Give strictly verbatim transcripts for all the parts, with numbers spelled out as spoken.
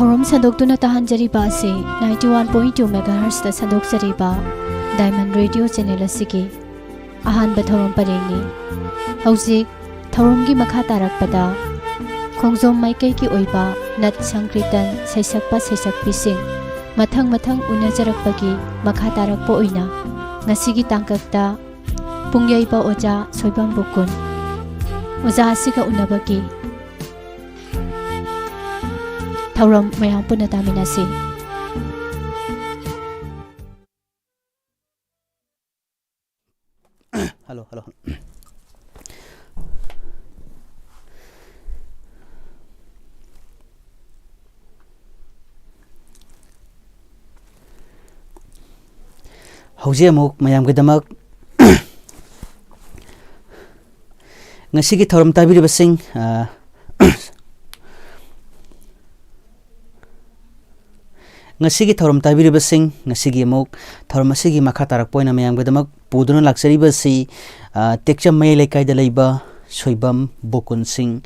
ꯊꯧꯔꯝ ꯁꯟꯗꯣꯛꯇꯨꯅ ꯇꯥꯍꯟꯖꯔꯤꯕ ꯑꯁꯤ ninety one point two megahertzꯇ ꯁꯟꯗꯣꯛꯆꯔꯤꯕ Diamond Radio channel ꯑꯁꯤꯒꯤ ꯑꯍꯥꯟꯕ ꯊꯧꯔꯝ ꯄꯔꯦꯡꯅꯤ꯫ ꯍꯧꯖꯤꯛ ꯊꯧꯔꯝꯒꯤ ꯃꯈꯥ ꯇꯥꯔꯛꯄꯗ ꯈꯣꯡꯖꯣꯝ ꯃꯥꯏꯀꯩꯒꯤ ꯑꯣꯏꯕ ꯅꯠ ꯁꯪꯀ꯭ꯔꯤꯇꯟ ꯁꯩꯁꯛꯄ ꯁꯩꯁꯛꯄꯤꯁꯤꯡ ꯃꯊꯪ ꯃꯊꯪ ꯎꯅꯖꯔꯛꯄꯒꯤ ꯃꯈꯥ ꯇꯥꯔꯛꯄ ꯑꯣꯏꯅ ꯉꯁꯤꯒꯤ ꯇꯥꯡꯀꯛꯇ ꯄꯨꯡꯌꯩꯕ ꯑꯣꯖꯥ ꯁꯣꯏꯕꯝ ꯕꯨꯀꯨꯟ ꯑꯣꯖꯥ ꯑꯁꯤꯒ ꯎꯅꯕꯒꯤ ꯊꯧꯔꯝ ꯃꯌꯥꯝ ꯄꯨꯟꯅ ꯇꯥꯃꯤꯟꯅꯁꯤ꯫ Hello, hello, hello. ꯍꯧꯖꯤꯛ ꯑꯃꯨꯛ ꯃꯌꯥꯝꯒꯤꯗꯃꯛ ꯉꯁꯤꯒꯤ ꯊꯧꯔꯝ ꯇꯥꯕꯤꯔꯤꯕꯁꯤꯡ, ꯑ, ꯉꯁꯤꯒꯤ ꯊꯧꯔꯝ ꯇꯥꯕꯤꯔꯤꯕꯁꯤꯡ, ꯉꯁꯤꯒꯤ ꯑꯃꯨꯛ ꯊꯧꯔꯝ ꯑꯁꯤꯒꯤ ꯃꯈꯥ ꯇꯥꯔꯛꯄ ꯑꯣꯏꯅ ꯃꯌꯥꯝꯒꯤꯗꯃꯛ ꯄꯨꯗꯨꯅ ꯂꯥꯛꯆꯔꯤꯕꯁꯤ, ꯑ, ꯇꯦꯛꯆꯝ ꯃꯌꯥꯏ ꯂꯩꯀꯥꯏꯗ ꯂꯩꯕ ꯁꯣꯏꯕꯝ ꯕꯣꯀꯨꯟ ꯁꯤꯡ,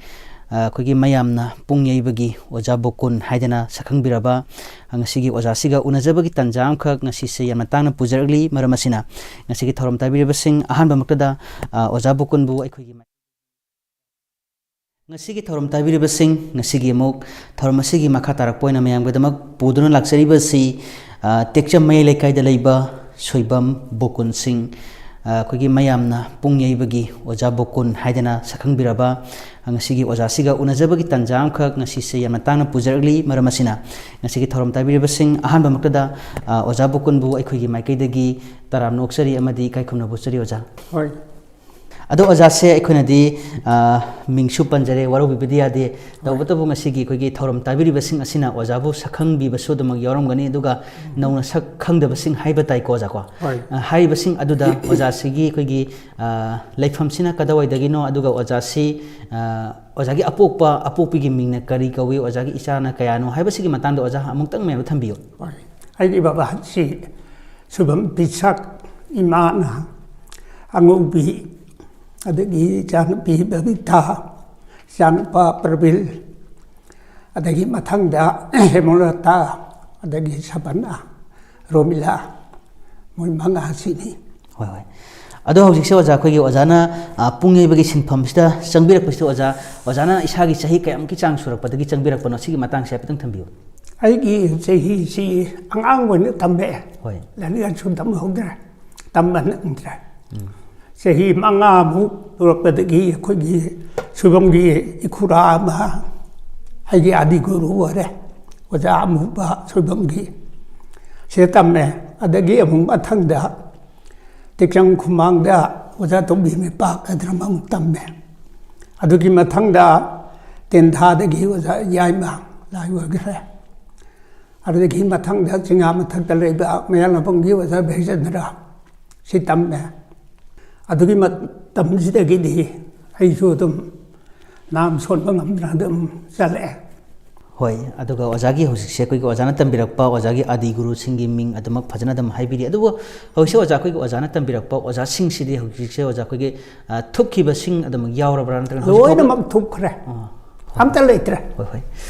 ꯑ, ꯑꯩꯈꯣꯏꯒꯤ ꯃꯌꯥꯝꯅ ꯄꯨꯡ ꯌꯩꯕꯒꯤ ꯑꯣꯖꯥ ꯕꯣꯀꯨꯟ ꯍꯥꯏꯗꯅ ꯁꯛꯈꯪꯕꯤꯔꯕ, ꯑ, ꯉꯁꯤꯒꯤ ꯑꯣꯖꯥꯁꯤꯒ ꯎꯅꯖꯕꯒꯤ ꯇꯥꯟꯖꯥ ꯑꯃꯈꯛ ꯉꯁꯤꯁꯦ ꯌꯥꯝꯅ ꯇꯥꯡꯅ ꯄꯨꯖꯔꯛꯂꯤ꯫ ꯃꯔꯝ ꯑꯁꯤꯅ, ꯉꯁꯤꯒꯤ ꯊꯧꯔꯝ ꯇꯥꯕꯤꯔꯤꯕꯁꯤꯡ, ꯑꯍꯥꯟꯕꯃꯛꯇꯗ, ꯑ, ꯑꯣꯖꯥ ꯕꯣꯀꯨꯟꯕꯨ ꯑꯩꯈꯣꯏꯒꯤ ꯉꯁꯤꯒꯤ ꯊꯧꯔꯝ ꯇꯥꯕꯤꯔꯤꯕꯁꯤꯡ, ꯉꯁꯤꯒꯤ ꯑꯃꯨꯛ ꯊꯧꯔꯝ ꯑꯁꯤꯒꯤ ꯃꯈꯥ ꯇꯥꯔꯛꯄ ꯑꯣꯏꯅ ꯃꯌꯥꯝꯒꯤꯗꯃꯛ ꯄꯨꯗꯨꯅ ꯂꯥꯛꯆꯔꯤꯕꯁꯤ, ꯑ, ꯇꯦꯛꯆꯝ ꯃꯌꯥꯏ ꯂꯩꯀꯥꯏꯗ ꯂꯩꯕ ꯁꯣꯏꯕꯝ ꯕꯣꯀꯨꯟ ꯁꯤꯡ, ꯑ, ꯑꯩꯈꯣꯏꯒꯤ ꯃꯌꯥꯝꯅ ꯄꯨꯡ ꯌꯩꯕꯒꯤ ꯑꯣꯖꯥ ꯕꯣꯀꯨꯟ ꯍꯥꯏꯗꯅ ꯁꯛꯈꯪꯕꯤꯔꯕ, ꯑ, ꯉꯁꯤꯒꯤ ꯑꯣꯖꯥꯁꯤꯒ ꯎꯅꯖꯕꯒꯤ ꯇꯥꯟꯖꯥ ꯑꯃꯈꯛ ꯉꯁꯤꯁꯦ ꯌꯥꯝꯅ ꯇꯥꯡꯅ ꯄꯨꯖꯔꯛꯂꯤ꯫ ꯃꯔꯝ ꯑꯁꯤꯅ, ꯉꯁꯤꯒꯤ ꯊꯧꯔꯝ ꯇꯥꯕꯤꯔꯤꯕꯁꯤꯡ, ꯑꯍꯥꯟꯕꯃꯛꯇꯗ, ꯑ, ꯑꯣꯖꯥ ꯕꯣꯀꯨꯟꯕꯨ ꯑꯩꯈꯣꯏꯒꯤ ꯃꯥꯏꯀꯩꯗꯒꯤ ꯇꯔꯥꯝꯅ ꯑꯣꯛꯆꯔꯤ ꯑꯃꯗꯤ ꯏꯀꯥꯏ ꯈꯨꯝꯅꯕ ꯎꯠꯆꯔꯤ, ꯑꯣꯖꯥ꯫ ꯍꯣꯏ꯫ ꯑꯗꯣ ꯑꯣꯖꯥꯁꯦ, ꯑꯩꯈꯣꯏꯅꯗꯤ, ꯑ, ꯃꯤꯡꯁꯨ ꯄꯟꯖꯔꯦ, ꯋꯥꯔꯧꯕꯤꯕꯗꯤ ꯌꯥꯗꯦ꯫ ꯇꯧꯕꯇꯕꯨ ꯉꯁꯤꯒꯤ ꯑꯩꯈꯣꯏꯒꯤ ꯊꯧꯔꯝ ꯇꯥꯕꯤꯔꯤꯕꯁꯤꯡ ꯑꯁꯤꯅ ꯑꯣꯖꯥꯕꯨ ꯁꯛꯈꯪꯕꯤꯕꯁꯨ ꯑꯗꯨꯃꯛ ꯌꯥꯎꯔꯝꯒꯅꯤ, ꯑꯗꯨꯒ ꯅꯧꯅ ꯁꯛ ꯈꯪꯗꯕꯁꯤꯡ ꯍꯥꯏꯕ ꯇꯥꯏꯀꯣ, ꯑꯣꯖꯥꯀꯣ? ꯍꯣꯏ꯫ ꯑ, ꯍꯥꯏꯔꯤꯕꯁꯤꯡ ꯑꯗꯨꯗ ꯑꯣꯖꯥꯁꯤꯒꯤ ꯑꯩꯈꯣꯏꯒꯤ, ꯑ, ꯂꯩꯐꯝꯁꯤꯅ ꯀꯗꯥꯋꯥꯏꯗꯒꯤꯅꯣ, ꯑꯗꯨꯒ ꯑꯣꯖꯥꯁꯤ, ꯑ, ꯑꯣꯖꯥꯒꯤ ꯑꯄꯣꯛꯄ, ꯑꯄꯣꯛꯄꯤꯒꯤ ꯃꯤꯡꯅ ꯀꯔꯤ ꯀꯧꯏ, ꯑꯣꯖꯥꯒꯤ ꯏꯆꯥꯅ ꯀꯌꯥꯅꯣ ꯍꯥꯏꯕꯁꯤꯒꯤ ꯃꯇꯥꯡꯗ ꯑꯣꯖꯥ ꯑꯃꯨꯛꯇꯪ ꯃꯌꯥꯝꯗ ꯊꯝꯕꯤꯌꯨ꯫ ꯍꯣꯏ꯫ ꯑꯩꯒꯤ ꯕꯕꯥꯁꯤ ꯁꯨꯕꯝ ꯄꯤꯁꯛ, ꯏꯃꯥꯅ ꯑꯉꯧꯕꯤ, ꯑꯗꯒꯤ ꯏꯆꯥꯅꯨꯄꯤ ꯕꯕꯤꯇꯥ, ꯏꯆꯥꯅꯨꯄꯥ ꯄ꯭ꯔꯕꯤꯜ, ꯑꯗꯒꯤ ꯃꯊꯪꯗ ꯍꯦꯃꯂꯇꯥ, ꯑꯗꯒꯤ ꯁꯕꯅꯥ, ꯔꯣꯃꯤꯂꯥ, ꯃꯣꯏ ꯃꯉꯥꯁꯤꯅꯤ꯫ ꯍꯣꯏ, ꯍꯣꯏ꯫ ꯑꯗꯣ ꯍꯧꯖꯤꯛꯁꯦ ꯑꯣꯖꯥ, ꯑꯩꯈꯣꯏꯒꯤ ꯑꯣꯖꯥꯅ, ꯑ, ꯄꯨꯡ ꯌꯩꯕꯒꯤ ꯁꯤꯟꯐꯝꯁꯤꯗ ꯆꯪꯕꯤꯔꯛꯄꯁꯤꯗ ꯑꯣꯖꯥ, ꯑꯣꯖꯥꯅ ꯏꯁꯥꯒꯤ ꯆꯍꯤ ꯀꯌꯥꯃꯨꯛꯀꯤ ꯆꯥꯡ ꯁꯨꯔꯛꯄꯗꯒꯤ ꯆꯪꯕꯤꯔꯛꯄꯅꯣ, ꯁꯤꯒꯤ ꯃꯇꯥꯡꯁꯦ ꯍꯥꯏꯐꯦꯠꯇꯪ ꯊꯝꯕꯤꯌꯨ꯫ ꯑꯩꯒꯤ ꯆꯍꯤꯁꯤ ꯑꯉꯥꯡ ꯑꯣꯏꯅ ꯇꯝꯃꯛꯑꯦ꯫ ꯍꯣꯏ꯫ ꯂꯥꯏꯔꯤꯛ ꯂꯥꯏꯁꯨ ꯇꯝꯍꯧꯗ꯭ꯔꯦ, ꯇꯝꯕ ꯅꯪꯗ꯭ꯔꯦ꯫ ꯆꯍꯤ ꯃꯉꯥꯃꯨꯛ ꯁꯨꯔꯛꯄꯗꯒꯤ ꯑꯩꯈꯣꯏꯒꯤ ꯁꯣꯏꯕꯝꯒꯤ ꯏꯈꯨꯔꯥ ꯑꯃ, ꯑꯩꯒꯤ ꯑꯥꯗꯤ ꯒꯨꯔꯨ ꯑꯣꯏꯔꯦ, ꯑꯣꯖꯥ ꯑꯃꯨꯕ ꯁꯣꯏꯕꯝꯒꯤ, ꯁꯤꯗ ꯇꯝꯃꯦ꯫ ꯑꯗꯒꯤ ꯑꯃꯨꯛ ꯃꯊꯪꯗ ꯇꯦꯛꯆꯝ ꯈꯨꯃꯥꯡꯗ ꯑꯣꯖꯥ ꯇꯣꯝꯕꯤ ꯃꯩꯄꯥꯛ ꯍꯥꯏꯗꯅ ꯑꯃꯨꯛ ꯇꯝꯃꯦ꯫ ꯑꯗꯨꯒꯤ ꯃꯊꯪꯗ ꯇꯦꯟꯊꯥꯗꯒꯤ ꯑꯣꯖꯥ ꯌꯥꯏꯃ ꯂꯥꯏ ꯑꯣꯏꯈ꯭ꯔꯦ꯫ ꯑꯗꯨꯗꯒꯤ ꯃꯊꯪꯗ ꯆꯤꯡꯉꯥ ꯃꯊꯛꯇ ꯂꯩꯕ ꯃꯌꯥꯡꯂꯥꯝꯕꯝꯒꯤ ꯑꯣꯖꯥ ꯚꯩꯆꯟꯗ꯭ꯔ, ꯁꯤ ꯇꯝꯃꯦ꯫ ꯑꯗꯨꯒꯤ ꯃꯇꯝꯁꯤꯗꯒꯤꯗꯤ ꯑꯩꯁꯨ ꯑꯗꯨꯝ ꯅꯥꯝ ꯁꯣꯟꯕ ꯉꯝꯗꯅ ꯑꯗꯨꯝ ꯆꯠꯂꯛꯑꯦ꯫ ꯍꯣꯏ, ꯑꯗꯨꯒ ꯑꯣꯖꯥꯒꯤ ꯍꯧꯖꯤꯛꯁꯦ ꯑꯩꯈꯣꯏꯒꯤ ꯑꯣꯖꯥꯅ ꯇꯝꯕꯤꯔꯛꯄ ꯑꯣꯖꯥꯒꯤ ꯑꯥꯗꯤ ꯒꯨꯔꯨꯁꯤꯡꯒꯤ ꯃꯤꯡ ꯑꯗꯨꯃꯛ ꯐꯖꯅ ꯑꯗꯨꯝ ꯍꯥꯏꯕꯤꯔꯤ꯫ ꯑꯗꯨꯕꯨ ꯍꯧꯖꯤꯛꯁꯦ ꯑꯣꯖꯥ, ꯑꯩꯈꯣꯏꯒꯤ ꯑꯣꯖꯥꯅ ꯇꯝꯕꯤꯔꯛꯄ ꯑꯣꯖꯥꯁꯤꯡꯁꯤꯗꯤ ꯍꯧꯖꯤꯛꯁꯦ ꯑꯣꯖꯥ ꯑꯩꯈꯣꯏꯒꯤ, ꯑ, ꯊꯨꯞꯈꯤꯕꯁꯤꯡ ꯑꯗꯨꯃꯛ ꯌꯥꯎꯔꯕ꯭ꯔꯥ, ꯅꯠꯇ꯭ꯔꯒ ꯍꯧꯖꯤꯛ ꯍꯧꯖꯤꯛ ꯂꯣꯏꯅꯃꯛ ꯊꯨꯞꯈ꯭ꯔꯦ꯫ ꯑꯥ꯫ ꯑꯝꯇ ꯂꯩꯇ꯭ꯔꯦ꯫ ꯍꯣꯏ, ꯍꯣꯏ꯫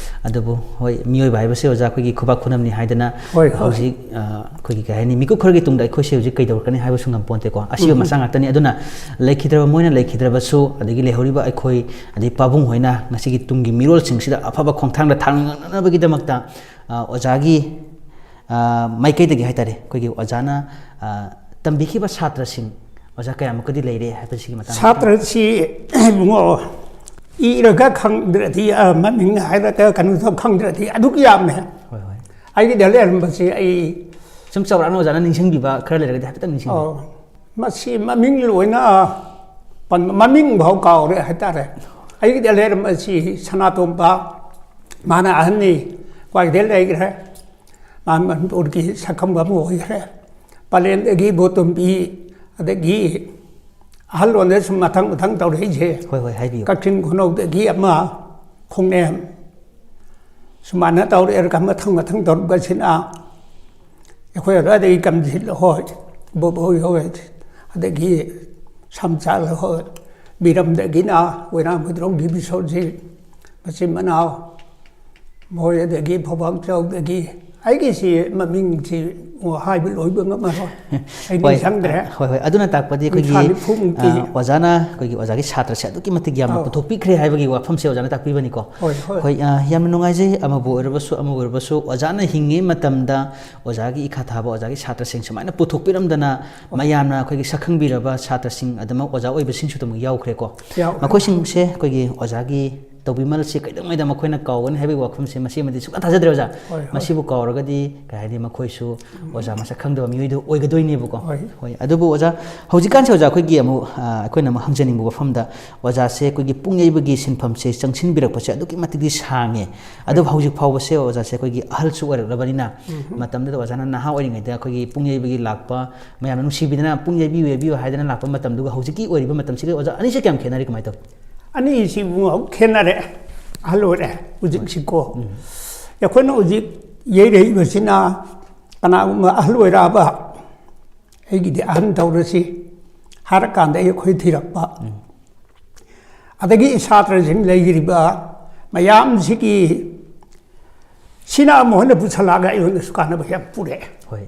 ꯑꯗꯨꯕꯨ ꯍꯣꯏ, ꯃꯤꯑꯣꯏꯕ ꯍꯥꯏꯕꯁꯦ ꯑꯣꯖꯥ ꯑꯩꯈꯣꯏꯒꯤ ꯈꯨꯕꯥꯛ ꯈꯨꯅꯝꯅꯤ ꯍꯥꯏꯗꯅ, ꯍꯣꯏ, ꯍꯣꯏ꯫ ꯍꯧꯖꯤꯛ, ꯑ, ꯑꯩꯈꯣꯏꯒꯤ ꯀꯩ ꯍꯥꯏꯅꯤ, ꯃꯤꯀꯨꯞ ꯈꯔꯒꯤ ꯇꯨꯡꯗ ꯑꯩꯈꯣꯏꯁꯦ ꯍꯧꯖꯤꯛ ꯀꯩꯗꯧꯔꯛꯀꯅꯤ ꯍꯥꯏꯕꯁꯨ ꯉꯝꯄꯣꯟꯇꯦꯀꯣ꯫ ꯑꯁꯤꯕ ꯎꯝ꯫ ꯃꯆꯥ ꯉꯥꯛꯇꯅꯤ꯫ ꯑꯗꯨꯅ ꯂꯩꯈꯤꯗ꯭ꯔꯕ, ꯃꯣꯏꯅ ꯂꯩꯈꯤꯗ꯭ꯔꯕꯁꯨ, ꯑꯗꯒꯤ ꯂꯩꯍꯧꯔꯤꯕ ꯑꯩꯈꯣꯏ, ꯑꯗꯩ ꯄꯥꯕꯨꯡ ꯍꯣꯏꯅ ꯉꯁꯤꯒꯤ ꯇꯨꯡꯒꯤ ꯃꯤꯔꯣꯜꯁꯤꯡꯁꯤꯗ ꯑꯐꯕ ꯈꯣꯡꯊꯥꯡꯗ ꯊꯥꯡꯅꯅꯕꯒꯤꯗꯃꯛꯇ, ꯑ, ꯑꯣꯖꯥꯒꯤ, ꯑ, ꯃꯥꯏꯀꯩꯗꯒꯤ ꯍꯥꯏꯇꯥꯔꯦ, ꯑꯩꯈꯣꯏꯒꯤ ꯑꯣꯖꯥꯅ, ꯑ, ꯇꯝꯕꯤꯈꯤꯕ ꯁꯥꯇ꯭ꯔꯁꯤꯡ ꯑꯣꯖꯥ ꯀꯌꯥꯃꯨꯛꯀꯗꯤ ꯂꯩꯔꯦ ꯍꯥꯏꯕꯁꯤꯒꯤ ꯃꯇꯥꯡꯗ? ꯁꯥꯇ꯭ꯔꯁꯤ ꯏꯕꯨꯡꯉꯣ, ꯏꯔꯒ ꯈꯪꯗ꯭ꯔꯗꯤ, ꯑ, ꯃꯃꯤꯡ ꯍꯥꯏꯔꯒ ꯀꯩꯅꯣꯗꯣ ꯈꯪꯗ꯭ꯔꯗꯤ ꯑꯗꯨꯛ ꯌꯥꯝꯃꯦ꯫ ꯍꯣꯏ, ꯍꯣꯏ꯫ ꯑꯩꯒꯤꯗ ꯂꯩꯔꯝꯕꯁꯤ ꯑꯩ ꯁꯨꯝ ꯆꯥꯎꯔꯥꯛꯅ ꯑꯣꯖꯥꯅ ꯅꯤꯡꯁꯤꯡꯕꯤꯕ ꯈꯔ ꯂꯩꯔꯒꯗꯤ ꯍꯥꯏꯐꯦꯠꯇꯪ ꯅꯤꯡꯁꯤꯡꯕꯤꯌꯨ꯫ ꯑꯣ, ꯃꯁꯤ ꯃꯃꯤꯡ ꯂꯣꯏꯅ ꯄꯟꯕ, ꯃꯃꯤꯡ ꯐꯥꯎ ꯀꯥꯎꯔꯦ ꯍꯥꯏꯇꯥꯔꯦ꯫ ꯑꯩꯒꯤꯗ ꯂꯩꯔꯝꯕꯁꯤ ꯁꯅꯥꯇꯣꯝꯕ, ꯃꯥꯅ ꯑꯍꯟꯅꯤ, ꯈ꯭ꯋꯥꯏꯗꯩ ꯂꯩꯈ꯭ꯔꯦ꯫ ꯃꯥ ꯃꯅꯤꯄꯨꯔꯒꯤ ꯁꯛꯈꯪꯕ ꯑꯃ ꯑꯣꯏꯈ꯭ꯔꯦ꯫ ꯄꯂꯦꯟꯗꯒꯤ ꯕꯣꯇꯣꯝꯕꯤ, ꯑꯗꯒꯤ ꯑꯍꯜꯂꯣꯟꯗ ꯁꯨꯝ ꯃꯊꯪ ꯃꯊꯪ ꯇꯧꯔꯛꯏꯁꯦ꯫ ꯍꯣꯏ, ꯍꯣꯏ, ꯍꯥꯏꯕꯤꯌꯨ꯫ ꯀꯛꯆꯤꯡ ꯈꯨꯅꯧꯗꯒꯤ ꯑꯃ, ꯈꯣꯡꯅꯦꯝ, ꯁꯨꯃꯥꯏꯅ ꯇꯧꯔꯛꯑꯒ ꯃꯊꯪ ꯃꯊꯪ ꯇꯧꯔꯛꯄꯁꯤꯅ ꯑꯩꯈꯣꯏ ꯑꯗꯨꯋꯥꯏꯗꯒꯤ ꯀꯝꯖꯤꯠ ꯍꯣꯏ, ꯕꯣꯕꯣꯏ ꯍꯣꯏ, ꯑꯗꯒꯤ ꯁꯝꯆꯥꯜ ꯍꯣꯏ, ꯃꯤꯔꯝꯗꯒꯤꯅ ꯑꯣꯏꯅꯥꯝ ꯍꯨꯏꯗ꯭ꯔꯣꯝꯒꯤ ꯕꯤꯁꯣꯔꯖꯤꯠ, ꯃꯆꯤꯟ ꯃꯅꯥꯎ ꯃꯣꯏ ꯑꯗꯒꯤ ꯐꯧꯕꯥꯛꯆꯥꯎꯗꯒꯤ, ꯑꯩꯒꯤꯁꯤ ꯃꯃꯤꯡꯁꯤ ꯍꯥꯏꯕ ꯂꯣꯏꯕ ꯉꯝꯃꯔꯣꯏ꯫ ꯑꯩ ꯍꯣꯏ, ꯅꯤꯡꯁꯤꯡꯗ꯭ꯔꯦ꯫ ꯍꯣꯏ, ꯍꯣꯏ, ꯑꯗꯨꯅ ꯇꯥꯛꯄꯗꯤ ꯑꯩꯈꯣꯏꯒꯤ, ꯀꯨꯟꯊ꯭ꯔꯥ ꯅꯤꯐꯨꯃꯨꯛꯇꯤ꯫ ꯑ, ꯑꯣꯖꯥꯅ ꯑꯩꯈꯣꯏꯒꯤ ꯑꯣꯖꯥꯒꯤ ꯁꯥꯇ꯭ꯔꯁꯦ ꯑꯗꯨꯛꯀꯤ ꯃꯇꯤꯛ ꯌꯥꯝꯅ ꯑꯧ꯫ ꯄꯨꯊꯣꯛꯄꯤꯈ꯭ꯔꯦ ꯍꯥꯏꯕꯒꯤ ꯋꯥꯐꯝꯁꯦ ꯑꯣꯖꯥꯅ ꯇꯥꯛꯄꯤꯕꯅꯤꯀꯣ꯫ ꯍꯣꯏ, ꯍꯣꯏ꯫ ꯍꯣꯏ, ꯑ, ꯌꯥꯝꯅ ꯅꯨꯡꯉꯥꯏꯖꯩ꯫ ꯑꯃꯕꯨ ꯑꯣꯏꯔꯕꯁꯨ, ꯑꯃꯕꯨ ꯑꯣꯏꯔꯕꯁꯨ, ꯑꯣꯖꯥꯅ ꯍꯤꯡꯉꯤꯉꯩ ꯃꯇꯝꯗ ꯑꯣꯖꯥꯒꯤ ꯏꯈꯥ ꯊꯥꯕ ꯑꯣꯖꯥꯒꯤ ꯁꯥꯇ꯭ꯔꯁꯤꯡ ꯁꯨꯃꯥꯏꯅ ꯄꯨꯊꯣꯛꯄꯤꯔꯝꯗꯅ ꯃꯌꯥꯝꯅ ꯑꯩꯈꯣꯏꯒꯤ ꯁꯛꯈꯪꯕꯤꯔꯕ ꯁꯥꯇ꯭ꯔꯁꯤꯡ ꯑꯗꯨꯃꯛ ꯑꯣꯖꯥ ꯑꯣꯏꯕꯁꯤꯡꯁꯨ ꯑꯗꯨꯃꯛ ꯌꯥꯎꯈ꯭ꯔꯦꯀꯣ꯫ ꯌꯥꯎꯈ꯭ꯔꯦ꯫ ꯃꯈꯣꯏꯁꯤꯡꯁꯦ ꯑꯩꯈꯣꯏꯒꯤ ꯑꯣꯖꯥꯒꯤ ꯇꯧꯕꯤꯃꯜꯁꯦ ꯀꯩꯗꯧꯉꯩꯗ ꯃꯈꯣꯏꯅ ꯀꯥꯎꯒꯅꯤ ꯍꯥꯏꯕꯒꯤ ꯋꯥꯐꯝꯁꯦ ꯃꯁꯤꯃꯗꯤ ꯁꯨꯡꯊꯥ ꯊꯥꯖꯗ꯭ꯔꯦ ꯑꯣꯖꯥ꯫ ꯍꯣꯏ, ꯍꯣꯏ꯫ ꯃꯁꯤꯕꯨ ꯀꯥꯎꯔꯒꯗꯤ ꯀꯩ ꯍꯥꯏꯅꯤ, ꯃꯈꯣꯏꯁꯨ ꯑꯣꯖꯥ ꯃꯁꯛ ꯈꯪꯗꯕ ꯃꯤꯑꯣꯏꯗꯨ ꯑꯣꯏꯒꯗꯣꯏꯅꯦꯕꯀꯣ꯫ ꯍꯣꯏ꯫ ꯍꯣꯏ, ꯑꯗꯨꯕꯨ ꯑꯣꯖꯥ, ꯍꯧꯖꯤꯛꯀꯥꯟꯁꯦ ꯑꯣꯖꯥ ꯑꯩꯈꯣꯏꯒꯤ ꯑꯃꯨꯛ, ꯑ, ꯑꯩꯈꯣꯏꯅ ꯑꯃꯨꯛ ꯍꯪꯖꯅꯤꯡꯕ ꯋꯥꯐꯝꯗ, ꯑꯣꯖꯥꯁꯦ ꯑꯩꯈꯣꯏꯒꯤ ꯄꯨꯡ ꯌꯩꯕꯒꯤ ꯁꯤꯟꯐꯝꯁꯦ ꯆꯪꯁꯤꯟꯕꯤꯔꯛꯄꯁꯦ ꯑꯗꯨꯛꯀꯤ ꯃꯇꯤꯛꯇꯤ ꯁꯥꯡꯉꯦ꯫ ꯑꯗꯨꯕꯨ ꯍꯧꯖꯤꯛ ꯐꯥꯎꯕꯁꯦ ꯑꯣꯖꯥꯁꯦ ꯑꯩꯈꯣꯏꯒꯤ ꯑꯍꯜꯁꯨ ꯑꯣꯏꯔꯛꯂꯕꯅꯤꯅ, ꯃꯇꯝꯗꯨꯗ ꯑꯣꯖꯥꯅ ꯅꯍꯥ ꯑꯣꯏꯔꯤꯉꯩꯗ ꯑꯩꯈꯣꯏꯒꯤ ꯄꯨꯡ ꯌꯩꯕꯒꯤ ꯂꯥꯛꯄ, ꯃꯌꯥꯝꯅ ꯅꯨꯡꯁꯤꯕꯤꯗꯅ "ꯄꯨꯡ ꯌꯩꯕꯤꯌꯨ, ꯌꯩꯕꯤꯌꯨ" ꯍꯥꯏꯗꯅ ꯂꯥꯛꯄ ꯃꯇꯝꯗꯨꯒ ꯍꯧꯖꯤꯛꯀꯤ ꯑꯣꯏꯔꯤꯕ ꯃꯇꯝꯁꯤꯒ ꯑꯣꯖꯥ, ꯑꯅꯤꯁꯦ ꯀꯌꯥꯝ ꯈꯦꯠꯅꯔꯤ, ꯀꯃꯥꯏꯅ ꯇꯧꯏ? ꯑꯅꯤꯁꯤꯕꯨ ꯈꯦꯠꯅꯔꯦ꯫ ꯑꯍꯜ ꯑꯣꯏꯔꯦ ꯍꯧꯖꯤꯛꯁꯤꯀꯣ꯫ ꯑꯩꯈꯣꯏꯅ ꯍꯧꯖꯤꯛ ꯌꯩꯔꯛꯏꯕꯁꯤꯅ ꯀꯅꯥꯒꯨꯝꯕ ꯑꯍꯜ ꯑꯣꯏꯔꯛꯑꯕ, "ꯑꯩꯒꯤꯗꯤ ꯑꯍꯟ ꯇꯧꯔꯁꯤ" ꯍꯥꯏꯔꯀꯥꯟꯗ ꯑꯩꯈꯣꯏ ꯊꯤꯔꯛꯄ꯫ ꯑꯗꯒꯤ ꯁꯥꯇ꯭ꯔꯁꯤꯡ ꯂꯩꯔꯤꯕ ꯃꯌꯥꯝꯁꯤꯒꯤ ꯁꯤꯅ ꯑꯃꯨꯛ ꯍꯟꯅ ꯄꯨꯁꯜꯂꯛꯑꯒ ꯑꯩꯉꯣꯟꯗꯁꯨ ꯀꯥꯟꯅꯕ ꯌꯥꯝ ꯄꯨꯔꯛꯑꯦ꯫ ꯍꯣꯏ꯫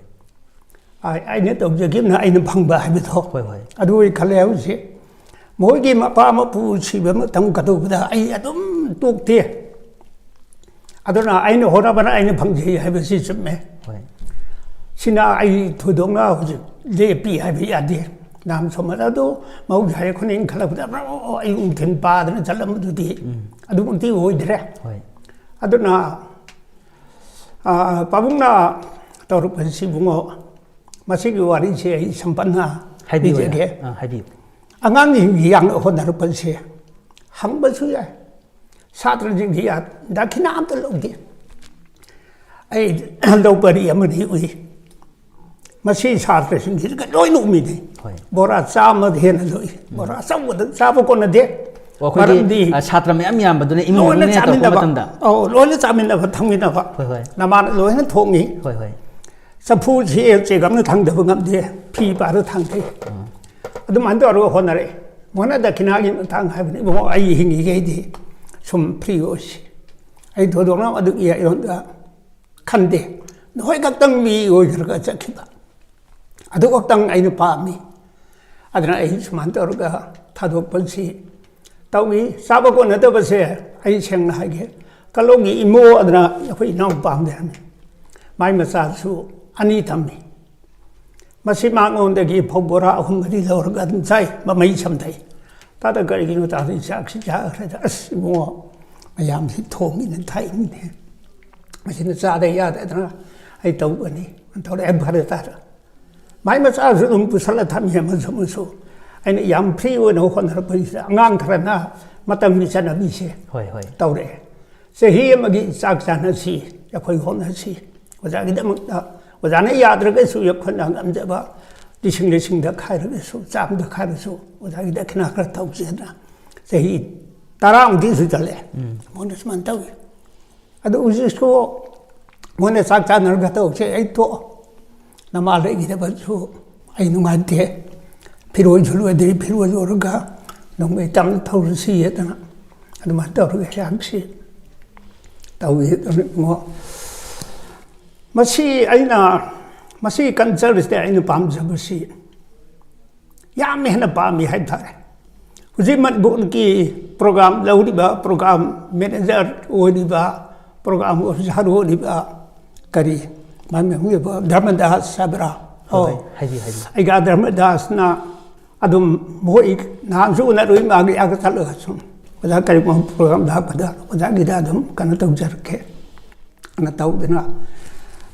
ꯑꯩ-, ꯑꯩꯅ ꯇꯧꯖꯈꯤꯕꯅ ꯑꯩꯅ ꯐꯪꯕ ꯍꯥꯏꯕꯗꯣ꯫ ꯍꯣꯏ, ꯍꯣꯏ꯫ ꯑꯗꯨ ꯑꯣꯏ ꯈꯜꯂꯦ ꯍꯧꯖꯤꯛ꯫ ꯃꯣꯏꯒꯤ ꯃꯄꯥ ꯃꯄꯨ ꯁꯤꯕ ꯃꯇꯝ ꯀꯩꯗꯧꯕꯗ ꯑꯩ ꯑꯗꯨꯝ ꯇꯣꯛꯇꯦ꯫ ꯑꯗꯨꯅ ꯑꯩꯅ ꯍꯣꯠꯅꯕꯅ ꯑꯩꯅ ꯐꯪꯖꯩ ꯍꯥꯏꯕꯁꯤ ꯆꯨꯝꯃꯦ꯫ ꯍꯣꯏ꯫ ꯁꯤꯅ ꯑꯩ ꯊꯣꯏꯗꯣꯛꯅ ꯍꯧꯖꯤꯛ ꯂꯦꯞꯄꯤ ꯍꯥꯏꯕ ꯌꯥꯗꯦ꯫ ꯅꯍꯥꯟ ꯁꯣꯝꯗ ꯑꯗꯨ ꯃꯍꯧꯁꯥ ꯈꯨꯅꯤꯡ ꯈꯜꯂꯛꯄꯗ ꯑꯌꯨꯛ ꯅꯨꯡꯊꯤꯜ ꯄꯥꯗꯅ ꯆꯠꯂꯝꯕꯗꯨꯗꯤ ꯎꯝ꯫ ꯑꯗꯨꯃꯛꯇꯤ ꯑꯣꯏꯗ꯭ꯔꯦ꯫ ꯍꯣꯏ꯫ ꯑꯗꯨꯅ, ꯑ, ꯄꯥꯕꯨꯡꯅ ꯇꯧꯔꯛꯄꯁꯤ ꯏꯕꯨꯡꯉꯣ, ꯃꯁꯤꯒꯤ ꯋꯥꯔꯤꯁꯦ ꯑꯩ ꯁꯝꯄꯟꯅ ꯍꯥꯏꯕꯤꯌꯨ, ꯂꯤꯖꯒꯦ꯫ ꯑ, ꯍꯥꯏꯕꯤꯌꯨ꯫ ꯑꯉꯥꯡꯁꯤꯡꯒꯤ ꯌꯥꯝꯅ ꯍꯣꯠꯅꯔꯛꯄꯁꯦ ꯍꯪꯕꯁꯨ ꯌꯥꯏ꯫ ꯁꯥꯇ꯭ꯔꯁꯤꯡꯁꯤ ꯌꯥ-, ꯗꯈꯤꯅꯥ ꯑꯝꯇ ꯂꯧꯗꯦ꯫ ꯑꯩ ꯂꯧ ꯄꯔꯤ ꯑꯃꯅꯤ ꯎꯏ꯫ ꯃꯁꯤ ꯁꯥꯇ꯭ꯔꯁꯤꯡꯁꯤꯒ ꯂꯣꯏꯅ ꯎꯃꯤꯟꯅꯩ꯫ ꯍꯣꯏ꯫ ꯕꯣꯔꯥ ꯆꯥꯝꯃ ꯍꯦꯟꯅ ꯂꯣꯏ꯫ ꯕꯣꯔꯥ ꯑꯆꯧꯕꯗ ꯆꯥꯕ ꯀꯣꯟꯅꯗꯦ꯫ ꯑꯣ, ꯑꯩꯈꯣꯏꯒꯤ, ꯃꯔꯝꯗꯤ ꯑ, ꯁꯥꯇ꯭ꯔ ꯃꯌꯥꯝ ꯌꯥꯝꯕꯗꯨꯅ ꯏꯃꯨꯡ ꯂꯣꯏꯅ ꯃꯅꯨꯡꯅ ꯇꯧꯔꯛꯄ ꯆꯥꯃꯤꯟꯅꯕ꯫ ꯃꯇꯝꯗ꯫ ꯑꯧ, ꯂꯣꯏꯅ ꯆꯥꯃꯤꯟꯅꯕ, ꯊꯛꯃꯤꯟꯅꯕ꯫ ꯍꯣꯏ, ꯍꯣꯏ꯫ ꯅꯃꯥꯅ ꯂꯣꯏꯅ ꯊꯣꯡꯉꯤ꯫ ꯍꯣꯏ, ꯍꯣꯏ꯫ ꯆꯐꯨꯁꯤ ꯆꯦꯒꯞ ꯑꯃꯅ ꯊꯥꯡꯗꯕ ꯉꯝꯗꯦ, ꯐꯤ ꯄꯥꯔ ꯊꯥꯡꯊꯩ꯫ ꯑꯥ꯫ ꯑꯗꯨꯃꯥꯏꯅ ꯇꯧꯔꯒ ꯍꯣꯠꯅꯔꯛꯑꯦ꯫ ꯃꯣꯏꯅ ꯗꯈꯤꯅꯥꯒꯤ ꯃꯇꯥꯡ ꯍꯥꯏꯕꯅꯤ, "ꯏꯕꯨꯡꯉꯣ, ꯑꯩ ꯍꯤꯡꯉꯤꯈꯩꯗꯤ ꯁꯨꯝ ꯐ꯭ꯔꯤ ꯑꯣꯏꯁꯤ꯫ ꯑꯩ ꯊꯣꯏꯗꯣꯛꯅ ꯑꯗꯨꯒꯤ ꯑꯩꯉꯣꯟꯗ ꯈꯟꯗꯦ꯫ ꯅꯈꯣꯏ ꯈꯛꯇꯪ ꯃꯤ ꯑꯣꯏꯈ꯭ꯔꯒ ꯆꯠꯈꯤꯕ꯫ ꯑꯗꯨ ꯈꯛꯇꯪ ꯑꯩꯅ ꯄꯥꯝꯃꯤ꯫ ꯑꯗꯨꯅ ꯑꯩ ꯁꯨꯃꯥꯏꯅ ꯇꯧꯔꯒ ꯊꯥꯗꯣꯛꯄꯁꯤ ꯇꯧꯏ꯫ ꯆꯥꯕ ꯀꯣꯟꯅꯗꯕꯁꯦ ꯑꯩ ꯁꯦꯡꯅ ꯍꯥꯏꯒꯦ, ꯀꯂꯧꯒꯤ ꯏꯃꯣ ꯑꯗꯨꯅ ꯑꯩꯈꯣꯏ ꯏꯅꯥꯎꯄꯥ ꯑꯃ ꯂꯩꯔꯝꯃꯤ꯫ ꯃꯥꯏ ꯃꯆꯥꯁꯨ ꯑꯅꯤ ꯊꯝꯃꯤ꯫ ꯃꯁꯤ ꯃꯉꯣꯟꯗꯒꯤ ꯐꯧ ꯕꯣꯔꯥ ꯑꯍꯨꯝ ꯃꯔꯤ ꯂꯧꯔꯒ ꯑꯗꯨꯝ ꯆꯥꯏ, ꯃꯃꯩ ꯁꯝꯊꯩ꯫ "ꯇꯥꯗ, ꯀꯔꯤꯒꯤꯅꯣ ꯇꯥꯗ ꯆꯥꯛꯁꯤ ꯆꯥꯈ꯭ꯔꯦꯗ?" "ꯑꯁ ꯏꯕꯨꯡꯉꯣ, ꯃꯌꯥꯝꯁꯤ ꯊꯣꯡꯉꯤꯅ ꯊꯥꯛꯏꯅꯦ, ꯃꯁꯤꯅ ꯆꯥꯗ ꯌꯥꯗꯗꯅ ꯑꯩ ꯇꯧꯕꯅꯤ" ꯇꯧꯔꯛꯑꯦ꯫ ꯐꯔꯦ ꯇꯥꯔꯦ꯫ ꯃꯥꯏ ꯃꯆꯥꯁꯨ ꯑꯗꯨꯝ ꯄꯨꯁꯜꯂ ꯊꯝꯃꯤ ꯑꯃꯁꯨ ꯑꯃꯁꯨ꯫ ꯑꯩꯅ ꯌꯥꯝ ꯐ꯭ꯔꯤ ꯑꯣꯏꯅ ꯍꯣꯠꯅꯔꯛꯄꯁꯤꯗ ꯑꯉꯥꯡ ꯈꯔꯅ ꯃꯇꯝꯒꯤ ꯆꯠꯅꯕꯤꯁꯦ ꯍꯣꯏ, ꯍꯣꯏ꯫ ꯇꯧꯔꯛꯑꯦ꯫ "ꯆꯍꯤ ꯑꯃꯒꯤ ꯆꯥꯛ ꯆꯥꯅꯁꯤ, ꯑꯩꯈꯣꯏ ꯍꯣꯠꯅꯁꯤ꯫ ꯑꯣꯖꯥꯒꯤꯗꯃꯛꯇ, ꯑꯣꯖꯥꯅ ꯌꯥꯗ꯭ꯔꯒꯁꯨ ꯑꯩꯈꯣꯏꯅ ꯉꯝꯖꯕ ꯂꯤꯁꯤꯡ ꯂꯤꯁꯤꯡꯗ ꯈꯥꯏꯔꯒꯁꯨ, ꯆꯥꯝꯃꯗ ꯈꯥꯏꯔꯁꯨ ꯑꯣꯖꯥꯒꯤ ꯗꯈꯤꯅꯥ ꯈꯔ ꯇꯧꯁꯦꯅ" ꯆꯍꯤ ꯇꯔꯥꯃꯨꯛꯇꯤ ꯁꯨꯖꯜꯂꯦ꯫ ꯎꯝ꯫ ꯃꯣꯏꯅ ꯁꯨꯃꯥꯏꯅ ꯇꯧꯏ꯫ ꯑꯗꯨ ꯍꯧꯖꯤꯛꯁꯨ ꯃꯣꯏꯅ ꯆꯥꯛ ꯆꯥꯅꯔꯒ ꯇꯧꯁꯦ, ꯑꯩ ꯇꯣꯛꯑꯣ꯫ ꯅꯃꯥ ꯂꯩꯈꯤꯗꯕꯁꯨ ꯑꯩ ꯅꯨꯡꯉꯥꯏꯇꯦ꯫ ꯐꯤꯔꯣꯜꯁꯨ ꯂꯣꯏꯗ꯭ꯔꯤ, ꯐꯤꯔꯣꯜ ꯂꯣꯏꯔꯒ ꯅꯣꯡꯃꯩ ꯇꯝꯅ ꯊꯧꯔꯁꯤ ꯍꯥꯏꯗꯅ ꯑꯗꯨꯃꯥꯏꯅ ꯇꯧꯔꯒ ꯍꯤꯗꯥꯛꯁꯤ ꯇꯧꯏ꯫ ꯑꯗꯨꯅ ꯏꯕꯨꯡꯉꯣ, ꯃꯁꯤ ꯑꯩꯅ, ꯃꯁꯤ ꯀꯜꯆꯔꯁꯤꯗ ꯑꯩꯅ ꯄꯥꯝꯖꯕꯁꯤ ꯌꯥꯝ ꯍꯦꯟꯅ ꯄꯥꯝꯃꯤ ꯍꯥꯏꯕ ꯇꯥꯔꯦ꯫ ꯍꯧꯖꯤꯛ ꯃꯅꯤꯄꯨꯔꯒꯤ ꯄ꯭ꯔꯣꯒ꯭ꯔꯥꯝ ꯂꯧꯔꯤꯕ, ꯄ꯭ꯔꯣꯒ꯭ꯔꯥꯝ ꯃꯦꯅꯦꯖꯔ ꯑꯣꯏꯔꯤꯕ, ꯄ꯭ꯔꯣꯒ꯭ꯔꯥꯝ ꯑꯣꯐꯤꯁꯥꯔ ꯑꯣꯏꯔꯤꯕ, ꯀꯔꯤ, ꯃꯥꯏ ꯃꯃꯤꯡ ꯑꯣꯏꯕ ꯙꯔꯃꯗꯥꯁ ꯍꯥꯏꯕ꯭ꯔꯥ? ꯍꯣꯏ, ꯑꯣ꯫ ꯍꯥꯏꯕꯤꯌꯨ, ꯍꯥꯏꯕꯤꯌꯨ꯫ ꯑꯩꯒ ꯙꯔꯃꯗꯥꯁꯅ ꯑꯗꯨꯝ ꯃꯣꯏ ꯅꯍꯥꯟꯁꯨ ꯎꯅꯔꯨꯏ, ꯃꯥꯒꯤ ꯑꯥꯒ ꯆꯠꯂꯒ ꯁꯨꯝ, "ꯑꯣꯖꯥ, ꯀꯔꯤꯒꯨꯝꯕ ꯄ꯭ꯔꯣꯒ꯭ꯔꯥꯝ ꯂꯥꯛꯄꯗ ꯑꯣꯖꯥꯒꯤꯗ ꯑꯗꯨꯝ ꯀꯩꯅꯣ ꯇꯧꯖꯔꯛꯀꯦ" ꯑꯅ ꯇꯧꯗꯅ,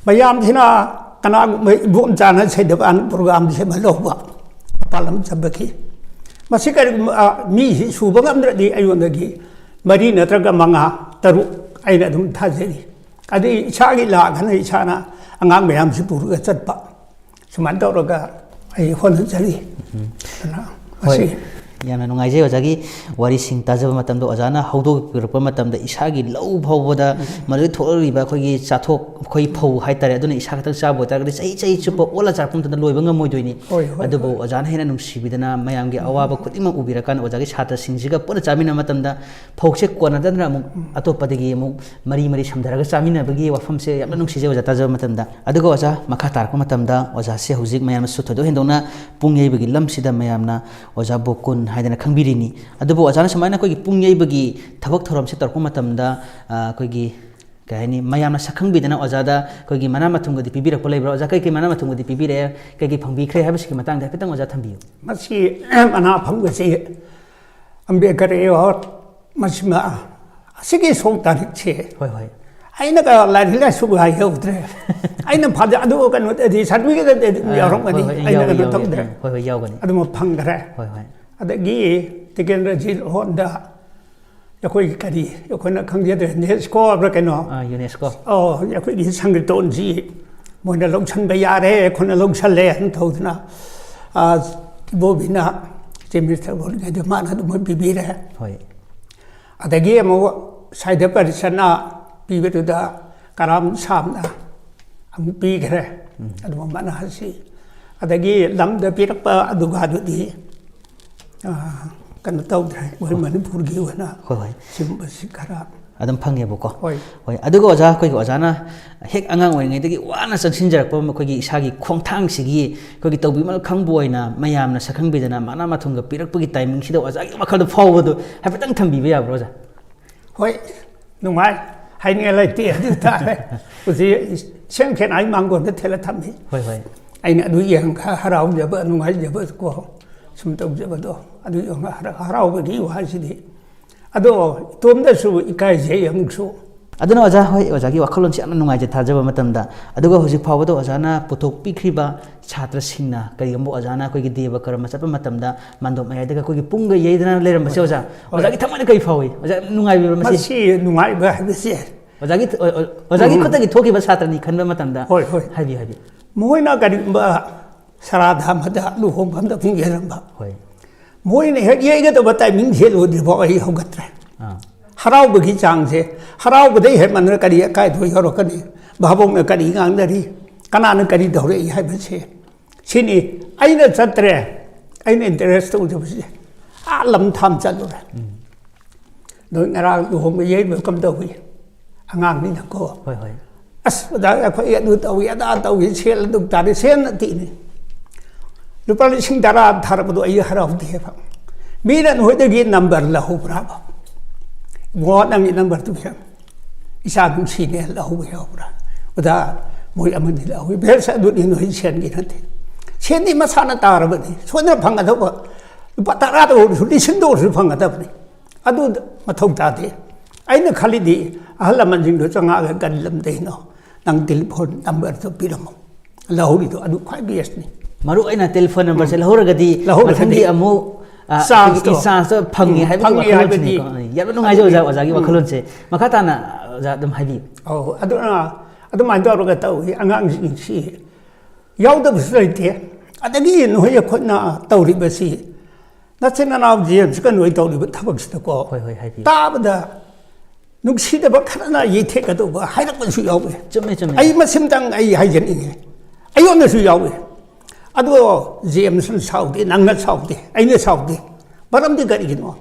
ꯃꯌꯥꯝꯁꯤꯅ ꯀꯅꯥꯒꯨꯝꯕ ꯏꯕꯣꯝꯆꯥꯅ ꯁꯩꯗꯕꯥꯟ ꯄ꯭ꯔꯣꯒ꯭ꯔꯥꯝꯁꯦ ꯑꯃ ꯂꯧꯕ, ꯃꯄꯥꯟ ꯂꯝ ꯆꯠꯄꯒꯤ꯫ ꯃꯁꯤ ꯀꯔꯤꯒꯨꯝꯕ, ꯑ, ꯃꯤꯁꯤ ꯁꯨꯕ ꯉꯝꯗ꯭ꯔꯗꯤ ꯑꯩꯉꯣꯟꯗꯒꯤ ꯃꯔꯤ ꯅꯠꯇ꯭ꯔꯒ ꯃꯉꯥ, ꯇꯔꯨꯛ ꯑꯩꯅ ꯑꯗꯨꯝ ꯊꯥꯖꯔꯤ꯫ ꯑꯗꯩ ꯏꯁꯥꯒꯤ ꯂꯥꯛꯑꯒꯅ ꯏꯁꯥꯅ ꯑꯉꯥꯡ ꯃꯌꯥꯝꯁꯤ ꯄꯨꯔꯒ ꯆꯠꯄ꯫ ꯁꯨꯃꯥꯏꯅ ꯇꯧꯔꯒ ꯑꯩ ꯍꯣꯠꯅꯖꯔꯤ꯫ ꯑꯗꯨꯅ ꯍꯣꯏ꯫ ꯃꯁꯤ ꯌꯥꯝꯅ ꯅꯨꯡꯉꯥꯏꯖꯩ ꯑꯣꯖꯥꯒꯤ ꯋꯥꯔꯤꯁꯤꯡ ꯇꯥꯖꯕ ꯃꯇꯝꯗ꯫ ꯑꯣꯖꯥꯅ ꯍꯧꯗꯣꯛꯄꯤꯔꯛꯄ ꯃꯇꯝꯗ ꯏꯁꯥꯒꯤ ꯂꯧ ꯐꯥꯎꯕꯗ ꯃꯗꯨꯗꯒꯤ ꯊꯣꯛꯂꯛꯂꯤꯕ ꯑꯩꯈꯣꯏꯒꯤ ꯆꯥꯊꯣꯛ, ꯑꯩꯈꯣꯏ ꯐꯧ ꯍꯥꯏꯇꯥꯔꯦ, ꯑꯗꯨꯅ ꯏꯁꯥ ꯈꯛꯇꯪ ꯆꯥꯕ ꯑꯣꯏꯇꯥꯔꯒꯗꯤ ꯆꯍꯤ, ꯆꯍꯤ ꯆꯨꯞꯄ ꯑꯣꯠꯂ ꯆꯥꯔꯛꯄ ꯃꯇꯝꯗ ꯂꯣꯏꯕ ꯉꯝꯃꯣꯏꯗꯣꯏꯅꯤ꯫ ꯍꯣꯏ, ꯍꯣꯏ, ꯑꯗꯨꯕꯨ ꯍꯣꯏ꯫ ꯑꯣꯖꯥꯅ ꯍꯦꯟꯅ ꯅꯨꯡꯁꯤꯕꯤꯗꯅ ꯃꯌꯥꯝꯒꯤ ꯑꯋꯥꯕ ꯈꯨꯗꯤꯡꯃꯛ ꯎꯕꯤꯔꯀꯥꯟꯗ ꯑꯣꯖꯥꯒꯤ ꯁꯥꯇ꯭ꯔꯁꯤꯡꯁꯤꯒ ꯄꯨꯟꯅ ꯆꯥꯃꯤꯟꯅꯕ ꯃꯇꯝꯗ ꯐꯧꯁꯦ ꯀꯣꯟꯅꯗꯅ ꯑꯃꯨꯛ ꯑꯇꯣꯞꯄꯗꯒꯤ ꯑꯃꯨꯛ ꯃꯔꯤ ꯃꯔꯤ ꯁꯝꯊꯔꯒ ꯆꯥꯃꯤꯟꯅꯕꯒꯤ ꯋꯥꯐꯝꯁꯦ ꯌꯥꯝꯅ ꯅꯨꯡꯁꯤꯖꯩ ꯑꯣꯖꯥ ꯇꯥꯖꯕ ꯃꯇꯝꯗ꯫ ꯑꯗꯨꯒ ꯑꯣꯖꯥ, ꯃꯈꯥ ꯇꯥꯔꯛꯄ ꯃꯇꯝꯗ ꯑꯣꯖꯥꯁꯦ ꯍꯧꯖꯤꯛ ꯃꯌꯥꯝꯅꯁꯨ ꯊꯣꯏꯗꯣꯛ ꯍꯦꯟꯗꯣꯛꯅ ꯄꯨꯡ ꯌꯩꯕꯒꯤ ꯂꯝꯁꯤꯗ ꯃꯌꯥꯝꯅ ꯑꯣꯖꯥ ꯕꯣꯀꯨꯟ ꯍꯥꯏꯗꯅ ꯈꯪꯕꯤꯔꯤꯅꯤ꯫ ꯑꯗꯨꯕꯨ ꯑꯣꯖꯥꯅ ꯁꯨꯃꯥꯏꯅ ꯑꯩꯈꯣꯏꯒꯤ ꯄꯨꯡ ꯌꯩꯕꯒꯤ ꯊꯕꯛ ꯊꯧꯔꯝꯁꯦ ꯇꯧꯔꯛꯄ ꯃꯇꯝꯗ, ꯑ, ꯑꯩꯈꯣꯏꯒꯤ, ꯀꯩ ꯍꯥꯏꯅꯤ, ꯃꯌꯥꯝꯅ ꯁꯛꯈꯪꯕꯤꯗꯅ ꯑꯣꯖꯥꯗ ꯑꯩꯈꯣꯏꯒꯤ ꯃꯅꯥ ꯃꯊꯨꯝꯒꯗꯤ ꯄꯤꯕꯤꯔꯛꯄ ꯂꯩꯕ꯭ꯔꯥ? ꯑꯣꯖꯥ, ꯀꯩ ꯀꯩ ꯃꯅꯥ ꯃꯊꯨꯝꯒꯗꯤ ꯄꯤꯕꯤꯔꯛꯑꯦ, ꯀꯩ ꯀꯩ ꯐꯪꯕꯤꯈ꯭ꯔꯦ ꯍꯥꯏꯕꯁꯤꯒꯤ ꯃꯇꯥꯡꯗ ꯍꯥꯏꯐꯦꯠꯇꯪ ꯑꯣꯖꯥ ꯊꯝꯕꯤꯌꯨ꯫ ꯃꯁꯤ ꯃꯅꯥ ꯐꯪꯕꯁꯤ ꯑꯝꯕꯦꯗꯀꯔ ꯑꯦꯋꯥꯔꯗ ꯃꯁꯤꯃ, ꯑꯁꯤꯒꯤ ꯁꯣꯡ ꯇꯥꯔꯤꯛꯁꯦ ꯍꯣꯏ, ꯍꯣꯏ꯫ ꯑꯩꯅꯒ ꯂꯥꯏꯔꯤꯛ ꯂꯥꯏꯁꯨ ꯍꯥꯏꯍꯧꯗ꯭ꯔꯦ꯫ ꯑꯩꯅ ꯐꯥꯖ-, ꯑꯗꯨ ꯀꯩꯅꯣꯗꯤ ꯁꯥꯔꯇꯤꯐꯤꯀꯦꯠꯇꯗꯤ ꯑꯗꯨꯝ ꯑ, ꯌꯥꯎꯔꯝꯒꯅꯤ꯫ ꯍꯣꯏ, ꯍꯣꯏ, ꯑꯩꯅ ꯌꯥꯎꯏ, ꯀꯩꯅꯣ ꯌꯥꯎꯏ, ꯇꯧꯗ꯭ꯔꯦ꯫ ꯎꯝ, ꯍꯣꯏ, ꯍꯣꯏ, ꯌꯥꯎꯒꯅꯤ꯫ ꯑꯗꯨꯃ ꯐꯪꯈ꯭ꯔꯦ꯫ ꯍꯣꯏ, ꯍꯣꯏ꯫ ꯑꯗꯒꯤ ꯇꯤꯀꯦꯟꯗ꯭ꯔꯖꯤꯠ ꯍꯣꯟꯗ ꯑꯩꯈꯣꯏꯒꯤ ꯀꯔꯤ, ꯑꯩꯈꯣꯏꯅ ꯈꯪꯖꯗ꯭ꯔꯦ, ꯅꯦꯁꯀꯣ ꯍꯥꯏꯕ꯭ꯔꯥ ꯀꯩꯅꯣ? ꯑ, ꯌꯨꯅꯦꯁꯀꯣ꯫ ꯑꯣ, ꯑꯩꯈꯣꯏꯒꯤ ꯁꯪꯀꯤꯔꯇꯣꯟꯁꯤ ꯃꯣꯏꯅ ꯂꯧꯁꯟꯕ ꯌꯥꯔꯦ, ꯑꯩꯈꯣꯏꯅ ꯂꯧꯁꯜꯂꯦ ꯍꯥꯏꯅ ꯇꯧꯗꯅ, ꯑ, ꯏꯕꯣꯕꯤꯅ ꯆꯤꯐ ꯃꯤꯅꯤꯁꯇꯔ ꯑꯣꯏꯔꯤꯉꯩꯗ ꯃꯥꯅ ꯑꯗꯨꯃꯛ ꯄꯤꯕꯤꯔꯦ꯫ ꯍꯣꯏ꯫ ꯑꯗꯒꯤ ꯑꯃꯨꯛ ꯁꯥꯍꯤꯇ꯭ꯌ ꯄꯔꯤꯁꯠꯅ ꯄꯤꯕꯗꯨꯗ ꯀꯔꯥꯝ ꯁꯥꯝꯅ ꯑꯃꯨꯛ ꯄꯤꯈ꯭ꯔꯦ꯫ ꯎꯝ꯫ ꯑꯗꯨꯒ ꯃꯅꯥꯁꯤ꯫ ꯑꯗꯒꯤ ꯂꯝꯗ ꯄꯤꯔꯛꯄ ꯑꯗꯨꯒꯗꯨꯗꯤ, ꯑ, ꯀꯩꯅꯣ ꯇꯧꯗ꯭ꯔꯦ꯫ ꯑꯩꯈꯣꯏ ꯍꯣꯏ꯫ ꯃꯅꯤꯄꯨꯔꯒꯤ ꯑꯣꯏꯅ ꯍꯣꯏ, ꯍꯣꯏ꯫ ꯁꯤꯒꯨꯝꯕꯁꯤ ꯈꯔ ꯑꯗꯨꯝ ꯐꯪꯉꯦꯕꯀꯣ꯫ ꯍꯣꯏ꯫ ꯍꯣꯏ꯫ ꯑꯗꯨꯒ ꯑꯣꯖꯥ, ꯑꯩꯈꯣꯏꯒꯤ ꯑꯣꯖꯥꯅ ꯍꯦꯛ ꯑꯉꯥꯡ ꯑꯣꯏꯔꯤꯉꯩꯗꯒꯤ ꯋꯥꯅ ꯆꯪꯁꯤꯟꯖꯔꯛꯄ ꯑꯩꯈꯣꯏꯒꯤ ꯏꯁꯥꯒꯤ ꯈꯣꯡꯊꯥꯡꯁꯤꯒꯤ ꯑꯩꯈꯣꯏꯒꯤ ꯇꯧꯕꯤꯃꯜ ꯈꯪꯕ ꯑꯣꯏꯅ ꯃꯌꯥꯝꯅ ꯁꯛꯈꯪꯕꯤꯗꯅ ꯃꯅꯥ ꯃꯊꯨꯝꯒ ꯄꯤꯔꯛꯄꯒꯤ ꯇꯥꯏꯃꯤꯡꯁꯤꯗ ꯑꯣꯖꯥꯒꯤ ꯋꯥꯈꯜꯗ ꯐꯥꯎꯕꯗꯣ ꯍꯥꯏꯐꯦꯠꯇꯪ ꯊꯝꯕꯤꯕ ꯌꯥꯕ꯭ꯔꯣ ꯑꯣꯖꯥ? ꯍꯣꯏ, ꯅꯨꯡꯉꯥꯏ꯫ ꯍꯥꯏꯅꯤꯡꯉꯥꯏ ꯂꯩꯇꯦ ꯑꯗꯨ ꯇꯥꯔꯦ꯫ ꯍꯧꯖꯤꯛ ꯁꯦꯝ ꯈꯦꯠꯅ ꯑꯩ ꯃꯥꯡꯒꯣꯟꯗ ꯊꯦꯠꯂ ꯊꯝꯃꯤ꯫ ꯍꯣꯏ, ꯍꯣꯏ꯫ ꯑꯩꯅ ꯑꯗꯨ ꯌꯦꯡꯉꯒ ꯍꯔꯥꯎꯖꯕ, ꯅꯨꯡꯉꯥꯏꯖꯕ ꯀꯣ, ꯁꯨꯝ ꯇꯧꯖꯕꯗꯣ, ꯑꯗꯨ ꯌꯦꯡꯉꯒ ꯍꯔꯥꯎ-, ꯍꯔꯥꯎꯕꯒꯤ ꯋꯥꯁꯤꯗꯤ꯫ ꯑꯗꯣ ꯏꯇꯣꯝꯗꯁꯨ ꯏꯀꯥꯏꯖꯩ ꯑꯃꯨꯛꯁꯨ꯫ ꯑꯗꯨꯅ ꯑꯣꯖꯥ, ꯍꯣꯏ, ꯑꯣꯖꯥꯒꯤ ꯋꯥꯈꯜꯂꯣꯟꯁꯤ ꯌꯥꯝꯅ ꯅꯨꯡꯉꯥꯏꯖꯩ ꯊꯥꯖꯕ ꯃꯇꯝꯗ꯫ ꯑꯗꯨꯒ ꯍꯧꯖꯤꯛ ꯐꯥꯎꯕꯗ ꯑꯣꯖꯥꯅ ꯄꯨꯊꯣꯛꯄꯤꯈ꯭ꯔꯤꯕ ꯁꯥꯇ꯭ꯔꯁꯤꯡꯅ ꯀꯔꯤꯒꯨꯝꯕ ꯑꯣꯖꯥꯅ ꯑꯩꯈꯣꯏꯒꯤ ꯗꯦꯕ ꯀꯔꯝꯕ ꯆꯠꯄ ꯃꯇꯝꯗ ꯃꯥꯟꯗꯣꯞ ꯃꯌꯥꯏꯗꯒ ꯑꯩꯈꯣꯏꯒꯤ ꯄꯨꯡꯒ ꯌꯩꯗꯅ ꯂꯩꯔꯝꯕꯁꯦ ꯍꯣꯏ꯫ ꯑꯣꯖꯥ, ꯍꯣꯏ꯫ ꯑꯣꯖꯥꯒꯤ ꯊꯃꯣꯏꯗ ꯀꯔꯤ ꯐꯥꯎꯏ? ꯑꯣꯖꯥ, ꯌꯥꯝ ꯅꯨꯡꯉꯥꯏꯕꯤꯕ꯭ꯔꯥ ꯃꯁꯤ? ꯃꯁꯤ ꯅꯨꯡꯉꯥꯏꯕ ꯍꯥꯏꯕꯁꯦ ꯑꯣꯖꯥꯒꯤ ꯊ-, ꯑꯣ-, ꯑꯣ-, ꯑꯣꯖꯥꯒꯤ ꯎꯝ꯫ ꯈꯨꯠꯇꯒꯤ ꯊꯣꯛꯈꯤꯕ ꯁꯥꯇ꯭ꯔꯅꯤ ꯈꯟꯕ ꯃꯇꯝꯗ ꯍꯣꯏ, ꯍꯣꯏ꯫ ꯍꯥꯏꯕꯤꯌꯨ, ꯍꯥꯏꯕꯤꯌꯨ꯫ ꯃꯈꯣꯏꯅ ꯀꯔꯤꯒꯨꯝꯕ ꯁꯔꯥꯙ ꯑꯃꯗ ꯂꯨꯍꯣꯡꯕ ꯑꯃꯗ ꯄꯨꯡ ꯌꯩꯔꯝꯕ꯫ ꯍꯣꯏ꯫ ꯃꯣꯏꯅ ꯍꯦꯛ ꯌꯩꯒꯗꯕ ꯇꯥꯏꯃꯤꯡ ꯍꯦꯜꯂꯨꯗ꯭ꯔꯤꯐꯥꯎ ꯑꯩ ꯍꯧꯒꯠꯇ꯭ꯔꯦ꯫ ꯑꯥ꯫ ꯍꯔꯥꯎꯕꯒꯤ ꯆꯥꯡꯁꯦ, ꯍꯔꯥꯎꯕꯗꯩ ꯍꯦꯟꯃꯟꯗꯅ ꯀꯔꯤ ꯑꯀꯥꯏꯕ ꯌꯥꯎꯔꯛꯀꯅꯤ? ꯚꯥꯕꯣꯛꯅ ꯀꯔꯤ ꯉꯥꯡꯅꯔꯤ? ꯀꯅꯥꯅ ꯀꯔꯤ ꯇꯧꯔꯛꯏ ꯍꯥꯏꯕꯁꯦ꯫ ꯁꯤꯅꯤ ꯑꯩꯅ ꯆꯠꯇ꯭ꯔꯦ꯫ ꯑꯩꯅ ꯏꯟꯇꯔꯦꯁ ꯇꯧꯖꯕꯁꯦ ꯑꯥ ꯂꯝ ꯊꯥꯝ ꯆꯠꯂꯨꯔꯦ꯫ ꯎꯝ꯫ ꯅꯣꯏ ꯉꯔꯥꯡ ꯂꯨꯍꯣꯡꯕ ꯌꯩꯕ ꯀꯝꯗꯧꯏ? ꯑꯉꯥꯡꯅꯤꯅꯀꯣ꯫ ꯍꯣꯏ, ꯍꯣꯏ꯫ "ꯑꯁ, ꯑꯣꯖꯥ, ꯑꯩꯈꯣꯏ ꯑꯗꯨ ꯇꯧꯏ, ꯑꯗꯥ ꯇꯧꯏ, ꯁꯦꯜ ꯑꯗꯨ ꯇꯥꯔꯦ", ꯁꯦꯜ ꯅꯠꯇꯦꯅꯦ꯫ ꯂꯨꯄꯥ ꯂꯤꯁꯤꯡ ꯇꯔꯥ ꯊꯥꯔꯛꯄꯗꯣ ꯑꯩ ꯍꯔꯥꯎꯗꯦꯕ꯫ ꯃꯤꯅ ꯅꯣꯏꯗꯒꯤ ꯅꯝꯕꯔ ꯂꯧꯍꯧꯕ꯭ꯔꯥꯕ? "ꯏꯕꯨꯡꯉꯣ, ꯅꯪꯒꯤ ꯅꯝꯕꯔꯗꯨ ꯄꯤꯔꯝ-, ꯏꯆꯥ ꯅꯨꯡꯁꯤꯅꯦ", ꯂꯧꯍꯧꯕ ꯌꯥꯎꯕ꯭ꯔꯥ? "ꯑꯣꯖꯥ, ꯃꯣꯏ ꯑꯃꯅꯤ ꯂꯧꯍꯧꯋꯤ"꯫ ꯚꯦꯁ ꯑꯗꯨꯗꯤ ꯅꯣꯏ ꯁꯦꯟꯒꯤ ꯅꯠꯇꯦ꯫ ꯁꯦꯟꯗꯤ ꯃꯁꯥꯅ ꯇꯥꯔꯕꯅꯤ꯫ ꯁꯣꯏꯗꯅ ꯐꯪꯒꯗꯧꯕ꯫ ꯂꯨꯄꯥ ꯇꯔꯥꯗ ꯑꯣꯏꯔꯁꯨ, ꯂꯤꯁꯤꯡꯗ ꯑꯣꯏꯔꯁꯨ ꯐꯪꯒꯗꯕꯅꯤ꯫ ꯑꯗꯨ ꯃꯊꯧ ꯇꯥꯗꯦ꯫ ꯑꯩꯅ ꯈꯜꯂꯤꯗꯤ ꯑꯍꯜ ꯂꯃꯟꯁꯤꯡꯗꯣ ꯆꯪꯉꯛꯑꯒ ꯀꯔꯤ ꯂꯝꯗꯩꯅꯣ, ꯅꯪ ꯇꯦꯂꯤꯐꯣꯟ ꯅꯝꯕꯔꯗꯣ ꯄꯤꯔꯝꯃꯣ꯫ ꯂꯧꯍꯧꯔꯤꯗꯣ ꯑꯗꯨ ꯈ꯭ꯋꯥꯏ ꯕꯦꯁꯅꯤ꯫ ꯃꯔꯨ ꯑꯣꯏꯅ ꯇꯦꯂꯤꯐꯣꯟ ꯅꯝꯕꯔꯁꯦ ꯎꯝ꯫ ꯂꯧꯍꯧꯔꯒꯗꯤ ꯂꯧꯍꯧꯔꯒꯗꯤ ꯃꯊꯪꯒꯤ ꯑꯃꯨꯛ, ꯑ, ꯆꯥꯟꯁꯇꯣ꯫ ꯑꯩꯈꯣꯏꯒꯤ ꯆꯥꯟꯁꯇꯣ ꯐꯪꯉꯤ ꯎꯝ, ꯍꯥꯏꯕꯒꯤ ꯐꯪꯉꯤ ꯍꯥꯏꯕꯗꯤ ꯋꯥꯈꯜꯂꯣꯟꯁꯤꯅꯤꯀꯣ꯫ ꯌꯥꯝꯅ ꯅꯨꯡꯉꯥꯏꯖꯩ ꯑꯗꯨꯒꯤ ꯑꯣꯖꯥ, ꯑꯣꯖꯥꯒꯤ ꯎꯝ꯫ ꯋꯥꯈꯜꯂꯣꯟꯁꯦ꯫ ꯃꯈꯥ ꯇꯥꯅ ꯑꯣꯖꯥ ꯑꯗꯨꯝ ꯍꯥꯏꯕꯤꯌꯨ꯫ ꯑꯧ, ꯑꯗꯨꯅ ꯑꯗꯨꯃꯥꯏꯅ ꯇꯧꯔꯒ ꯇꯧꯏ꯫ ꯑꯉꯥꯡꯁꯤꯡꯁꯤ ꯌꯥꯎꯗꯕꯁꯨ ꯂꯩꯇꯦ꯫ ꯑꯗꯒꯤ ꯅꯈꯣꯏ ꯑꯩꯈꯣꯏꯅ ꯇꯧꯔꯤꯕꯁꯤ, ꯅꯆꯤꯟ ꯅꯅꯥꯎ ꯖꯦꯝꯁꯀ ꯅꯣꯏ ꯇꯧꯔꯤꯕ ꯊꯕꯛꯁꯤꯗꯀꯣ, ꯍꯣꯏ, ꯍꯣꯏ, ꯍꯥꯏꯕꯤꯌꯨ꯫ ꯇꯥꯕꯗ ꯅꯨꯡꯁꯤꯗꯕ ꯈꯔꯅ ꯌꯩꯊꯦꯛꯀꯗꯧꯕ ꯍꯥꯏꯔꯛꯄꯁꯨ ꯌꯥꯎꯋꯦ꯫ ꯆꯨꯝꯃꯦ, ꯆꯨꯝꯃꯦ꯫ ꯑꯩ ꯃꯁꯤꯃꯇꯪ ꯑꯩ ꯍꯥꯏꯖꯅꯤꯡꯉꯦ, ꯑꯩꯉꯣꯟꯗꯁꯨ ꯌꯥꯎꯋꯦ꯫ ꯑꯗꯣ ꯖꯦꯝꯁꯅ ꯁꯥꯎꯗꯦ, ꯅꯪꯅ ꯁꯥꯎꯗꯦ, ꯑꯩꯅ ꯁꯥꯎꯗꯦ꯫ ꯃꯔꯝꯗꯤ ꯀꯔꯤꯒꯤꯅꯣ?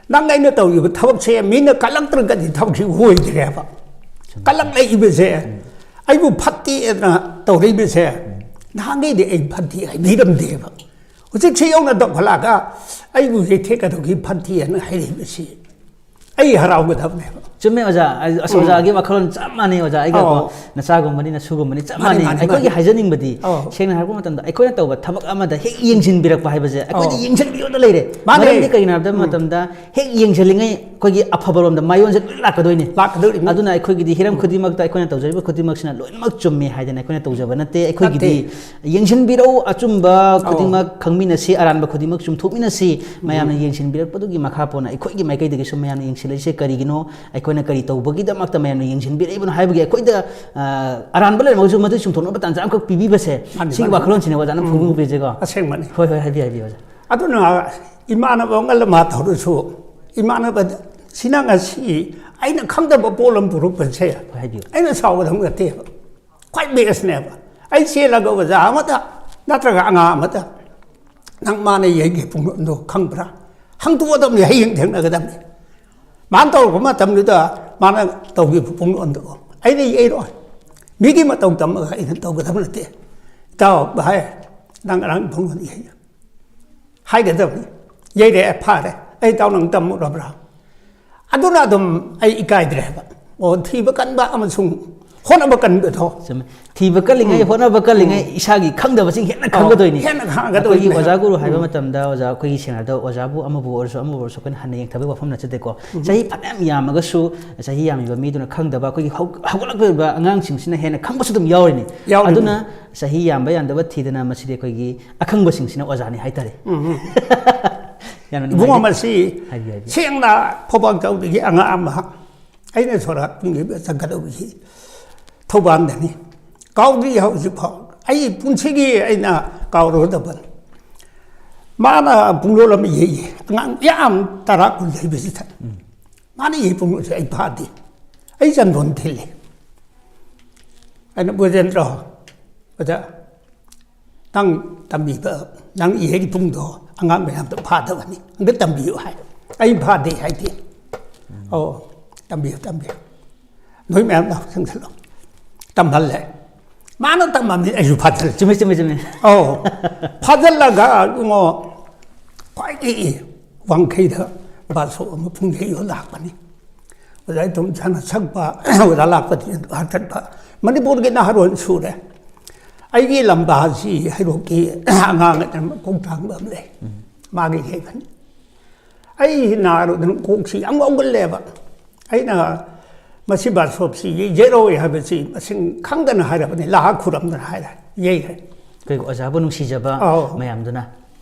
ꯅꯪ ꯑꯩꯅ ꯇꯧꯔꯤꯕ ꯊꯕꯛꯁꯦ ꯃꯤꯅ ꯀꯜꯂꯛꯇ꯭ꯔꯒꯗꯤ ꯊꯕꯛꯁꯤ ꯑꯣꯏꯗ꯭ꯔꯦꯕ꯫ ꯆꯨꯝꯃꯦ꯫ ꯀꯜꯂꯛꯂꯛꯏꯕꯁꯦ, ꯎꯝ꯫ ꯑꯩꯕꯨ ꯐꯠꯇꯦꯅ ꯇꯧꯔꯛꯏꯕꯁꯦ, ꯎꯝ꯫ ꯅꯍꯥꯟꯈꯩꯗꯤ ꯑꯩ ꯐꯠꯇꯦ ꯍꯥꯏꯕꯤꯔꯝꯗꯦꯕ꯫ ꯍꯧꯖꯤꯛꯁꯤ ꯌꯧꯅ ꯇꯧꯈꯠꯂꯛꯑꯒ ꯑꯩꯕꯨ ꯌꯩꯊꯦꯛꯀꯗꯧꯒꯤ ꯐꯠꯇꯦꯅ ꯍꯥꯏꯔꯛꯏꯕꯁꯤ ꯑꯩ ꯍꯔꯥꯎꯒꯗꯕꯅꯦꯕ꯫ ꯆꯨꯝꯃꯦ ꯑꯣꯖꯥ꯫ ꯑꯁ, ꯎꯝ꯫ ꯑꯣꯖꯥꯒꯤ ꯋꯥꯈꯜꯂꯣꯟ ꯆꯞ ꯃꯥꯟꯅꯩ ꯑꯣꯖꯥ꯫ ꯑꯩꯒꯀꯣ, ꯑꯧ꯫ ꯅꯆꯥꯒꯨꯝꯕꯅꯤꯅ, ꯁꯨꯒꯨꯝꯕꯅꯤ, ꯆꯞ ꯃꯥꯅꯤ, ꯃꯥꯟꯅꯩ꯫ ꯃꯥꯅꯤ, ꯑꯩꯈꯣꯏꯒꯤ ꯃꯥꯅꯤ꯫ ꯍꯥꯏꯖꯅꯤꯡꯕꯗꯤ, ꯑꯧ꯫ ꯁꯦꯡꯅ ꯍꯥꯏꯔꯛꯄ ꯃꯇꯝꯗ, ꯑꯩꯈꯣꯏꯅ ꯇꯧꯕ ꯊꯕꯛ ꯑꯃꯗ ꯍꯦꯛ ꯌꯦꯡꯁꯤꯟꯕꯤꯔꯛꯄ ꯍꯥꯏꯕꯁꯦ, ꯑꯩꯈꯣꯏꯗꯤ ꯑꯧ꯫ ꯌꯦꯡꯁꯤꯟꯕꯤꯌꯣꯅ ꯂꯩꯔꯦ꯫ ꯃꯥꯅꯦ꯫ ꯃꯔꯝꯗꯤ ꯀꯩꯒꯤꯅꯣ ꯍꯥꯏꯕ ꯎꯝ꯫ ꯃꯇꯝꯗ, ꯍꯦꯛ ꯌꯦꯡꯁꯤꯜꯂꯤꯉꯩ ꯑꯩꯈꯣꯏꯒꯤ ꯑꯐꯕꯔꯣꯝꯗ ꯃꯥꯏꯑꯣꯟꯁꯦ ꯂꯣꯏ ꯂꯥꯛꯀꯗꯣꯏꯅꯤ꯫ ꯂꯥꯛꯀꯗꯣꯏꯅꯤ꯫ ꯑꯗꯨꯅ ꯑꯩꯈꯣꯏꯒꯤꯗꯤ ꯍꯤꯔꯝ ꯈꯨꯗꯤꯡꯃꯛꯇ ꯑꯩꯈꯣꯏꯅ ꯇꯧꯖꯔꯤꯕ ꯈꯨꯗꯤꯡꯃꯛꯁꯤꯅ ꯂꯣꯏꯅꯃꯛ ꯆꯨꯝꯃꯤ ꯍꯥꯏꯗꯅ ꯑꯩꯈꯣꯏꯅ ꯇꯧꯖꯕ ꯅꯠꯇꯦ꯫ ꯑꯩꯈꯣꯏꯒꯤꯗꯤ ꯅꯠꯇꯦ꯫ ꯌꯦꯡꯁꯤꯟꯕꯤꯔꯛꯎ, ꯑꯆꯨꯝꯕ ꯑꯧ꯫ ꯈꯨꯗꯤꯡꯃꯛ ꯈꯪꯃꯤꯟꯅꯁꯤ, ꯑꯔꯥꯟꯕ ꯈꯨꯗꯤꯡꯃꯛ ꯆꯨꯝꯊꯣꯛꯃꯤꯟꯅꯁꯤ꯫ ꯎꯝ꯫ ꯃꯌꯥꯝꯅ ꯌꯦꯡꯁꯤꯟꯕꯤꯔꯛꯄꯗꯨꯒꯤ ꯃꯈꯥ ꯄꯣꯟꯅ ꯑꯩꯈꯣꯏꯒꯤ ꯃꯥꯏꯀꯩꯗꯒꯤꯁꯨ ꯃꯌꯥꯝꯅ ꯌꯦꯡꯁꯤꯜꯂꯛꯏꯁꯦ ꯀꯔꯤꯒꯤꯅꯣ? ꯑꯩꯈꯣꯏꯅ ꯀꯔꯤ ꯇꯧꯕꯒꯤꯗꯃꯛꯇ ꯃꯌꯥꯝꯅ ꯌꯦꯡꯁꯤꯟꯕꯤꯔꯛꯏꯕꯅꯣ ꯍꯥꯏꯕꯒꯤ ꯑꯩꯈꯣꯏꯗ, ꯑ, ꯑꯔꯥꯟꯕ ꯂꯩꯔꯝꯃꯒꯁꯨ ꯃꯗꯨ ꯆꯨꯝꯊꯣꯛꯅꯕ ꯇꯥꯟꯖꯥ ꯑꯃꯈꯛ ꯄꯤꯕꯤꯕꯁꯦ, ꯃꯥꯅꯤ, ꯁꯤꯒꯤ ꯃꯥꯅꯤ꯫ ꯋꯥꯈꯜꯂꯣꯟꯁꯤꯅꯦ ꯑꯣꯖꯥꯅ ꯎꯝ꯫ ꯐꯣꯡꯗꯣꯛꯄꯤꯔꯤꯁꯦꯀꯣ꯫ ꯑꯁꯦꯡꯕꯅꯤ꯫ ꯍꯣꯏ, ꯍꯣꯏ, ꯍꯥꯏꯕꯤꯌꯨ, ꯍꯥꯏꯕꯤꯌꯨ, ꯑꯣꯖꯥ꯫ ꯑꯗꯨꯅ ꯏꯃꯥꯟꯅꯕ ꯑꯃꯒ ꯂꯝꯕꯥ ꯇꯧꯔꯁꯨ, ꯏꯃꯥꯟꯅꯕꯗ, "ꯁꯤꯅ ꯉꯁꯤ ꯑꯩꯅ ꯈꯪꯗꯕ ꯄꯣꯠ ꯑꯃ ꯄꯨꯔꯛꯄꯁꯦ ꯍꯥꯏꯕꯤꯌꯨ꯫ ꯑꯩꯅ ꯁꯥꯎꯒꯗꯕ ꯅꯠꯇꯦꯕ, ꯈ꯭ꯋꯥꯏ ꯕꯦꯁꯅꯦꯕ꯫ ꯑꯩ ꯆꯦꯜꯂꯒ ꯑꯣꯖꯥ ꯑꯃꯗ ꯅꯠꯇ꯭ꯔꯒ ꯑꯉꯥꯡ ꯑꯃꯗ, 'ꯅꯪ ꯃꯥꯅ ꯌꯩꯒꯦ ꯄꯨꯡꯗꯣ ꯈꯪꯕ꯭ꯔꯥ?' ꯍꯪꯗꯣꯛꯀꯗꯕꯅꯤ, ꯍꯌꯦꯡ ꯊꯦꯡꯅꯒꯗꯕꯅꯤ꯫ ꯃꯥꯅ ꯇꯧꯔꯛꯄ ꯃꯇꯝꯗꯨꯗ ꯃꯥꯅ ꯇꯧꯈꯤꯕ ꯄꯨꯡꯗꯣꯟꯗꯣ ꯑꯩꯅ ꯌꯩꯔꯣꯏ꯫ ꯃꯤꯒꯤ ꯃꯇꯧ ꯇꯝꯃꯒ ꯑꯩꯅ ꯇꯧꯒꯗꯕ ꯅꯠꯇꯦ꯫ "ꯏꯇꯥꯎ ꯚꯥꯏ, ꯅꯪ ꯉꯔꯥꯡ ꯄꯨꯡꯗꯣꯟ ꯌꯩ" ꯍꯥꯏꯒꯗꯕꯅꯤ꯫ "ꯌꯩꯔꯦ, ꯐꯔꯦ꯫ ꯑꯩ ꯏꯇꯥꯎ ꯅꯪ ꯇꯝꯃꯨꯔꯕ꯭ꯔꯥ?" ꯑꯗꯨꯅ ꯑꯗꯨꯝ ꯑꯩ ꯏꯀꯥꯏꯗ꯭ꯔꯦ ꯍꯥꯏꯕ꯫ ꯑꯣ, ꯊꯤꯕ ꯀꯟꯕ ꯑꯃꯁꯨꯡ ꯍꯣꯠꯅꯕ ꯀꯟꯕꯗꯣ꯫ ꯆꯨꯝꯃꯦ꯫ ꯊꯤꯕ ꯀꯜꯂꯤꯉꯩ, ꯎꯝ꯫ ꯍꯣꯠꯅꯕ ꯀꯜꯂꯤꯉꯩ, ꯎꯝ꯫ ꯏꯁꯥꯒꯤ ꯈꯪꯗꯕꯁꯤꯡ ꯍꯦꯟꯅ ꯑꯧ, ꯈꯪꯒꯗꯣꯏꯅꯤ꯫ ꯍꯦꯟꯅ ꯈꯪꯒꯗꯣꯏꯅꯤ꯫ ꯑꯩꯈꯣꯏꯒꯤ ꯑꯣꯖꯥ ꯒꯨꯔꯨ ꯍꯥꯏꯕ ꯎꯝ꯫ ꯃꯇꯝꯗ ꯑꯣꯖꯥ ꯑꯩꯈꯣꯏꯒꯤ ꯁꯦꯡꯅꯗ ꯑꯣꯖꯥꯕꯨ ꯑꯃꯕꯨ ꯑꯣꯏꯔꯁꯨ ꯑꯃꯕꯨ ꯑꯣꯏꯔꯁꯨ ꯑꯩꯈꯣꯏꯅ ꯍꯟꯅ ꯌꯦꯡꯊꯕꯒꯤ ꯋꯥꯐꯝ ꯅꯠꯆꯗꯦꯀꯣ꯫ ꯎꯝ꯫ ꯆꯍꯤ ꯐꯅꯌꯥꯝ ꯌꯥꯝꯃꯒꯁꯨ ꯆꯍꯤ ꯌꯥꯝꯃꯤꯕ ꯃꯤꯗꯨꯅ ꯈꯪꯗꯕ ꯑꯩꯈꯣꯏꯒꯤ ꯍꯧ-, ꯍꯧꯒꯠꯂꯛꯂꯤꯕ ꯑꯉꯥꯡꯁꯤꯡꯁꯤꯅ ꯍꯦꯟꯅ ꯈꯪꯕꯁꯨ ꯑꯗꯨꯝ ꯌꯥꯎꯔꯤꯅꯤ꯫ ꯌꯥꯎꯔꯤꯅꯤ꯫ ꯑꯗꯨꯅ ꯆꯍꯤ ꯌꯥꯝꯕ ꯌꯥꯝꯗꯕ ꯊꯤꯗꯅ ꯃꯁꯤꯗꯤ ꯑꯩꯈꯣꯏꯒꯤ ꯑꯈꯪꯕꯁꯤꯡꯁꯤꯅ ꯑꯣꯖꯥꯅꯤ ꯍꯥꯏꯇꯥꯔꯦ꯫ ꯎꯝ, ꯎꯝ꯫ ꯌꯥꯝꯅ ꯏꯕꯨꯡꯉꯣ, ꯅꯨꯡꯉꯥꯏꯖꯩ꯫ ꯃꯁꯤ ꯍꯥꯏꯕꯤꯌꯨ, ꯍꯥꯏꯕꯤꯌꯨ꯫ ꯁꯦꯡꯅ ꯈꯨꯕꯥꯛ ꯆꯧꯗꯒꯤ ꯑꯉꯥꯡ ꯑꯃ ꯑꯩꯅ ꯁꯣꯔꯥꯠ ꯄꯨꯡꯒꯤ ꯆꯠꯀꯗꯧꯕꯁꯤ ꯊꯧꯕꯥꯜꯗꯅꯤ꯫ ꯀꯥꯎꯗ꯭ꯔꯤ ꯍꯧꯖꯤꯛꯐꯥꯎ꯫ ꯑꯩ ꯄꯨꯟꯁꯤꯒꯤ ꯑꯩꯅ ꯀꯥꯎꯔꯣꯏꯗꯕꯅꯤ꯫ ꯃꯥꯅ ꯄꯨꯡꯂꯣꯜ ꯑꯃ ꯌꯩꯌꯦ꯫ ꯑꯉꯥꯡ ꯌꯥꯝ ꯇꯔꯥ ꯀꯨꯟ ꯂꯩꯕꯁꯤꯗ꯫ ꯎꯝ꯫ ꯃꯥꯅ ꯌꯩ ꯄꯨꯡꯂꯣꯜꯁꯦ ꯑꯩ ꯐꯥꯗꯦ꯫ ꯑꯩ ꯆꯟꯗꯣꯟ ꯊꯤꯜꯂꯤ꯫ ꯑꯩꯅ, "ꯕ꯭ꯔꯖꯦꯟꯗ꯭ꯔꯣ, ꯑꯣꯖꯥ, ꯅꯪ ꯇꯝꯕꯤꯕ, ꯅꯪ ꯏꯍꯦꯒꯤ ꯄꯨꯡꯗꯣ ꯑꯉꯥꯡ ꯃꯌꯥꯝꯗꯣ ꯐꯥꯗꯕꯅꯤ, ꯑꯝꯇ ꯇꯝꯕꯤꯌꯨ" ꯍꯥꯏ꯫ ꯑꯩ ꯐꯥꯗꯦ ꯍꯥꯏꯗꯦ꯫ "ꯑꯣ, ꯇꯝꯕꯤꯌꯨ, ꯇꯝꯕꯤꯌꯨ꯫ ꯅꯣꯏ ꯃꯌꯥꯝ ꯂꯥꯛꯑꯣ, ꯆꯪꯁꯤꯜꯂꯣ"꯫ ꯇꯝꯍꯜꯂꯦ꯫ ꯃꯥꯅ ꯇꯝꯃꯝꯅꯤ, ꯑꯩꯁꯨ ꯐꯥꯖꯤꯜꯂꯦ꯫ ꯆꯨꯝꯃꯦ, ꯆꯨꯝꯃꯦ, ꯆꯨꯝꯃꯦ꯫ ꯑꯧ, ꯐꯥꯖꯤꯜꯂꯒ ꯏꯕꯨꯡꯉꯣ, ꯈ꯭ꯋꯥꯏꯗꯒꯤ ꯋꯥꯡꯈꯩꯗ ꯕꯥꯁꯣꯞ ꯑꯃ ꯄꯨꯡ ꯌꯩꯕ ꯂꯥꯛꯄꯅꯤ꯫ ꯑꯣꯖꯥ ꯏꯇꯣꯝꯆꯥꯅ ꯁꯛꯄ, ꯑꯣꯖꯥ ꯂꯥꯛꯄꯗꯤ ꯍꯥꯛꯇꯛꯄ꯫ ꯃꯅꯤꯄꯨꯔꯒꯤ ꯅꯍꯥꯔꯣꯜ ꯁꯨꯔꯦ꯫ ꯑꯩꯒꯤ ꯂꯝꯕꯥꯁꯤ ꯍꯩꯔꯣꯛꯀꯤ ꯑꯉꯥꯡ ꯀꯣꯛ ꯇꯥꯡꯕ ꯑꯃ ꯂꯩ꯫ ꯎꯝ꯫ ꯃꯥꯒꯤ ꯌꯩꯕꯅꯤ꯫ ꯑꯩ ꯅꯍꯥꯔꯣꯜꯗꯅ ꯀꯣꯛꯁꯤ ꯌꯥꯝ ꯉꯥꯎꯒꯜꯂꯦꯕ꯫ ꯑꯩꯅ ꯃꯁꯤ ꯕꯥꯁꯣꯞꯁꯤ ꯌꯩꯔꯣꯏ ꯍꯥꯏꯕꯁꯤ ꯃꯁꯤꯡ ꯈꯪꯗꯅ ꯍꯥꯏꯔꯕꯅꯤ, ꯂꯥꯛꯑ ꯈꯨꯔꯝꯗꯅ ꯍꯥꯏꯔꯦ, ꯌꯩꯔꯦ꯫ ꯑꯩꯈꯣꯏꯒꯤ ꯑꯣꯖꯥꯕꯨ ꯅꯨꯡꯁꯤꯖꯕ ꯑꯧ꯫ ꯃꯌꯥꯝꯗꯨꯅ꯫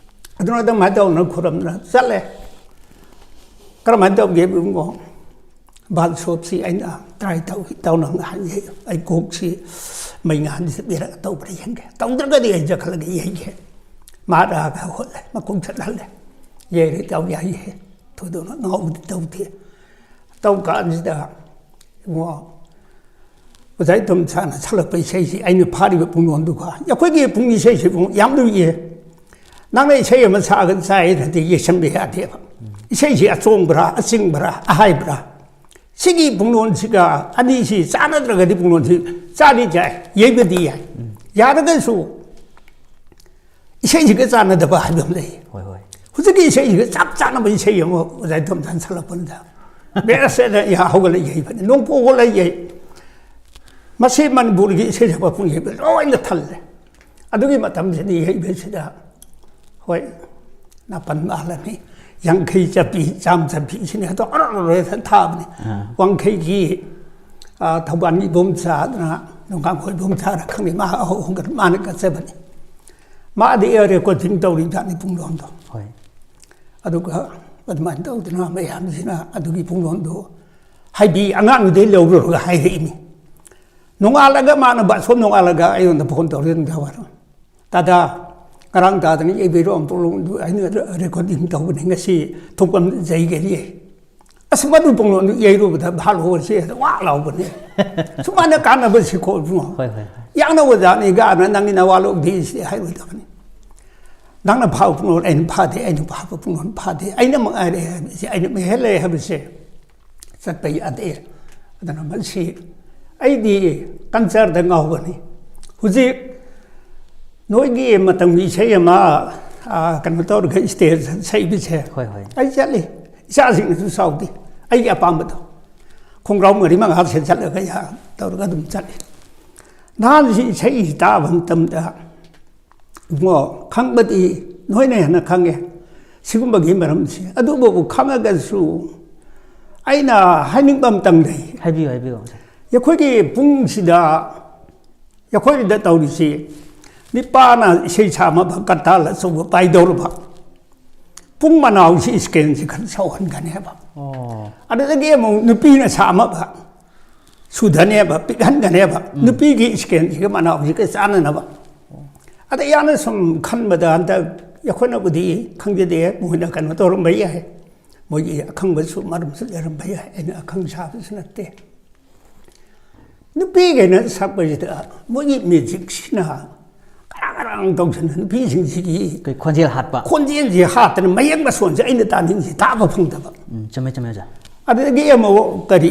ꯑꯗꯨꯅ ꯑꯗꯨꯃꯥꯏꯅ ꯇꯧꯅ ꯈꯨꯔꯝꯗꯅ ꯆꯠꯂꯦ꯫ ꯀꯔꯝꯍꯥꯏꯅ ꯇꯧꯒꯦ ꯏꯕꯨꯡꯉꯣ? ꯕꯥꯁꯣꯞꯁꯤ ꯑꯩꯅ ꯇ꯭ꯔꯥꯏ ꯇꯧꯏ, ꯇꯧꯅ ꯉꯥꯏꯍꯥꯛ ꯌꯩ꯫ ꯑꯩ ꯀꯣꯛꯁꯤ ꯃꯩ ꯉꯥꯟꯁꯤꯗ ꯄꯤꯔꯒ ꯇꯧꯕ꯭ꯔꯥ ꯌꯦꯡꯒꯦ, ꯇꯧꯗ꯭ꯔꯒꯗꯤ ꯑꯩ ꯆꯠꯈꯠꯂꯒ ꯌꯩꯒꯦ꯫ ꯃꯥꯔꯛꯑꯒ ꯍꯣꯠꯂꯦ, ꯃꯀꯣꯛ ꯆꯠꯍꯜꯂꯦ꯫ ꯌꯩꯔꯦ, ꯇꯧ ꯌꯥꯏꯍꯦ꯫ ꯊꯣꯏꯗꯣꯛꯅ ꯉꯥꯎꯕꯗꯤ ꯇꯧꯗꯦ꯫ ꯇꯧ ꯀꯥꯟꯁꯤꯗ ꯏꯕꯨꯡꯉꯣ, ꯑꯣꯖꯥ ꯏꯇꯣꯝꯆꯥꯅ ꯁꯛꯂꯛꯄ ꯏꯁꯩꯁꯤ ꯑꯩꯅ ꯐꯥꯔꯤꯕ ꯄꯨꯡꯂꯣꯟꯗꯨꯒ, ꯑꯩꯈꯣꯏꯒꯤ ꯄꯨꯡ ꯏꯁꯩꯁꯤꯕꯨ ꯌꯥꯝ ꯂꯨꯏꯌꯦ꯫ ꯅꯪꯅ ꯏꯁꯩ ꯑꯃ ꯁꯛꯑꯒ ꯆꯥꯏꯗ꯭ꯔꯗꯤ ꯌꯩꯁꯟꯕ ꯌꯥꯗꯦꯕ꯫ ꯏꯁꯩꯁꯤ ꯑꯆꯣꯡꯕ꯭ꯔꯥ, ꯑꯆꯤꯡꯕ꯭ꯔꯥ, ꯑꯍꯥꯏꯕ꯭ꯔꯥ, ꯁꯤꯒꯤ ꯄꯨꯡꯂꯣꯟꯁꯤꯒ ꯑꯅꯤꯁꯤ ꯆꯥꯟꯅꯗ꯭ꯔꯒꯗꯤ ꯄꯨꯡꯂꯣꯟꯁꯤ ꯆꯥꯗꯤ ꯆꯥꯏ, ꯌꯩꯕꯗꯤ ꯌꯥꯏ꯫ ꯌꯥꯔꯒꯁꯨ ꯏꯁꯩꯁꯤꯒ ꯆꯥꯟꯅꯗꯕ ꯍꯥꯏꯕ ꯑꯃ ꯂꯩ꯫ ꯍꯣꯏ, ꯍꯣꯏ꯫ ꯍꯧꯖꯤꯛꯀꯤ ꯏꯁꯩꯁꯤꯒ ꯆꯞ ꯆꯥꯅꯕ ꯏꯁꯩ ꯑꯃ ꯑꯣꯖꯥ ꯏꯇꯣꯝꯆꯥꯅ ꯁꯛꯂꯛꯄꯅꯤꯗ꯫ ꯕꯦꯁ ꯑꯅ ꯑꯩ ꯍꯧꯒꯠꯂ ꯌꯩꯕꯅꯤ, ꯅꯣꯡꯄꯣꯛ ꯍꯧꯒꯠꯂ ꯌꯩ꯫ ꯃꯁꯤ ꯃꯅꯤꯄꯨꯔꯒꯤ ꯏꯁꯩ ꯁꯛꯄ ꯄꯨꯝ ꯌꯩꯕ ꯂꯣꯏꯅ ꯊꯜꯂꯦ꯫ ꯑꯗꯨꯒꯤ ꯃꯇꯝꯁꯤꯗꯤ ꯌꯩꯕꯁꯤꯗ, ꯍꯣꯏ, ꯅꯥꯄꯟ ꯃꯥꯜꯂꯅꯤ꯫ ꯌꯥꯡꯈꯩ ꯆꯠꯄꯤ, ꯆꯥꯝ ꯆꯠꯄꯤ, ꯁꯤꯅꯤ ꯍꯦꯛꯇ ꯑꯔ ꯑꯔ ꯑꯔ ꯊꯥꯕꯅꯤ꯫ ꯑꯥ꯫ ꯋꯥꯡꯈꯩꯒꯤ, ꯑꯥ, ꯊꯧꯕꯥꯜꯒꯤ ꯏꯕꯣꯝꯆꯥꯗꯅ, ꯅꯣꯡꯀꯥꯡꯈꯣꯏ ꯏꯕꯣꯝꯆꯥꯔ ꯈꯪꯗꯦ, ꯃꯥ ꯑꯍꯨꯝꯒ ꯃꯥꯅ ꯀꯠꯆꯕꯅꯤ꯫ ꯃꯥꯗꯤ ꯔꯦꯀꯣꯔꯗꯤꯡ ꯇꯧꯔꯤꯕꯖꯥꯠꯅꯤ ꯄꯨꯡꯂꯣꯟꯗꯣ꯫ ꯍꯣꯏ꯫ ꯑꯗꯨꯒ ꯑꯗꯨꯃꯥꯏꯅ ꯇꯧꯗꯅ ꯃꯌꯥꯝꯁꯤꯅ ꯑꯗꯨꯒꯤ ꯄꯨꯡꯂꯣꯟꯗꯣ ꯍꯥꯏꯗꯤ ꯑꯉꯥꯡꯗꯨꯗꯩ ꯂꯧꯔꯨꯔꯒ ꯍꯥꯏꯔꯛꯏꯅꯤ꯫ ꯅꯣꯡꯉꯥꯜꯂꯒ ꯃꯥꯅ ꯕꯥꯁꯣꯟ ꯅꯣꯡꯉꯥꯜꯂꯒ ꯑꯩꯉꯣꯟꯗ ꯐꯣꯟ ꯇꯧꯔꯛꯑꯦ ꯅꯨꯡꯗꯥꯡ ꯋꯥꯏꯔꯝ꯫ "ꯇꯥꯗꯥ, ꯉꯔꯥꯡ ꯇꯥꯗꯅ ꯏꯕꯤꯔꯣ ꯑꯃꯨꯛ ꯑꯩꯅ ꯔꯦꯀꯣꯔꯗꯤꯡ ꯇꯧꯕꯅꯤ, ꯉꯁꯤ ꯊꯣꯛꯄ ꯑꯃ ꯖꯩꯒꯦꯔꯤ꯫ ꯑꯁ, ꯃꯗꯨ ꯄꯨꯡꯂꯣꯟꯗꯨ ꯌꯩꯔꯨꯕꯗ ꯚꯥꯂꯣꯁꯦ ꯋꯥ ꯂꯥꯎꯕꯅꯦ꯫ ꯁꯨꯃꯥꯏꯅ ꯀꯥꯟꯅꯕꯁꯤ ꯈꯣꯠꯄꯨ꯫ ꯍꯣꯏ, ꯍꯣꯏ, ꯍꯣꯏ꯫ ꯌꯥꯡꯅ ꯑꯣꯖꯥꯅꯤ ꯒꯥꯅ ꯅꯪꯒꯤ ꯅꯋꯥ ꯂꯧꯗꯦ ꯁꯤ ꯍꯥꯏꯔꯣꯏꯗꯕꯅꯤ꯫ ꯅꯪꯅ ꯐꯥꯕ ꯄꯨꯡꯂꯣꯟ ꯑꯩꯅ ꯐꯥꯗꯦ, ꯑꯩꯅ ꯐꯥꯕ ꯄꯨꯡꯂꯣꯟ ꯐꯥꯗꯦ, ꯑꯩꯅ ꯃꯉꯥꯏꯔꯦ ꯍꯥꯏꯕꯁꯦ, ꯑꯩꯅ ꯃꯍꯦꯜꯂꯦ ꯍꯥꯏꯕꯁꯦ ꯆꯠꯄ ꯌꯥꯗꯦ꯫ ꯑꯗꯨꯅ ꯃꯁꯤ ꯑꯩꯗꯤ ꯀꯜꯆꯔꯗ ꯉꯥꯎꯕꯅꯤ꯫ ꯍꯧꯖꯤꯛ ꯅꯣꯏꯒꯤ ꯃꯇꯝꯒꯤ ꯏꯁꯩ ꯑꯃ, ꯑ, ꯀꯩꯅꯣ ꯇꯧꯔꯒ ꯁ꯭ꯇꯦꯖ ꯁꯛꯏꯕꯁꯦ ꯍꯣꯏ, ꯍꯣꯏ꯫ ꯑꯩ ꯆꯠꯂꯤ꯫ ꯏꯆꯥꯁꯤꯡꯅꯁꯨ ꯁꯥꯎꯗꯦ꯫ ꯑꯩꯒꯤ ꯑꯄꯥꯝꯕꯗꯣ꯫ ꯈꯣꯡꯒ꯭ꯔꯥꯎ ꯃꯔꯤ ꯃꯉꯥ ꯁꯦꯠꯆꯜꯂꯒ ꯌꯥ-, ꯇꯧꯔꯒ ꯑꯗꯨꯝ ꯆꯠꯂꯤ꯫ ꯅꯍꯥꯟꯁꯤ ꯏꯁꯩꯁꯤ ꯇꯥꯕ ꯃꯇꯝꯗ, ꯏꯕꯨꯡꯉꯣ, ꯈꯪꯕꯗꯤ ꯅꯣꯏꯅ ꯍꯦꯟꯅ ꯈꯪꯉꯦ ꯁꯤꯒꯨꯝꯕꯒꯤ ꯃꯔꯝꯁꯦ꯫ ꯑꯗꯨꯕꯨ ꯈꯪꯉꯒꯁꯨ ꯑꯩꯅ ꯍꯥꯏꯅꯤꯡꯕ ꯑꯝꯇꯪ ꯂꯩ꯫ ꯍꯥꯏꯕꯤꯌꯨ, ꯍꯥꯏꯕꯤꯌꯨ꯫ ꯑꯩꯈꯣꯏꯒꯤ ꯄꯨꯡꯁꯤꯗ, ꯑꯩꯈꯣꯏꯗ ꯇꯧꯔꯤꯁꯤ, ꯅꯤꯄꯥꯅ ꯏꯁꯩ ꯁꯛꯑꯝꯃꯕ, ꯀꯇꯥꯜ ꯑꯆꯧꯕ ꯄꯥꯏꯗꯧꯔꯕ, ꯄꯨꯡ ꯃꯅꯥꯎꯁꯤ ꯁ꯭ꯀꯦꯟꯁꯤ ꯈꯔ ꯁꯧꯍꯟꯒꯅꯦꯕ꯫ ꯑꯣ꯫ ꯑꯗꯨꯗꯒꯤ ꯑꯃꯨꯛ ꯅꯨꯄꯤꯅ ꯁꯛꯑꯝꯃꯕ ꯁꯨꯗꯅꯦꯕ, ꯄꯤꯛꯍꯟꯒꯅꯦꯕ꯫ ꯎꯝ꯫ ꯅꯨꯄꯤꯒꯤ ꯁ꯭ꯀꯦꯟꯁꯤꯒ ꯃꯅꯥꯎꯁꯤꯒ ꯆꯥꯟꯅꯅꯕ꯫ ꯑꯗ ꯌꯥꯝꯅ ꯁꯨꯝ ꯈꯟꯕꯗ, ꯍꯟꯗꯛ ꯑꯩꯈꯣꯏꯅꯕꯨꯗꯤ ꯈꯪꯖꯗꯦ, ꯃꯣꯏꯅ ꯀꯩꯅꯣ ꯇꯧꯔꯝꯕ ꯌꯥꯏ, ꯃꯣꯏꯒꯤ ꯑꯈꯪꯕꯁꯨ ꯃꯔꯝꯁꯨ ꯂꯩꯔꯝꯕ ꯌꯥꯏ, ꯑꯩꯅ ꯑꯈꯪ ꯁꯥꯕꯁꯨ ꯅꯠꯇꯦ꯫ ꯅꯨꯄꯤꯈꯩꯅ ꯁꯛꯄꯁꯤꯗ ꯃꯣꯏꯒꯤ ꯃ꯭ꯌꯨꯖꯤꯛꯁꯤꯅ ꯀꯔꯥꯡ ꯀꯔꯥꯡ ꯇꯧꯗꯅ ꯅꯨꯄꯤꯁꯤꯡꯁꯤꯒꯤ ꯑꯩꯈꯣꯏ ꯈꯣꯟꯖꯦꯜ ꯍꯥꯠꯄ꯫ ꯈꯣꯟꯖꯦꯜꯁꯤ ꯍꯥꯠꯇꯅ ꯃꯌꯦꯛ ꯃꯁꯣꯟꯁꯦ ꯑꯩꯅ ꯇꯥꯅꯤꯡꯉꯤꯁꯤ ꯇꯥꯕ ꯐꯪꯗꯕ꯫ ꯎꯝ, ꯆꯨꯝꯃꯦ, ꯆꯨꯝꯃꯦ, ꯑꯣꯖꯥ꯫ ꯑꯗꯨꯗꯒꯤ ꯑꯃꯨꯛ ꯀꯔꯤ,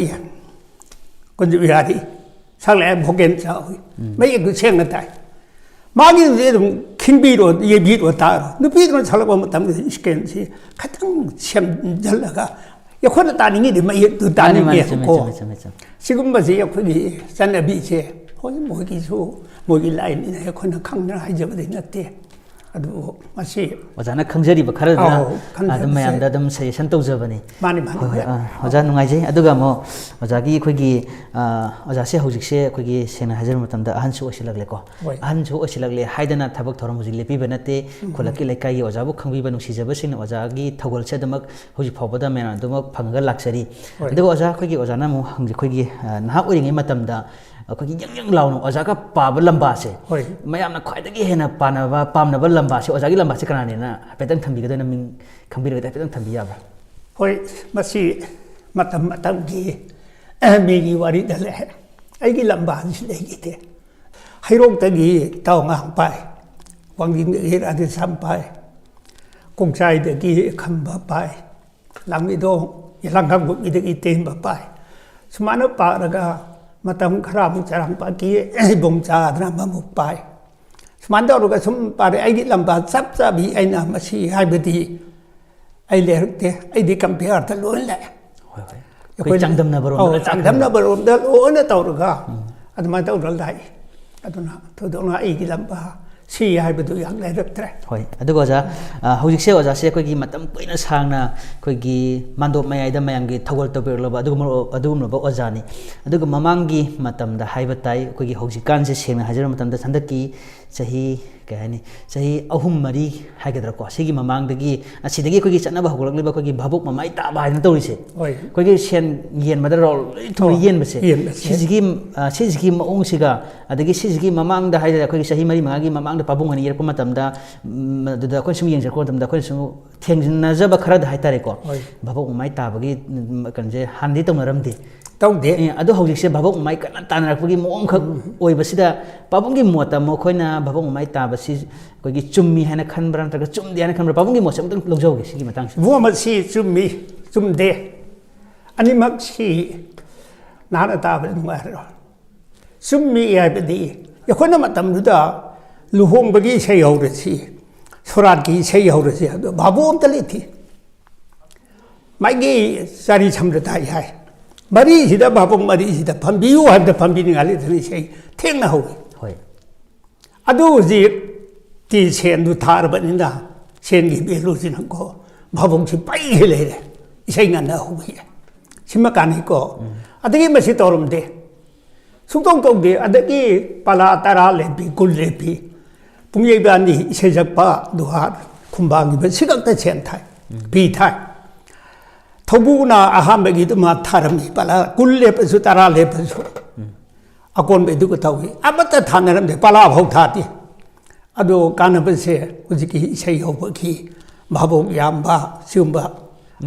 ꯀꯨꯟꯖꯕꯤꯍꯥꯔꯤ ꯁꯛꯂꯛꯑꯦ, ꯚꯣꯀꯦꯜ ꯆꯥꯎꯏ, ꯃꯌꯦꯛꯇꯨ ꯁꯦꯡꯅ ꯇꯥꯏ꯫ ꯃꯥꯒꯤꯗꯨꯗꯤ ꯑꯗꯨꯝ ꯈꯤꯡꯕꯤꯔꯣ, ꯌꯦꯡꯕꯤꯔꯣ, ꯇꯥꯔꯣ꯫ ꯅꯨꯄꯤꯗꯨꯅ ꯁꯛꯂꯛꯄ ꯃꯇꯝꯗ ꯏꯁꯀꯦꯜꯁꯤ ꯈꯤꯇꯪ ꯁꯦꯝꯖꯤꯜꯂꯒ ꯑꯩꯈꯣꯏꯅ ꯇꯥꯅꯤꯡꯉꯤꯗꯤ ꯃꯌꯦꯛꯇꯨ ꯃꯥꯅꯤ, ꯃꯥꯅꯤ, ꯆꯨꯝꯃꯦ, ꯇꯥꯅꯤꯡꯉꯦꯕꯀꯣ꯫ ꯆꯨꯝꯃꯦ, ꯆꯨꯝꯃꯦ, ꯆꯨꯝꯃꯦ꯫ ꯁꯤꯒꯨꯝꯕꯁꯤ ꯑꯩꯈꯣꯏꯒꯤ ꯆꯠꯅꯕꯤꯁꯦ, ꯍꯣꯏ, ꯃꯣꯏꯒꯤꯁꯨ ꯃꯣꯏꯒꯤ ꯂꯥꯏꯟꯅꯤꯅ ꯑꯩꯈꯣꯏꯅ ꯈꯪꯗꯅ ꯍꯥꯏꯖꯕꯗꯤ ꯅꯠꯇꯦ꯫ ꯑꯗꯨꯕꯨ ꯃꯁꯤ ꯑꯣꯖꯥꯅ ꯈꯪꯖꯔꯤꯕ ꯈꯔꯗꯨꯅ ꯑꯧ, ꯈꯪꯖꯕꯁꯦ꯫ ꯑꯗꯨꯝ ꯃꯌꯥꯝꯗ ꯑꯗꯨꯝ ꯁꯖꯦꯁꯟ ꯇꯧꯖꯕꯅꯤ꯫ ꯃꯥꯅꯤ, ꯃꯥꯅꯤ, ꯍꯣꯏ, ꯍꯣꯏ, ꯃꯥꯅꯤ꯫ ꯑꯥ, ꯑꯣꯖꯥ ꯅꯨꯡꯉꯥꯏꯖꯩ꯫ ꯑꯗꯨꯒ ꯑꯃꯨꯛ ꯑꯣꯖꯥꯒꯤ ꯑꯩꯈꯣꯏꯒꯤ, ꯑꯥ, ꯑꯣꯖꯥꯁꯦ ꯍꯧꯖꯤꯛꯁꯦ ꯑꯩꯈꯣꯏꯒꯤ ꯁꯦꯡꯅ ꯍꯥꯏꯖꯔꯕ ꯃꯇꯝꯗ ꯑꯍꯟꯁꯨ ꯑꯣꯏꯁꯤꯜꯂꯛꯂꯦꯀꯣ꯫ ꯍꯣꯏ꯫ ꯑꯍꯟꯁꯨ ꯑꯣꯏꯁꯤꯜꯂꯛꯂꯦ ꯍꯥꯏꯗꯅ ꯊꯕꯛ ꯊꯧꯔꯝ ꯍꯧꯖꯤꯛ ꯂꯦꯞꯄꯤꯕ ꯅꯠꯇꯦ꯫ ꯈꯨꯜꯂꯛꯀꯤ ꯂꯩꯀꯥꯏꯒꯤ ꯑꯣꯖꯥꯕꯨ ꯈꯪꯕꯤꯕ ꯅꯨꯡꯁꯤꯖꯕꯁꯤꯡꯅ ꯑꯣꯖꯥꯒꯤ ꯊꯧꯒꯜꯁꯦ ꯑꯗꯨꯃꯛ ꯍꯧꯖꯤꯛ ꯐꯥꯎꯕꯗ ꯃꯌꯥꯝ ꯑꯗꯨꯃꯛ ꯐꯪꯉꯒ ꯂꯥꯛꯆꯔꯤ꯫ ꯍꯣꯏ꯫ ꯑꯗꯨꯒ ꯑꯣꯖꯥ ꯑꯩꯈꯣꯏꯒꯤ ꯑꯣꯖꯥꯅ ꯑꯃꯨꯛ ꯍꯪꯖ-, ꯑꯩꯈꯣꯏꯒꯤ, ꯑꯥ, ꯅꯍꯥ ꯑꯣꯏꯔꯤꯉꯩ ꯃꯇꯝꯗ ꯑꯩꯈꯣꯏꯒꯤ ꯌꯪ ꯌꯪ ꯂꯥꯎꯅ ꯑꯣꯖꯥꯒ ꯄꯥꯕ ꯂꯝꯕꯥꯁꯦ, ꯍꯣꯏ꯫ ꯃꯌꯥꯝꯅ ꯈ꯭ꯋꯥꯏꯗꯒꯤ ꯍꯦꯟꯅ ꯄꯥꯅꯕ, ꯄꯥꯝꯅꯕ ꯂꯝꯕꯥꯁꯦ ꯑꯣꯖꯥꯒꯤ ꯂꯝꯕꯥꯁꯦ ꯀꯅꯥꯅꯦꯅ ꯍꯥꯏꯐꯦꯠꯇꯪ ꯊꯝꯕꯤꯒꯗꯣꯏꯅ ꯃꯤꯡ ꯈꯪꯕꯤꯔꯒꯗꯤ ꯍꯥꯏꯐꯦꯠꯇꯪ ꯊꯝꯕꯤ ꯌꯥꯕ꯭ꯔꯥ? ꯍꯣꯏ, ꯃꯁꯤ ꯃꯇꯝ ꯃꯇꯝꯒꯤ ꯃꯤꯒꯤ ꯋꯥꯔꯤꯗ ꯂꯩ꯫ ꯑꯩꯒꯤ ꯂꯝꯕꯥꯁꯤ ꯂꯩꯈꯤꯗꯦ꯫ ꯍꯩꯔꯣꯛꯇꯒꯤ ꯇꯥꯎꯉꯥꯡ ꯄꯥꯏ, ꯋꯥꯡꯖꯤꯡꯗꯒꯤ ꯔꯥꯙꯦꯁ꯭ꯌꯥꯝ ꯄꯥꯏ, ꯀꯣꯡꯆꯥꯏꯗꯒꯤ ꯈꯝꯕ ꯄꯥꯏ, ꯂꯥꯡꯃꯩꯗꯣꯡ, ꯌꯦꯂꯥꯡꯀꯥꯡꯄꯣꯛꯄꯤꯗꯒꯤ ꯇꯦꯟꯕ ꯄꯥꯏ꯫ ꯁꯨꯃꯥꯏꯅ ꯄꯥꯔꯒ ꯃꯇꯝ ꯈꯔ ꯑꯃꯨꯛ ꯆꯔꯥꯡꯄꯥꯠꯀꯤ ꯏꯕꯣꯝꯆꯥꯗꯅ ꯑꯃꯃꯨꯛ ꯄꯥꯏ꯫ ꯁꯨꯃꯥꯏꯅ ꯇꯧꯔꯒ ꯁꯨꯝ ꯄꯥꯔꯦ꯫ ꯑꯩꯒꯤ ꯂꯝꯕꯥ ꯆꯞ ꯆꯥꯕꯤ ꯑꯩꯅ ꯃꯁꯤ ꯍꯥꯏꯕꯗꯤ ꯑꯩ ꯂꯩꯔꯛꯇꯦ꯫ ꯑꯩꯗꯤ ꯀꯝꯄꯤꯌꯥꯔꯗ ꯂꯣꯏ ꯂꯥꯛꯑꯦ꯫ ꯍꯣꯏ, ꯍꯣꯏ꯫ ꯑꯩꯈꯣꯏ ꯑꯩꯈꯣꯏꯅ ꯆꯥꯡꯗꯝꯅꯕꯔꯣꯝꯗ ꯑꯧ, ꯂꯣꯏ ꯂꯥꯛꯈ꯭ꯔꯦ꯫ ꯆꯥꯡꯗꯝꯅꯕꯔꯣꯝꯗ ꯂꯣꯏꯅ ꯇꯧꯔꯒ ꯑꯗꯨꯃꯥꯏꯅ ꯇꯧꯔꯒ ꯂꯥꯛꯏ꯫ ꯑꯗꯨꯅ ꯊꯣꯏꯗꯣꯛꯅ ꯑꯩꯒꯤ ꯂꯝꯕꯥ ꯁꯤ ꯍꯥꯏꯕꯗꯨ ꯌꯥꯝ ꯂꯩꯔꯛꯇ꯭ꯔꯦ꯫ ꯍꯣꯏ, ꯑꯗꯨꯒ ꯑꯣꯖꯥ, ꯑ, ꯍꯧꯖꯤꯛꯁꯦ ꯑꯣꯖꯥꯁꯦ ꯑꯩꯈꯣꯏꯒꯤ ꯃꯇꯝ ꯀꯨꯏꯅ ꯁꯥꯡꯅ ꯑꯩꯈꯣꯏꯒꯤ ꯃꯥꯟꯗꯣꯞ ꯃꯌꯥꯏꯗ ꯃꯌꯥꯝꯒꯤ ꯊꯧꯒꯜ ꯇꯧꯕꯤꯔꯛꯂꯕ ꯑꯗꯨꯒꯨꯝꯂꯕ, ꯑꯗꯨꯒꯨꯝꯂꯕ ꯑꯣꯖꯥꯅꯤ꯫ ꯑꯗꯨꯒ ꯃꯃꯥꯡꯒꯤ ꯃꯇꯝꯗ ꯍꯥꯏꯕ ꯇꯥꯏ, ꯑꯩꯈꯣꯏꯒꯤ ꯍꯧꯖꯤꯛꯀꯥꯟꯁꯦ ꯁꯦꯡꯅ ꯍꯥꯏꯖꯔꯕ ꯃꯇꯝꯗ ꯍꯟꯗꯛꯀꯤ ꯆꯍꯤ ꯀꯩ ꯍꯥꯏꯅꯤ, ꯆꯍꯤ ꯑꯍꯨꯝ ꯃꯔꯤ ꯍꯥꯏꯒꯗ꯭ꯔꯥꯀꯣ, ꯁꯤꯒꯤ ꯃꯃꯥꯡꯗꯒꯤ, ꯑꯁꯤꯗꯒꯤ ꯑꯩꯈꯣꯏꯒꯤ ꯆꯠꯅꯕ ꯍꯧꯒꯠꯂꯛꯂꯤꯕ ꯑꯩꯈꯣꯏꯒꯤ ꯚꯥꯕꯣꯛ ꯃꯃꯥꯏ ꯇꯥꯕ ꯍꯥꯏꯗꯅ ꯇꯧꯔꯤꯁꯦ꯫ ꯍꯣꯏ꯫ ꯑꯩꯈꯣꯏꯒꯤ ꯁꯦꯟ ꯌꯦꯟꯕꯗ ꯔꯣꯜ ꯂꯣꯏ ꯊꯨꯅ ꯑꯣ, ꯌꯦꯟꯕꯁꯦ꯫ ꯌꯦꯟꯕꯁꯦ꯫ ꯁꯤꯁꯤꯒꯤ, ꯑ, ꯁꯤꯁꯤꯒꯤ ꯃꯑꯣꯡꯁꯤꯒ, ꯑꯗꯒꯤ ꯁꯤꯁꯤꯒꯤ ꯃꯃꯥꯡꯗ ꯍꯥꯏꯇꯥꯔꯦ, ꯑꯩꯈꯣꯏꯒꯤ ꯆꯍꯤ ꯃꯔꯤ ꯃꯉꯥꯒꯤ ꯃꯃꯥꯡꯗ ꯄꯥꯕꯨꯡ ꯑꯅꯤ ꯌꯦꯛꯂꯛꯄ ꯃꯇꯝꯗ, ꯎꯝ, ꯑꯗꯨꯗ ꯑꯩꯈꯣꯏꯅ ꯁꯨꯝ ꯌꯦꯡꯖꯔꯛꯄ ꯃꯇꯝꯗ, ꯑꯩꯈꯣꯏꯅ ꯁꯨꯝ ꯊꯦꯡꯅꯖꯕ ꯈꯔꯗ ꯍꯥꯏꯇꯥꯔꯦꯀꯣ, ꯍꯣꯏ꯫ ꯚꯥꯕꯣꯛ ꯃꯃꯥꯏ ꯇꯥꯕꯒꯤ, ꯎꯝ, ꯀꯩꯅꯣꯁꯦ ꯍꯥꯟꯅꯗꯤ ꯇꯧꯅꯔꯝꯗꯦ꯫ ꯇꯧꯗꯦ꯫ ꯑꯦ, ꯑꯗꯣ ꯍꯧꯖꯤꯛꯁꯦ ꯚꯥꯕꯣꯛ ꯃꯃꯥꯏ ꯀꯟꯅ ꯇꯥꯅꯔꯛꯄꯒꯤ ꯃꯑꯣꯡꯈꯛ ꯑꯣꯏꯕꯁꯤꯗ, ꯄꯥꯕꯨꯡꯒꯤ ꯃꯣꯠꯇ ꯑꯃꯨꯛ ꯑꯩꯈꯣꯏꯅ ꯚꯥꯕꯣꯛ ꯃꯃꯥꯏ ꯇꯥꯕꯁꯤ ꯑꯩꯈꯣꯏꯒꯤ ꯆꯨꯝꯃꯤ ꯍꯥꯏꯅ ꯈꯟꯕ꯭ꯔꯥ, ꯅꯠꯇ꯭ꯔꯒ ꯆꯨꯝꯗꯦ ꯍꯥꯏꯅ ꯈꯟꯕ꯭ꯔꯥ? ꯄꯥꯕꯨꯡꯒꯤ ꯃꯣꯠꯁꯦ ꯑꯃꯨꯛꯇꯪ ꯂꯧꯖꯍꯧꯒꯦ ꯁꯤꯒꯤ ꯃꯇꯥꯡꯁꯤꯗ꯫ ꯏꯕꯨꯡꯉꯣ, ꯃꯁꯤ ꯆꯨꯝꯃꯤ, ꯆꯨꯝꯗꯦ, ꯑꯅꯤꯃꯛꯁꯤ ꯅꯍꯥꯛꯅ ꯇꯥꯕꯗ ꯅꯨꯡꯉꯥꯏꯔꯣꯏ꯫ ꯆꯨꯝꯃꯤ ꯍꯥꯏꯕꯗꯤ, ꯑꯩꯈꯣꯏꯅ ꯃꯇꯝꯗꯨꯗ ꯂꯨꯍꯣꯡꯕꯒꯤ ꯏꯁꯩ ꯍꯧꯔꯁꯤ, ꯁꯣꯔꯥꯠꯀꯤ ꯏꯁꯩ ꯍꯧꯔꯁꯤ, ꯑꯗꯣ ꯚꯥꯕꯣꯛ ꯑꯝꯇ ꯂꯩꯇꯦ꯫ ꯃꯥꯒꯤ ꯆꯥꯔꯤ ꯁꯝꯗ ꯇꯥꯏ ꯍꯥꯏ꯫ ꯃꯔꯤꯁꯤꯗ, ꯚꯥꯕꯣꯛ ꯃꯔꯤꯁꯤꯗ ꯐꯝꯕꯤꯌꯨ ꯍꯥꯏꯕꯗ ꯐꯝꯕꯤꯅꯤꯡꯉꯥꯏ ꯂꯩꯇꯅ ꯏꯁꯩ ꯊꯦꯡꯅ ꯍꯧꯏ꯫ ꯍꯣꯏ꯫ ꯑꯗꯨ ꯍꯧꯖꯤꯛꯇꯤ ꯁꯦꯟꯗꯨ ꯊꯥꯔꯕꯅꯤꯅ, ꯁꯦꯟꯒꯤ ꯚꯦꯂꯨꯁꯤꯅꯀꯣ, ꯚꯥꯕꯣꯛꯁꯤ ꯄꯩꯒꯩ ꯂꯩꯔꯦ꯫ ꯏꯁꯩ ꯉꯟꯅ ꯍꯧꯕꯤ꯫ ꯁꯤꯃ ꯀꯥꯟꯅꯩꯀꯣ꯫ ꯑꯗꯒꯤ ꯃꯁꯤ ꯇꯧꯔꯝꯗꯦ꯫ ꯁꯨꯡꯇꯧ ꯇꯧꯗꯦ꯫ ꯑꯗꯒꯤ ꯄꯂꯥ ꯇꯔꯥ ꯂꯦꯞꯄꯤ, ꯀꯨꯟ ꯂꯦꯞꯄꯤ꯫ ꯄꯨꯡꯌꯩꯕ ꯑꯅꯤ ꯏꯁꯩ ꯁꯛꯄ, ꯗꯨꯍꯥ ꯈꯨꯝꯕꯥꯡꯈꯤꯕ, ꯁꯤ ꯈꯛꯇ ꯁꯦꯟ ꯊꯥꯏ, ꯐꯤ ꯊꯥꯏ꯫ ꯊꯧꯕꯨꯅ ꯑꯍꯥꯟꯕꯒꯤꯗꯨꯃ ꯊꯥꯔꯝꯃꯤ, ꯄꯂꯥ ꯀꯨꯟ ꯂꯦꯞꯄꯁꯨ, ꯇꯔꯥ ꯂꯦꯞꯄꯁꯨ꯫ ꯑꯀꯣꯟꯕꯩꯗꯨꯒ ꯇꯧꯏ꯫ ꯑꯃꯠꯇ ꯊꯥꯅꯔꯝꯗꯦ, ꯄꯂꯥ ꯐꯥꯎ ꯊꯥꯗꯦ꯫ ꯑꯗꯣ ꯀꯥꯟꯅꯕꯁꯦ ꯍꯧꯖꯤꯛꯀꯤ ꯏꯁꯩ ꯍꯧꯕꯒꯤ ꯚꯥꯕꯣꯛ ꯌꯥꯝꯕ ꯁꯤꯒꯨꯝꯕ꯫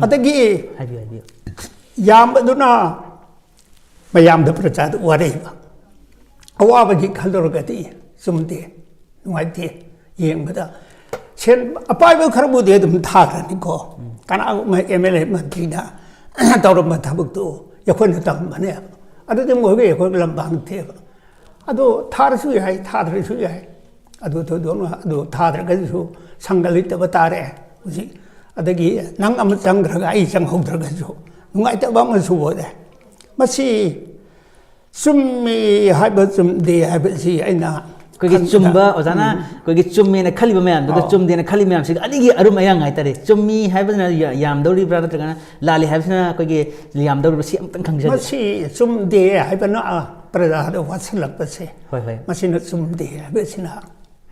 ꯑꯗꯒꯤ ꯍꯥꯏꯕꯤꯌꯨ, ꯍꯥꯏꯕꯤꯌꯨ꯫ ꯌꯥꯝꯕꯗꯨꯅ ꯃꯌꯥꯝꯗ ꯄ꯭ꯔꯖꯥꯗ ꯋꯥꯔꯩꯕ꯫ ꯑꯋꯥꯕꯒꯤ ꯈꯜꯂꯨꯔꯒꯗꯤ ꯆꯨꯝꯗꯦ, ꯅꯨꯡꯉꯥꯏꯇꯦ ꯌꯦꯡꯕꯗ꯫ ꯁꯦꯟ ꯑꯄꯥꯏꯕ ꯈꯔꯕꯨꯗꯤ ꯑꯗꯨꯝ ꯊꯥꯈ꯭ꯔꯅꯤꯀꯣ꯫ ꯀꯅꯥꯒꯨꯝꯕ ꯑꯦꯝ ꯑꯦꯜ ꯑꯦ ꯃꯟꯇ꯭ꯔꯤꯅ ꯇꯧꯔꯝꯕ ꯊꯕꯛꯇꯨ ꯑꯩꯈꯣꯏꯅ ꯇꯧꯔꯝꯕꯅꯦꯕ꯫ ꯑꯗꯨꯗꯤ ꯃꯣꯏꯒ ꯑꯩꯈꯣꯏꯒ ꯂꯝ ꯃꯥꯟꯅꯗꯦꯕ꯫ ꯑꯗꯣ ꯊꯥꯔꯁꯨ ꯌꯥꯏ, ꯊꯥꯗ꯭ꯔꯁꯨ ꯌꯥꯏ꯫ ꯑꯗꯨ ꯊꯣꯏꯗꯣꯛꯅ, ꯑꯗꯨ ꯊꯥꯗ꯭ꯔꯒꯁꯨ ꯁꯪꯒ ꯂꯩꯇꯕ ꯇꯥꯔꯦ ꯍꯧꯖꯤꯛ꯫ ꯑꯗꯒꯤ ꯅꯪ ꯑꯃ ꯆꯪꯈ꯭ꯔꯒ ꯑꯩ ꯆꯪꯍꯧꯗ꯭ꯔꯒꯁꯨ ꯅꯨꯡꯉꯥꯏꯇꯕ ꯑꯃꯁꯨ ꯑꯣꯏꯔꯦ꯫ ꯃꯁꯤ ꯆꯨꯝꯃꯤ ꯍꯥꯏꯕ ꯆꯨꯝꯗꯦ ꯍꯥꯏꯕꯁꯤ ꯑꯩꯅ ꯑꯩꯈꯣꯏꯒꯤ ꯈꯟꯕꯗ ꯆꯨꯝꯕ, ꯑꯣꯖꯥꯅ ꯑꯩꯈꯣꯏꯒꯤ ꯆꯨꯝꯃꯦꯅ ꯈꯜꯂꯤꯕ ꯃꯌꯥꯝꯗꯨꯒ ꯑꯧ꯫ ꯆꯨꯝꯗꯦꯅ ꯈꯜꯂꯤ ꯃꯌꯥꯝꯁꯤꯒ ꯑꯅꯤꯒꯤ ꯑꯔꯨꯝ ꯑꯌꯥꯡ ꯍꯥꯏꯇꯥꯔꯦ꯫ ꯆꯨꯝꯃꯤ ꯍꯥꯏꯕꯗꯨꯅ ꯌꯥ-, ꯌꯥꯝꯗꯧꯔꯤꯕ꯭ꯔꯥ, ꯅꯠꯇ꯭ꯔꯒꯅ ꯂꯥꯜꯂꯤ ꯍꯥꯏꯕꯁꯤꯅ ꯑꯩꯈꯣꯏꯒꯤ ꯌꯥꯝꯗꯧꯔꯤꯕ꯭ꯔꯥ, ꯁꯤ ꯑꯃꯨꯛꯇꯪ ꯈꯪꯖꯒꯦ꯫ ꯃꯁꯤ ꯆꯨꯝꯗꯦ ꯍꯥꯏꯕꯅ, ꯑ, ꯄ꯭ꯔꯖꯥꯗ ꯋꯥꯠꯁꯤꯜꯂꯛꯄꯁꯦ, ꯍꯣꯏ, ꯍꯣꯏ꯫ ꯃꯁꯤꯅ ꯆꯨꯝꯗꯦ ꯍꯥꯏꯕꯁꯤꯅ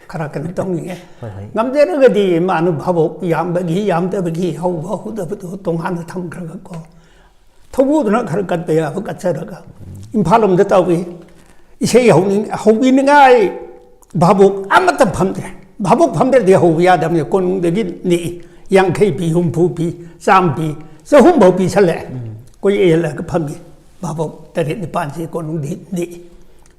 ꯈꯔ ꯀꯩꯅꯣ ꯇꯧꯅꯤꯡꯉꯦ꯫ ꯍꯣꯏ, ꯍꯣꯏ꯫ ꯉꯝꯖꯔꯒꯗꯤ ꯃꯥꯅ ꯚꯥꯕꯣꯛ ꯌꯥꯝꯕꯒꯤ ꯌꯥꯝꯗꯕꯒꯤ ꯍꯧꯕ ꯍꯧꯗꯕꯗꯣ ꯇꯣꯉꯥꯟꯅ ꯊꯝꯈ꯭ꯔꯒꯀꯣ, ꯊꯧꯕꯨꯗꯨꯅ ꯈꯔ ꯀꯠꯄ ꯌꯥꯕ ꯀꯠꯆꯔꯒ, ꯏꯝꯐꯥꯜ ꯂꯣꯝꯗ ꯇꯧꯏ꯫ ꯏꯁꯩ ꯍꯧꯅꯤꯡ-, ꯍꯧꯕꯤꯅꯤꯡꯉꯥꯏ ꯚꯥꯕꯣꯛ ꯑꯃꯠꯇ ꯐꯝꯗ꯭ꯔꯦ꯫ ꯚꯥꯕꯣꯛ ꯐꯝꯗ꯭ꯔꯗꯤ ꯍꯧꯕ ꯌꯥꯗꯕꯅꯤ꯫ ꯀꯣꯅꯨꯡꯗꯒꯤ ꯅꯦꯛꯏ꯫ ꯌꯥꯡꯈꯩ ꯄꯤ, ꯍꯨꯝꯐꯨ ꯄꯤ, ꯆꯥꯝꯃ ꯄꯤ, ꯆꯍꯨꯝ ꯐꯥꯎ ꯄꯤꯁꯜꯂꯛꯑꯦ꯫ ꯀꯣꯏ ꯌꯦꯜꯂꯒ ꯐꯝꯃꯤ꯫ ꯚꯥꯕꯣꯛ ꯇꯔꯦꯠ ꯅꯤꯄꯥꯜꯁꯤ ꯀꯣꯅꯨꯡꯗꯤ ꯅꯦꯛꯏ꯫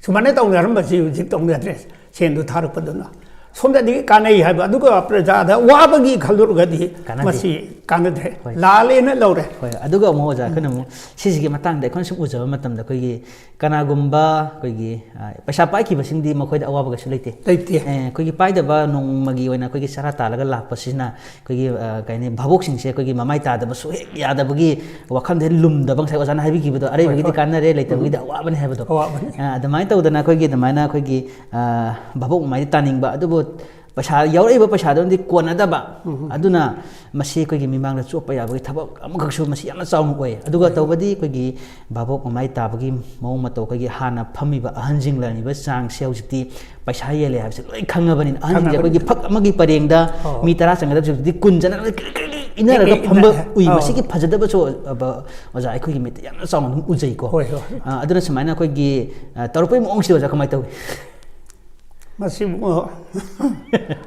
ꯁꯨꯃꯥꯏꯅ ꯇꯧꯅꯔꯝꯕꯁꯤ ꯍꯧꯖꯤꯛ ꯇꯧꯅꯗ꯭ꯔꯦ꯫ ꯁꯦꯟꯗꯨ ꯊꯥꯔꯛꯄꯗꯨꯅ ꯁꯣꯝꯗꯗꯤ ꯀꯥꯟꯅꯩ ꯍꯥꯏꯕ, ꯑꯗꯨꯒ ꯄ꯭ꯔꯖꯥꯗ ꯋꯥꯕꯒꯤ ꯈꯜꯂꯨꯔꯒꯗꯤ ꯀꯥꯟꯅꯗꯦ꯫ ꯃꯁꯤ ꯀꯥꯟꯅꯗ꯭ꯔꯦ꯫ ꯍꯣꯏ꯫ ꯂꯥꯜꯂꯦꯅ ꯂꯧꯔꯦ꯫ ꯍꯣꯏ, ꯑꯗꯨꯒ ꯑꯃꯨꯛ ꯑꯣꯖꯥ, ꯑꯩꯈꯣꯏꯅ ꯑꯃꯨꯛ ꯁꯤꯁꯤꯒꯤ ꯃꯇꯥꯡꯗ ꯑꯩꯈꯣꯏꯅ ꯁꯨꯝ ꯎꯖꯕ ꯃꯇꯝꯗ, ꯑꯩꯈꯣꯏꯒꯤ ꯀꯅꯥꯒꯨꯝꯕ ꯑꯩꯈꯣꯏꯒꯤ, ꯑ, ꯄꯩꯁꯥ ꯄꯥꯏꯈꯤꯕꯁꯤꯡꯗꯤ ꯃꯈꯣꯏꯗ ꯑꯋꯥꯕ ꯀꯩꯁꯨ ꯂꯩꯇꯦ꯫ ꯂꯩꯇꯦ꯫ ꯑꯦ, ꯑꯩꯈꯣꯏꯒꯤ ꯄꯥꯏꯗꯕ ꯅꯣꯡꯃꯒꯤ ꯑꯣꯏꯅ ꯑꯩꯈꯣꯏꯒꯤ ꯆꯔꯥ ꯇꯥꯜꯂꯒ ꯂꯥꯛꯄꯁꯤꯅ ꯑꯩꯈꯣꯏꯒꯤ, ꯑ, ꯀꯩ ꯍꯥꯏꯅꯤ, ꯚꯥꯕꯣꯛꯁꯤꯡꯁꯦ ꯑꯩꯈꯣꯏꯒꯤ ꯃꯃꯥꯏ ꯇꯥꯗꯕ ꯁꯨꯛꯍꯦꯛ ꯌꯥꯗꯕꯒꯤ ꯋꯥꯈꯜꯗ ꯍꯦꯛ ꯂꯨꯝꯗꯕ, ꯉꯁꯥꯏ ꯑꯣꯖꯥꯅ ꯍꯥꯏꯕꯤꯈꯤꯕꯗꯣ, ꯑꯔꯩꯕꯒꯤꯗꯤ ꯍꯣꯏ꯫ ꯀꯥꯟꯅꯔꯦ, ꯂꯩꯇꯕꯒꯤꯗꯤ ꯑꯋꯥꯕꯅꯤ ꯍꯥꯏꯕꯗꯣ꯫ ꯑꯋꯥꯕꯅꯤ꯫ ꯑ, ꯑꯗꯨꯃꯥꯏꯅ ꯇꯧꯗꯅ ꯑꯩꯈꯣꯏꯒꯤ ꯑꯗꯨꯃꯥꯏꯅ ꯑꯩꯈꯣꯏꯒꯤ, ꯑ, ꯚꯥꯕꯣꯛ ꯃꯃꯥꯏꯗ ꯇꯥꯅꯤꯡꯕ, ꯑꯗꯨꯕꯨ ꯄꯩꯁꯥ, ꯌꯥꯎꯔꯛꯏꯕ ꯄꯩꯁꯥꯗꯨꯅꯗꯤ ꯀꯣꯟꯅꯗꯕ꯫ ꯑꯗꯨꯅ ꯃꯁꯤ ꯑꯩꯈꯣꯏꯒꯤ ꯃꯤꯃꯥꯡꯗ ꯆꯣꯞꯄ ꯌꯥꯕꯒꯤ ꯊꯕꯛ ꯑꯃꯈꯛꯁꯨ ꯃꯁꯤ ꯌꯥꯝꯅ ꯆꯥꯎꯅ ꯑꯣꯏ꯫ ꯑꯗꯨꯒ ꯇꯧꯕꯗꯤ ꯑꯩꯈꯣꯏꯒꯤ ꯚꯥꯕꯣꯛ ꯃꯃꯥꯏ ꯇꯥꯕꯒꯤ ꯃꯑꯣꯡ ꯃꯇꯧ, ꯑꯩꯈꯣꯏꯒꯤ ꯍꯥꯟꯅ ꯐꯝꯃꯤꯕ ꯑꯍꯟꯁꯤꯡ ꯂꯩꯔꯝꯃꯤꯕ ꯆꯥꯡꯁꯦ ꯍꯧꯖꯤꯛꯇꯤ ꯄꯩꯁꯥ ꯌꯦꯜꯂꯦ ꯍꯥꯏꯕꯁꯦ ꯂꯣꯏ ꯈꯪꯉꯕꯅꯤꯅ, ꯑꯍꯟꯁꯤꯡꯁꯦ ꯈꯪꯉꯕꯅꯤ꯫ ꯑꯩꯈꯣꯏꯒꯤ ꯐꯛ ꯑꯃꯒꯤ ꯄꯔꯦꯡꯗ ꯑꯣ꯫ ꯃꯤ ꯇꯔꯥ ꯆꯪꯒꯗꯕꯁꯦ ꯍꯧꯖꯤꯛꯇꯤ ꯀꯨꯟ ꯆꯪꯒꯗꯕ, ꯀ꯭ꯔꯤꯛ ꯀ꯭ꯔꯤꯛ ꯀ꯭ꯔꯤꯛ ꯏꯟꯅꯔꯒ ꯏꯟꯅ-, ꯐꯝꯕ ꯎꯏ꯫ ꯑꯣ꯫ ꯃꯁꯤꯒꯤ ꯐꯖꯗꯕꯁꯨ, ꯑ, ꯕ-, ꯑꯣꯖꯥ, ꯑꯩꯈꯣꯏꯒꯤ ꯃꯤꯠꯇ ꯌꯥꯝꯅ ꯆꯥꯎꯅ ꯑꯗꯨꯝ ꯎꯖꯩꯀꯣ꯫ ꯍꯣꯏ, ꯍꯣꯏ꯫ ꯑ, ꯑꯗꯨꯅ ꯁꯨꯃꯥꯏꯅ ꯑꯩꯈꯣꯏꯒꯤ, ꯑ, ꯇꯧꯔꯛꯄꯒꯤ ꯃꯑꯣꯡꯁꯤꯗ ꯑꯣꯖꯥ ꯀꯃꯥꯏꯅ ꯇꯧꯏ? ꯃꯁꯤꯕꯨ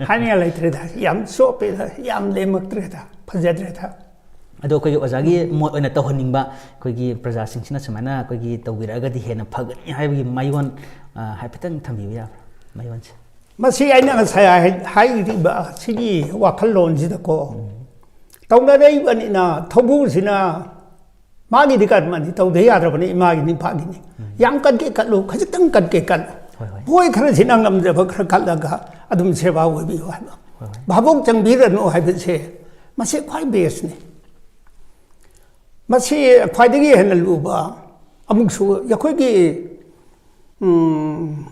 ꯍꯥꯏꯅꯤꯡꯉꯥꯏ ꯂꯩꯇ꯭ꯔꯦꯗ꯫ ꯌꯥꯝ ꯆꯣꯞꯄꯦꯗ, ꯌꯥꯝ ꯂꯦꯝꯃꯛꯇ꯭ꯔꯦꯗ, ꯐꯖꯗ꯭ꯔꯦꯗ꯫ ꯑꯗꯣ ꯑꯩꯈꯣꯏꯒꯤ ꯑꯣꯖꯥꯒꯤ ꯃꯣꯠ ꯑꯣꯏꯅ ꯇꯧꯍꯟꯅꯤꯡꯕ, ꯑꯩꯈꯣꯏꯒꯤ ꯄ꯭ꯔꯖꯥꯁꯤꯡꯁꯤꯅ ꯁꯨꯃꯥꯏꯅ ꯑꯩꯈꯣꯏꯒꯤ ꯇꯧꯕꯤꯔꯛꯑꯒꯗꯤ ꯍꯦꯟꯅ ꯐꯒꯅꯤ ꯍꯥꯏꯕꯒꯤ ꯃꯥꯏꯑꯣꯟ, ꯑ, ꯍꯥꯏꯐꯦꯠꯇꯪ ꯊꯝꯕꯤꯕ ꯌꯥꯕ꯭ꯔꯥ? ꯃꯥꯏꯑꯣꯟꯁꯦ꯫ ꯃꯁꯤ ꯑꯩꯅ ꯉꯁꯥꯏ ꯍꯥꯏ-, ꯍꯥꯏꯈꯤꯕ ꯁꯤꯒꯤ ꯋꯥꯈꯜꯂꯣꯟꯁꯤꯗꯀꯣ, ꯇꯧꯅꯔꯛꯏꯕꯅꯤꯅ ꯊꯧꯕꯨꯁꯤꯅ ꯃꯥꯒꯤꯗꯤ ꯀꯔꯃꯅꯤ, ꯇꯧꯗ ꯌꯥꯗ꯭ꯔꯕꯅꯤ, ꯏꯃꯥꯒꯤꯅꯤ, ꯏꯄꯥꯒꯤꯅꯤ꯫ ꯌꯥꯝ ꯀꯠꯀꯦ ꯀꯠꯂꯨ, ꯈꯖꯤꯛꯇꯪ ꯀꯠꯀꯦ ꯀꯠꯂꯨ꯫ ꯍꯣꯏ, ꯍꯣꯏ꯫ ꯃꯣꯏ ꯈꯔꯁꯤꯅ ꯉꯝꯖꯕ ꯈꯔ ꯀꯠꯂꯒ ꯑꯗꯨꯝ ꯁꯦꯕꯥ ꯑꯣꯏꯕꯤꯌꯨ ꯍꯥꯏꯕ꯫ ꯍꯣꯏ, ꯍꯣꯏ꯫ ꯚꯥꯕꯣꯛ ꯆꯪꯕꯤꯔꯅꯨ ꯍꯥꯏꯕꯁꯦ, ꯃꯁꯤ ꯈ꯭ꯋꯥꯏ ꯕꯦꯁꯅꯤ꯫ ꯃꯁꯤ ꯈ꯭ꯋꯥꯏꯗꯒꯤ ꯍꯦꯟꯅ ꯂꯨꯕ ꯑꯃꯨꯛꯁꯨ ꯑꯩꯈꯣꯏꯒꯤ, ꯎꯝ,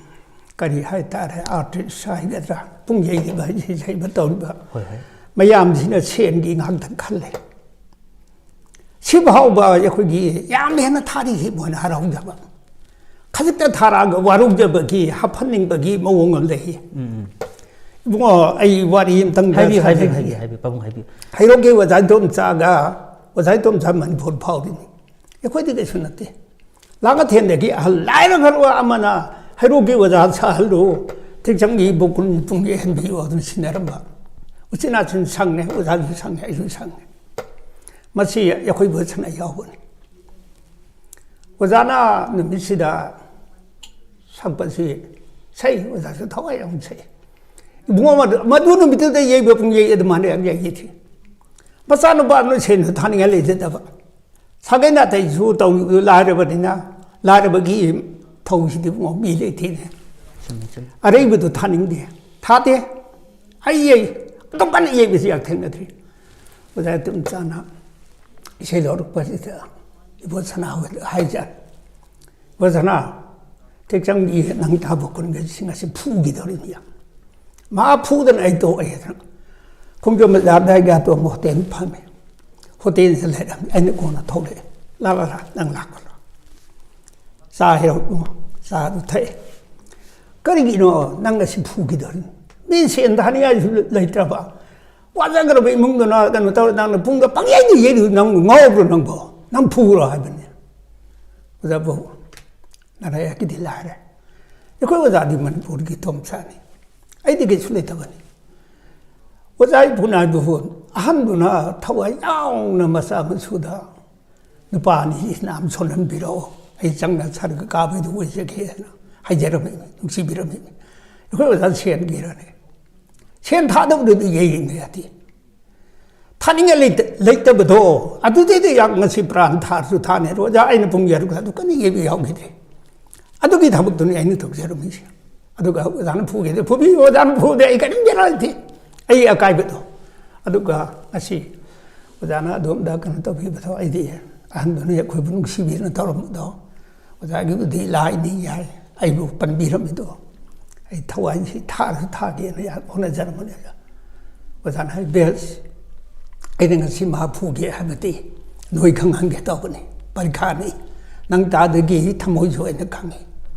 ꯀꯔꯤ ꯍꯥꯏꯇꯥꯔꯦ, ꯑꯥꯔꯇꯤꯁ ꯍꯥꯏꯒꯗ꯭ꯔꯥ, ꯄꯨꯡ ꯌꯩꯔꯤꯕ, ꯏꯁꯩ ꯁꯛꯏꯕ ꯇꯧꯔꯤꯕ ꯍꯣꯏ, ꯍꯣꯏ꯫ ꯃꯌꯥꯝꯁꯤꯅ ꯁꯦꯟꯒꯤ ꯉꯥꯛꯇ ꯈꯜꯂꯦ꯫ ꯁꯤꯐꯥꯎꯕ ꯑꯩꯈꯣꯏꯒꯤ ꯌꯥꯝ ꯍꯦꯟꯅ ꯊꯥꯔꯤꯁꯤ ꯃꯣꯏꯅ ꯍꯔꯥꯎꯖꯕ, ꯈꯖꯤꯛꯇ ꯊꯥꯔꯛꯑꯒ ꯋꯥꯔꯧꯖꯕꯒꯤ, ꯍꯥꯞꯍꯟꯅꯤꯡꯕꯒꯤ ꯃꯑꯣꯡ ꯑꯃ ꯂꯩ꯫ ꯎꯝ, ꯎꯝ꯫ ꯏꯕꯨꯡꯉꯣ, ꯑꯩ ꯋꯥꯔꯤ ꯑꯝꯇꯪ ꯍꯥꯏꯕꯤꯌꯨ, ꯍꯥꯏꯕꯤꯌꯨ, ꯁꯥꯖꯒꯦ꯫ ꯍꯥꯏꯕꯤꯌꯨ, ꯍꯥꯏꯕꯤꯌꯨ, ꯄꯥꯕꯨꯡ ꯍꯥꯏꯕꯤꯌꯨ꯫ ꯍꯩꯔꯣꯛꯀꯤ ꯑꯣꯖꯥ ꯏꯇꯣꯝꯆꯥꯒ ꯑꯣꯖꯥ ꯏꯇꯣꯝꯆꯥ ꯃꯅꯤꯄꯨꯔ ꯐꯥꯎꯔꯤꯅꯤ꯫ ꯑꯩꯈꯣꯏꯗꯤ ꯀꯩꯁꯨ ꯅꯠꯇꯦ꯫ ꯂꯥꯡꯉꯊꯦꯟꯗꯒꯤ ꯑꯍꯜ ꯂꯥꯏꯔ ꯈꯔ ꯑꯃꯅ ꯍꯩꯔꯣꯛꯀꯤ ꯑꯣꯖꯥ ꯁꯥꯍꯜꯂꯨ, ꯊꯦꯛꯆꯝꯒꯤ ꯏꯕꯣꯛ ꯀꯨꯟ ꯄꯨꯡ ꯌꯩꯍꯟꯕꯤꯌꯨ ꯑꯗꯨꯅ ꯁꯤꯟꯅꯔꯝꯕ꯫ ꯎꯆꯤꯟ ꯅꯥꯆꯤꯟ ꯁꯪꯉꯦ, ꯑꯣꯖꯥꯁꯨ ꯁꯪꯉꯦ, ꯑꯩꯁꯨ ꯁꯪꯉꯦ꯫ ꯃꯁꯤ ꯑꯩꯈꯣꯏ ꯕꯣꯠꯁꯅ ꯌꯥꯎꯕꯅꯤ꯫ ꯑꯣꯖꯥꯅ ꯅꯨꯃꯤꯠꯁꯤꯗ ꯁꯛꯄꯁꯤ ꯁꯛꯏ, ꯑꯣꯖꯥꯁꯨ ꯊꯋꯥꯏ ꯌꯥꯝ ꯁꯛꯏ꯫ ꯏꯕꯨꯡꯉꯣ, ꯃꯗꯨ, ꯃꯗꯨ ꯅꯨꯃꯤꯠꯇꯨꯗ ꯌꯩꯕ ꯄꯨꯡ ꯌꯩ ꯑꯗꯨꯃꯥꯏꯅ ꯌꯥꯝ ꯌꯩꯈꯤꯗ꯭ꯔꯤ꯫ ꯃꯆꯥꯅꯨꯄꯥ ꯑꯃꯅ ꯁꯦꯟꯁꯨ ꯊꯥꯅꯤꯡꯉꯥꯏ ꯂꯩꯖꯗꯕ꯫ ꯁꯥꯒꯩ ꯅꯥꯇꯩꯁꯨ ꯇꯧ-, ꯂꯥꯏꯔꯕꯅꯤꯅ, ꯂꯥꯏꯔꯕꯒꯤ ꯊꯧꯁꯤꯗꯤ ꯏꯕꯨꯡꯉꯣ ꯃꯤ ꯂꯩꯇꯦꯅꯦ꯫ ꯆꯨꯝꯃꯤ, ꯆꯨꯝꯃꯤ꯫ ꯑꯔꯩꯕꯗꯨ ꯊꯥꯅꯤꯡꯗꯦ꯫ ꯊꯥꯗꯦ꯫ ꯑꯩ ꯌꯩ꯫ ꯑꯗꯨꯝ ꯀꯟꯅ ꯌꯩꯕꯁꯤ ꯌꯥꯝ ꯊꯦꯡꯅꯗ꯭ꯔꯤ꯫ ꯑꯣꯖꯥ ꯏꯇꯣꯝꯆꯥꯅ ꯏꯁꯩ ꯂꯧꯔꯛꯄꯁꯤꯗ ꯏꯕꯣ ꯁꯅꯥ ꯍꯣꯏꯗ ꯍꯥꯏꯖꯥꯠꯅꯤ꯫ ꯏꯕꯣ ꯁꯅꯥ, ꯇꯦꯛꯆꯝꯒꯤ ꯅꯪ ꯊꯥꯕ ꯀꯨꯟꯒꯁꯤ ꯉꯁꯤ ꯐꯨꯈꯤꯗꯧꯔꯤꯅꯤ꯫ ꯃꯥ ꯐꯨꯗꯅ ꯑꯩ ꯇꯣꯛꯑꯦ ꯍꯥꯏꯗꯅ ꯈꯣꯡꯖꯣꯝ ꯕꯖꯥꯔꯗ ꯑꯩꯒ ꯑꯇꯣꯝꯕ ꯍꯣꯇꯦꯜ ꯐꯝꯃꯦ꯫ ꯍꯣꯇꯦꯜꯁꯤꯗ ꯂꯩꯔꯝꯃꯤ꯫ ꯑꯩꯅ ꯀꯣꯟꯅ ꯊꯣꯛꯂꯛꯑꯦ꯫ "ꯂꯥ, ꯂꯥ, ꯂꯥ, ꯅꯪ ꯂꯥꯛꯄ꯭ꯔꯣ? ꯆꯥ ꯍꯩꯔꯛꯑꯣ, ꯏꯕꯨꯡꯉꯣ?" ꯆꯥꯗꯨ ꯊꯛꯑꯦ꯫ "ꯀꯔꯤꯒꯤꯅꯣ ꯅꯪ ꯉꯁꯤ ꯐꯨꯈꯤꯗꯧꯔꯤ? ꯃꯤ ꯁꯦꯟ ꯊꯥꯅꯤꯡꯉꯥꯏꯁꯨ ꯂꯩꯇ꯭ꯔꯕ, ꯋꯥꯖꯈ꯭ꯔꯕ ꯏꯃꯨꯡꯗꯨꯅ ꯀꯩꯅꯣ ꯇꯧꯔ ꯅꯪꯅ ꯄꯨꯡꯗ ꯄꯪꯌꯩꯗ ꯌꯩꯔꯤꯗꯨ ꯅꯪ ꯉꯥꯎꯕ꯭ꯔꯣ ꯅꯪꯕꯣ? ꯅꯪ ꯐꯨꯔꯣ ꯍꯥꯏꯕꯅꯤ꯫" ꯑꯣꯖꯥꯕꯨ ꯅꯔꯥꯏꯕꯛꯀꯤꯗꯤ ꯂꯥꯏꯔꯦ꯫ ꯑꯩꯈꯣꯏ ꯑꯣꯖꯥꯗꯤ ꯃꯅꯤꯄꯨꯔꯒꯤ ꯇꯣꯝꯆꯥꯅꯤ꯫ ꯑꯩꯗꯤ ꯀꯩꯁꯨ ꯂꯩꯇꯕꯅꯤ꯫ ꯑꯣꯖꯥ ꯏꯕꯨ ꯅꯥꯏꯕꯕꯨ ꯑꯍꯟꯗꯨꯅ ꯊꯋꯥꯏ ꯌꯥꯎꯅ ꯃꯆꯥ ꯃꯁꯨꯗ ꯅꯨꯄꯥ ꯑꯅꯤ ꯏꯁꯂꯥꯝ ꯁꯣꯟꯍꯟꯕꯤꯔꯛꯑꯣ, ꯑꯩ ꯆꯪꯅ ꯁꯔꯒ ꯀꯥꯕꯩꯗꯨ ꯑꯣꯏꯖꯒꯦ ꯍꯥꯏꯅ ꯍꯥꯏꯖꯔꯝꯃꯤ, ꯅꯨꯡꯁꯤꯕꯤꯔꯝꯃꯤ꯫ ꯑꯩꯈꯣꯏ ꯑꯣꯖꯥ ꯁꯦꯟꯒꯤꯔꯅꯦ? ꯁꯦꯟ ꯊꯥꯗꯕꯗꯨꯗꯤ ꯌꯩꯅ ꯌꯥꯗꯦ꯫ ꯊꯥꯅꯤꯡꯉꯥꯏ ꯂꯩꯇ-, ꯂꯩꯇꯕꯗꯣ, ꯑꯗꯨꯗꯩꯗꯤ ꯌꯥꯝ ꯉꯁꯤ ꯄ꯭ꯔꯥꯟ ꯊꯥꯔꯁꯨ ꯊꯥꯅꯤ꯫ ꯑꯣꯖꯥ, ꯑꯩꯅ ꯄꯨꯡ ꯌꯥꯔꯨꯛ ꯑꯗꯨ ꯀꯟꯅ ꯌꯩꯕ ꯌꯥꯎꯈꯤꯗ꯭ꯔꯦ꯫ ꯑꯗꯨꯒꯤ ꯊꯕꯛꯇꯨꯅꯤ ꯑꯩꯅ ꯇꯧꯖꯔꯝꯃꯤꯁꯦ꯫ ꯑꯗꯨꯒ ꯑꯣꯖꯥꯅ ꯐꯨꯒꯦꯗꯤ ꯐꯨꯕꯤ, ꯑꯣꯖꯥꯅ ꯐꯨꯗꯦ, ꯑꯩ ꯀꯔꯤꯝ ꯕꯦꯔꯥ ꯂꯩꯇꯦ꯫ ꯑꯩ ꯑꯀꯥꯏꯕꯗꯣ꯫ ꯑꯗꯨꯒ ꯉꯁꯤ ꯑꯣꯖꯥꯅ ꯑꯗꯣꯝꯗ ꯀꯩꯅꯣ ꯇꯧꯕꯤꯕꯗꯣ, ꯑꯩꯗꯤ ꯑꯍꯟꯗꯨꯅ ꯑꯩꯈꯣꯏꯕꯨ ꯅꯨꯡꯁꯤꯕꯤꯅ ꯇꯧꯔꯝꯕꯗꯣ, ꯑꯣꯖꯥꯒꯤꯕꯨꯗꯤ ꯂꯥꯏꯅꯤ ꯌꯥꯏ, ꯑꯩꯕꯨ ꯄꯟꯕꯤꯔꯝꯃꯤꯗꯣ, ꯑꯩ ꯊꯋꯥꯏꯁꯤ ꯊꯥꯔꯁꯨ ꯊꯥꯒꯦꯅ ꯌꯥꯝ ꯍꯣꯠꯅꯖꯔꯝꯕꯅꯦ꯫ ꯑꯣꯖꯥꯅ ꯍꯥꯏ, "ꯕꯦꯁ, ꯑꯩꯅ ꯉꯁꯤ ꯃꯥ ꯐꯨꯒꯦ ꯍꯥꯏꯕꯗꯤ ꯅꯣꯏ ꯈꯪꯍꯟꯒꯦ ꯇꯧꯕꯅꯤ꯫ ꯄꯔꯤꯈꯥꯅꯤ꯫ ꯅꯪ ꯇꯥꯗꯒꯤ ꯊꯃꯣꯏꯁꯨ ꯑꯩꯅ ꯈꯪꯉꯤ꯫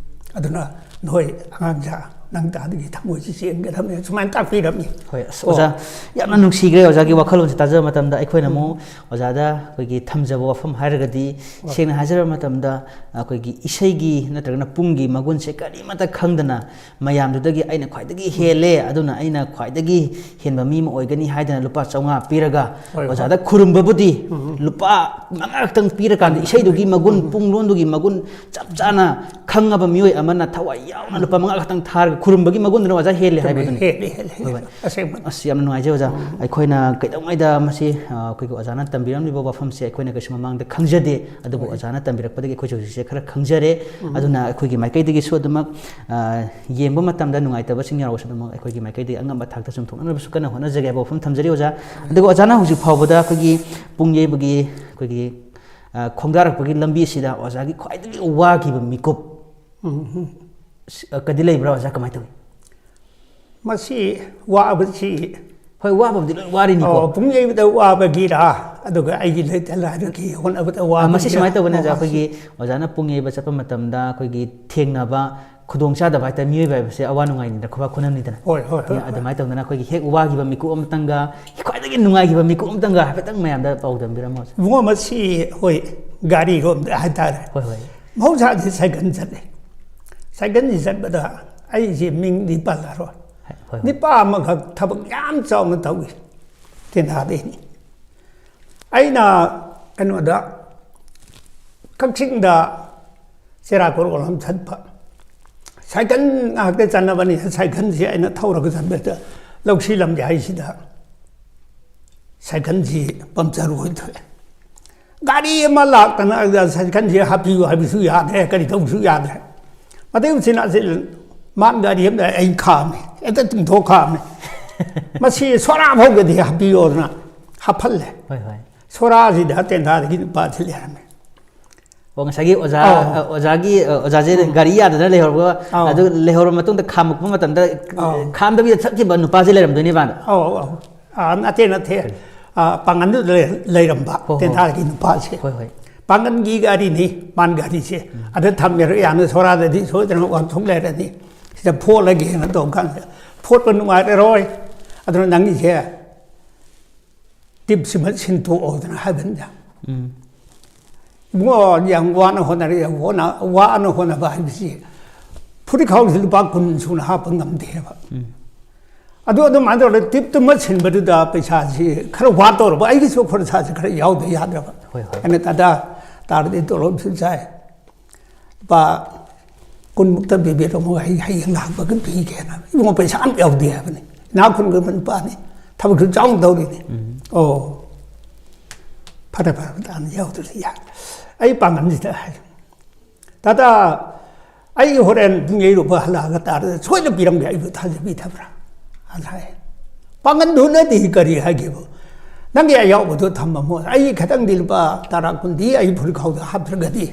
ꯑꯗꯨꯅ ꯅꯣꯏ ꯑꯉꯥꯡꯁꯥ ꯅꯪ ꯇꯥꯗꯒꯤ ꯊꯃꯣꯏꯁꯤ ꯆꯦꯟꯒꯗꯕꯅꯤ, ꯁꯨꯃꯥꯏꯅ ꯇꯥꯛꯄꯤꯔꯝꯃꯤ꯫ ꯍꯣꯏ, ꯑꯁ, ꯑꯣꯖꯥ, ꯌꯥꯝꯅ ꯅꯨꯡꯁꯤꯈ꯭ꯔꯦ ꯑꯣꯖꯥꯒꯤ ꯋꯥꯈꯜꯂꯣꯟꯁꯦ ꯇꯥꯖꯕ ꯃꯇꯝꯗ꯫ ꯑꯩꯈꯣꯏꯅ ꯑꯃꯨꯛ ꯑꯣꯖꯥꯗ ꯑꯩꯈꯣꯏꯒꯤ ꯊꯝꯖꯕ ꯋꯥꯐꯝ ꯍꯥꯏꯔꯒꯗꯤ, ꯁꯦꯡꯅ ꯍꯥꯏꯖꯔꯕ ꯃꯇꯝꯗ, ꯑꯩꯈꯣꯏꯒꯤ ꯏꯁꯩꯒꯤ ꯅꯠꯇ꯭ꯔꯒꯅ ꯄꯨꯡꯒꯤ ꯃꯒꯨꯟꯁꯦ ꯀꯔꯤꯃꯠꯇ ꯈꯪꯗꯅ, ꯃꯌꯥꯝꯗꯨꯗꯒꯤ ꯑꯩꯅ ꯈ꯭ꯋꯥꯏꯗꯒꯤ ꯍꯦꯜꯂꯦ, ꯑꯗꯨꯅ ꯑꯩꯅ ꯈ꯭ꯋꯥꯏꯗꯒꯤ ꯍꯦꯟꯕ ꯃꯤ ꯑꯃ ꯑꯣꯏꯒꯅꯤ ꯍꯥꯏꯗꯅ ꯂꯨꯄꯥ ꯆꯥꯝꯃꯉꯥ ꯄꯤꯔꯒ ꯍꯣꯏ, ꯍꯣꯏ꯫ ꯑꯣꯖꯥꯗ ꯈꯨꯔꯨꯝꯕꯕꯨꯗꯤ ꯂꯨꯄꯥ ꯃꯉꯥ ꯈꯛꯇꯪ ꯄꯤꯔꯀꯥꯟꯗ, ꯏꯁꯩꯗꯨꯒꯤ ꯃꯒꯨꯟ, ꯄꯨꯡ ꯂꯣꯟꯗꯨꯒꯤ ꯃꯒꯨꯟ ꯆꯞ ꯆꯥꯅ ꯈꯪꯉꯕ ꯃꯤꯑꯣꯏ ꯑꯃꯅ ꯊꯋꯥꯏ ꯌꯥꯎꯅ ꯂꯨꯄꯥ ꯃꯉꯥ ꯈꯛꯇꯪ ꯊꯥꯔꯒ ꯈꯨꯔꯨꯝꯕꯒꯤ ꯃꯒꯨꯟꯗꯨꯅ ꯑꯣꯖꯥ ꯍꯦꯜꯂꯦ ꯍꯥꯏꯕꯗꯨꯅꯤ꯫ ꯍꯦꯜꯂꯤ, ꯍꯦꯜꯂꯤ, ꯍꯣꯏ, ꯍꯦꯜꯂꯤ꯫ ꯍꯣꯏ꯫ ꯑꯁꯦꯡꯕ꯫ ꯑꯁ, ꯌꯥꯝꯅ ꯅꯨꯡꯉꯥꯏꯖꯩ ꯑꯣꯖꯥ꯫ ꯑꯩꯈꯣꯏꯅ ꯀꯩꯗꯧꯉꯩꯗ ꯃꯁꯤ, ꯑ, ꯑꯩꯈꯣꯏꯒꯤ ꯑꯣꯖꯥꯅ ꯇꯝꯕꯤꯔꯝꯂꯤꯕ ꯋꯥꯐꯝꯁꯦ ꯑꯩꯈꯣꯏꯅ ꯀꯩꯁꯨ ꯃꯃꯥꯡꯗ ꯈꯪꯖꯗꯦ, ꯑꯗꯨꯕꯨ ꯑꯣꯖꯥꯅ ꯇꯝꯕꯤꯔꯛꯄꯗꯒꯤ ꯑꯩꯈꯣꯏꯁꯨ ꯍꯧꯖꯤꯛꯁꯦ ꯈꯔ ꯈꯪꯖꯔꯦ꯫ ꯑꯗꯨꯅ ꯑꯩꯈꯣꯏꯒꯤ ꯃꯥꯏꯀꯩꯗꯒꯤꯁꯨ ꯑꯗꯨꯃꯛ, ꯑ, ꯌꯦꯡꯕ ꯃꯇꯝꯗ ꯅꯨꯡꯉꯥꯏꯇꯕꯁꯤꯡ ꯌꯥꯎꯔꯁꯨ ꯑꯗꯨꯃꯛ ꯑꯩꯈꯣꯏꯒꯤ ꯃꯥꯏꯀꯩꯗꯒꯤ ꯑꯉꯝꯕ ꯊꯥꯛꯇ ꯆꯨꯝꯊꯣꯛꯅꯅꯕꯁꯨ ꯀꯟꯅ ꯍꯣꯠꯅꯖꯒꯦ ꯍꯥꯏꯕ ꯋꯥꯐꯝ ꯊꯝꯖꯔꯤ ꯑꯣꯖꯥ꯫ ꯑꯗꯨꯒ ꯑꯣꯖꯥꯅ ꯍꯧꯖꯤꯛ ꯐꯥꯎꯕꯗ ꯑꯩꯈꯣꯏꯒꯤ ꯄꯨꯡ ꯌꯩꯕꯒꯤ ꯑꯩꯈꯣꯏꯒꯤ, ꯑ, ꯈꯣꯡꯗꯥꯔꯛꯄꯒꯤ ꯂꯝꯕꯤ ꯑꯁꯤꯗ ꯑꯣꯖꯥꯒꯤ ꯈ꯭ꯋꯥꯏꯗꯒꯤ ꯋꯥꯈꯤꯕ ꯃꯤꯀꯨꯞ, ꯎꯝ, ꯎꯝ꯫ ꯁꯤ, ꯑ, ꯀꯗꯤ ꯂꯩꯕ꯭ꯔꯥ ꯑꯣꯖꯥ? ꯀꯃꯥꯏꯅ ꯇꯧꯏ? ꯃꯁꯤ ꯋꯥꯕꯁꯤ ꯍꯣꯏ, ꯋꯥꯕꯕꯨꯗꯤ ꯂꯣꯏ ꯋꯥꯔꯤꯅꯤꯀꯣ꯫ ꯑꯣ, ꯄꯨꯡ ꯌꯩꯕꯗ ꯋꯥꯕꯒꯤꯔꯥ, ꯑꯗꯨꯒ ꯑꯩꯒꯤ ꯂꯩꯇ ꯂꯥꯏꯔꯒꯤ ꯍꯣꯠꯅꯕꯗ ꯑ, ꯃꯁꯤ ꯋꯥꯕꯒꯤꯔꯥ? ꯁꯨꯃꯥꯏꯅ ꯇꯧꯕꯅꯦ ꯑꯣꯖꯥ, ꯑꯣ, ꯑꯩꯈꯣꯏꯒꯤ ꯑꯣꯖꯥꯅ ꯄꯨꯡ ꯌꯩꯕ ꯆꯠꯄ ꯃꯇꯝꯗ ꯑꯩꯈꯣꯏꯒꯤ ꯊꯦꯡꯅꯕ ꯈꯨꯗꯣꯡ ꯆꯥꯗꯕ ꯍꯥꯏꯇꯥꯔꯦ, ꯃꯤꯑꯣꯏꯕ ꯍꯥꯏꯕꯁꯦ ꯑꯋꯥ ꯅꯨꯡꯉꯥꯏꯅꯤꯗꯅ, ꯈꯨꯕꯥꯛ ꯈꯨꯅꯝꯅꯤꯗꯅ꯫ ꯍꯣꯏ, ꯍꯣꯏ, ꯍꯣꯏ, ꯑꯗꯨꯃꯥꯏꯅ ꯇꯧꯗꯅ ꯑꯩꯈꯣꯏꯒꯤ ꯍꯦꯛ ꯋꯥꯈꯤꯕ ꯃꯤꯀꯨꯞ ꯑꯃꯇꯪꯒ, ꯈ꯭ꯋꯥꯏꯗꯒꯤ ꯅꯨꯡꯉꯥꯏꯈꯤꯕ ꯃꯤꯀꯨꯞ ꯑꯃꯇꯪꯒ ꯍꯥꯏꯐꯦꯠꯇꯪ ꯃꯌꯥꯝꯗ ꯄꯥꯎꯗꯝꯕꯤꯔꯝꯃꯣ ꯑꯣꯖꯥ꯫ ꯏꯕꯨꯡꯉꯣ, ꯃꯁꯤ ꯑꯩꯈꯣꯏ ꯒꯥꯔꯤꯔꯣꯝꯗ ꯍꯥꯏꯇꯥꯔꯦ꯫ ꯍꯣꯏ, ꯍꯣꯏ꯫ ꯃꯍꯧꯁꯥꯗꯤ ꯁꯥꯏꯀꯜ ꯆꯠꯂꯦ꯫ ꯁꯥꯏꯀꯜꯁꯤ ꯆꯠꯄꯗ ꯑꯩꯁꯦ ꯃꯤꯡꯗꯤ ꯄꯜꯂꯔꯣꯏ꯫ ꯍꯣꯏ, ꯍꯣꯏ꯫ ꯅꯤꯄꯥ ꯑꯃꯈꯛ ꯊꯕꯛ ꯌꯥꯝ ꯆꯥꯎꯅ ꯇꯧꯏ ꯇꯦꯟꯊꯥꯗꯩꯅꯤ꯫ ꯑꯩꯅ ꯀꯩꯅꯣꯗ, ꯀꯛꯆꯤꯡꯗ ꯆꯦꯔꯥꯀꯣꯔꯣꯜ ꯑꯃ ꯆꯠꯄ꯫ ꯁꯥꯏꯀꯜ ꯉꯥꯛꯇ ꯆꯠꯅꯕꯅꯤꯅ ꯁꯥꯏꯀꯜꯁꯤ ꯑꯩꯅ ꯊꯧꯔꯒ ꯆꯠꯄꯗ ꯂꯧꯁꯤ ꯂꯝꯖꯥꯏꯁꯤꯗ ꯁꯥꯏꯀꯜꯁꯤ ꯄꯝꯆꯔ ꯑꯣꯏꯊꯣꯛꯑꯦ꯫ ꯒꯥꯔꯤ ꯑꯃ ꯂꯥꯛꯇꯅ ꯑꯗꯨꯗ ꯁꯥꯏꯀꯜꯁꯤ ꯍꯥꯞꯄꯤꯌꯨ ꯍꯥꯏꯕꯁꯨ ꯌꯥꯗ꯭ꯔꯦ, ꯀꯔꯤ ꯇꯧꯕꯁꯨ ꯌꯥꯗ꯭ꯔꯦ꯫ ꯃꯇꯩ ꯎꯆꯤꯟ ꯅꯥꯆꯤꯟ ꯃꯥꯟ ꯒꯥꯔꯤ ꯑꯃꯗ ꯑꯩ ꯈꯥꯝꯃꯦ, ꯍꯦꯛꯇ ꯇꯤꯡꯊꯣꯛ ꯈꯥꯝꯃꯦ꯫ "ꯃꯁꯤ ꯁꯣꯔꯥ ꯐꯥꯎꯒꯗꯤ ꯍꯥꯞꯄꯤꯌꯣꯅ" ꯍꯥꯞꯍꯜꯂꯦ꯫ ꯍꯣꯏ, ꯍꯣꯏ꯫ ꯁꯣꯔꯥꯁꯤꯗ ꯇꯦꯟꯊꯥꯗꯒꯤ ꯅꯨꯄꯥꯁꯤ ꯂꯩꯔꯝꯃꯦ꯫ ꯑꯣ, ꯉꯁꯥꯏꯒꯤ ꯑꯣꯖꯥ, ꯑꯧ꯫ ꯑ, ꯑꯣꯖꯥꯒꯤ, ꯑ, ꯑꯣꯖꯥꯁꯦ ꯒꯥꯔꯤ ꯌꯥꯗꯅ ꯂꯩꯍꯧꯔꯕ, ꯑꯧ꯫ ꯑꯗꯨ ꯂꯩꯍꯧꯔꯕ ꯃꯇꯨꯡꯗ ꯈꯥꯝꯃꯛꯄ ꯃꯇꯝꯗ, ꯑꯧ꯫ ꯈꯥꯝꯗꯕꯤꯗ ꯆꯠꯈꯤꯕ ꯅꯨꯄꯥꯁꯦ ꯂꯩꯔꯝꯗꯣꯏꯅꯦꯕ꯫ ꯑꯧ, ꯑꯧ꯫ ꯑꯥ, ꯅꯠꯇꯦ, ꯅꯠꯇꯦ꯫ ꯑꯥ, ꯄꯥꯡꯒꯟꯗꯨꯗ ꯂꯩ-, ꯂꯩꯔꯝꯕ ꯍꯣ, ꯍꯣ꯫ ꯇꯦꯟꯊꯥꯒꯤ ꯅꯨꯄꯥꯁꯦ꯫ ꯍꯣꯏ, ꯍꯣꯏ꯫ ꯄꯥꯡꯒꯟꯒꯤ ꯒꯥꯔꯤꯅꯤ, ꯃꯥꯟ ꯒꯥꯔꯤꯁꯦ꯫ ꯑꯗ ꯊꯝꯃꯦꯔꯣ, ꯌꯥꯝꯅ ꯁꯣꯔꯥꯗꯗꯤ ꯁꯣꯏꯗꯅ ꯋꯥꯟꯊꯣꯛ ꯂꯩꯔꯅꯤ꯫ ꯁꯤꯗ ꯐꯣꯠꯂꯒꯦꯅ ꯇꯧ ꯀꯥꯟꯁꯤꯗ, "ꯐꯣꯠꯄ ꯅꯨꯡꯉꯥꯏꯔꯔꯣꯏ, ꯑꯗꯨꯅ ꯅꯪꯒꯤꯁꯦ ꯇꯤꯞꯁꯤꯃ ꯁꯤꯟꯇꯣꯛꯑꯣꯗꯅ" ꯍꯥꯏꯕꯅꯤꯗ꯫ ꯏꯕꯨꯡꯉꯣ, ꯌꯥꯝ ꯋꯥꯅ ꯍꯣꯠꯅꯔꯤ, ꯌꯥꯝ ꯋꯥꯅ, ꯋꯥꯅ ꯍꯣꯠꯅꯕ ꯍꯥꯏꯕꯁꯤ ꯐꯨꯔꯤꯠꯈꯥꯎꯁꯤ ꯂꯨꯄꯥ ꯀꯨꯟ ꯁꯨꯅ ꯍꯥꯞꯄ ꯉꯝꯗꯦꯕ꯫ ꯑꯗꯨ ꯑꯗꯨꯃꯥꯏꯅ ꯇꯧꯔꯒ ꯇꯤꯞꯇꯨꯃ ꯁꯤꯟꯕꯗꯨꯗ ꯄꯩꯁꯥꯁꯤ ꯈꯔ ꯋꯥꯠꯇꯧꯔꯕ, ꯑꯩꯒꯤꯁꯨ ꯈꯣꯔꯁꯥꯁꯤ ꯈꯔ ꯌꯥꯎꯗ ꯌꯥꯗ꯭ꯔꯕ꯫ ꯍꯣꯏ, ꯍꯣꯏ꯫ ꯑꯩꯅ, "ꯇꯥꯗ, ꯇꯥꯔꯗꯤ ꯇꯣꯂꯣꯞꯁꯨ ꯆꯥꯏ, ꯂꯨꯄꯥ ꯀꯨꯟꯃꯨꯛꯇ ꯄꯤꯕꯤꯔꯝꯃꯣ, ꯑꯩ ꯍꯌꯦꯡ ꯂꯥꯛꯄꯒ ꯄꯤꯒꯦꯅ"꯫ ꯏꯕꯨꯡꯉꯣ, ꯄꯩꯁꯥ ꯑꯝꯇ ꯌꯥꯎꯗꯦ ꯍꯥꯏꯕꯅꯤ꯫ ꯏꯅꯥꯛ ꯈꯨꯟꯕ ꯅꯨꯄꯥꯅꯤ, ꯊꯕꯛꯁꯨ ꯆꯥꯎꯅ ꯇꯧꯔꯤꯅꯤ꯫ "ꯑꯣ, ꯐꯔꯦ, ꯐꯔꯦ, ꯇꯥꯅ ꯌꯥꯎꯗ꯭ꯔꯁꯨ ꯌꯥꯏ"꯫ ꯑꯩ ꯄꯥꯡꯒꯜꯁꯤꯗ ꯍꯥꯏ, "ꯇꯥꯇꯥ, ꯑꯩ ꯍꯣꯔꯦꯟ ꯄꯨꯡ ꯌꯩꯔꯨꯕ ꯍꯜꯂꯛꯑꯒ ꯇꯥꯔꯗ ꯁꯣꯏꯗꯅ ꯄꯤꯔꯝꯒꯦ, ꯑꯩꯕꯨ ꯊꯥꯖꯕꯤꯗꯕ꯭ꯔꯥ?" ꯑꯗ ꯍꯥꯏ꯫ ꯄꯥꯡꯒꯜꯗꯨꯅꯗꯤ ꯀꯔꯤ ꯍꯥꯏꯒꯦꯕꯨ, "ꯅꯪꯒꯤ ꯑꯌꯥꯎꯕꯗꯣ ꯊꯝꯃꯝꯃꯣ, ꯑꯩ ꯈꯤꯇꯪꯗꯤ ꯂꯨꯄꯥ ꯇꯔꯥ ꯀꯨꯟꯗꯤ ꯑꯩ ꯐꯨꯔꯤꯠꯈꯥꯎꯗ ꯍꯥꯞꯇ꯭ꯔꯒꯗꯤ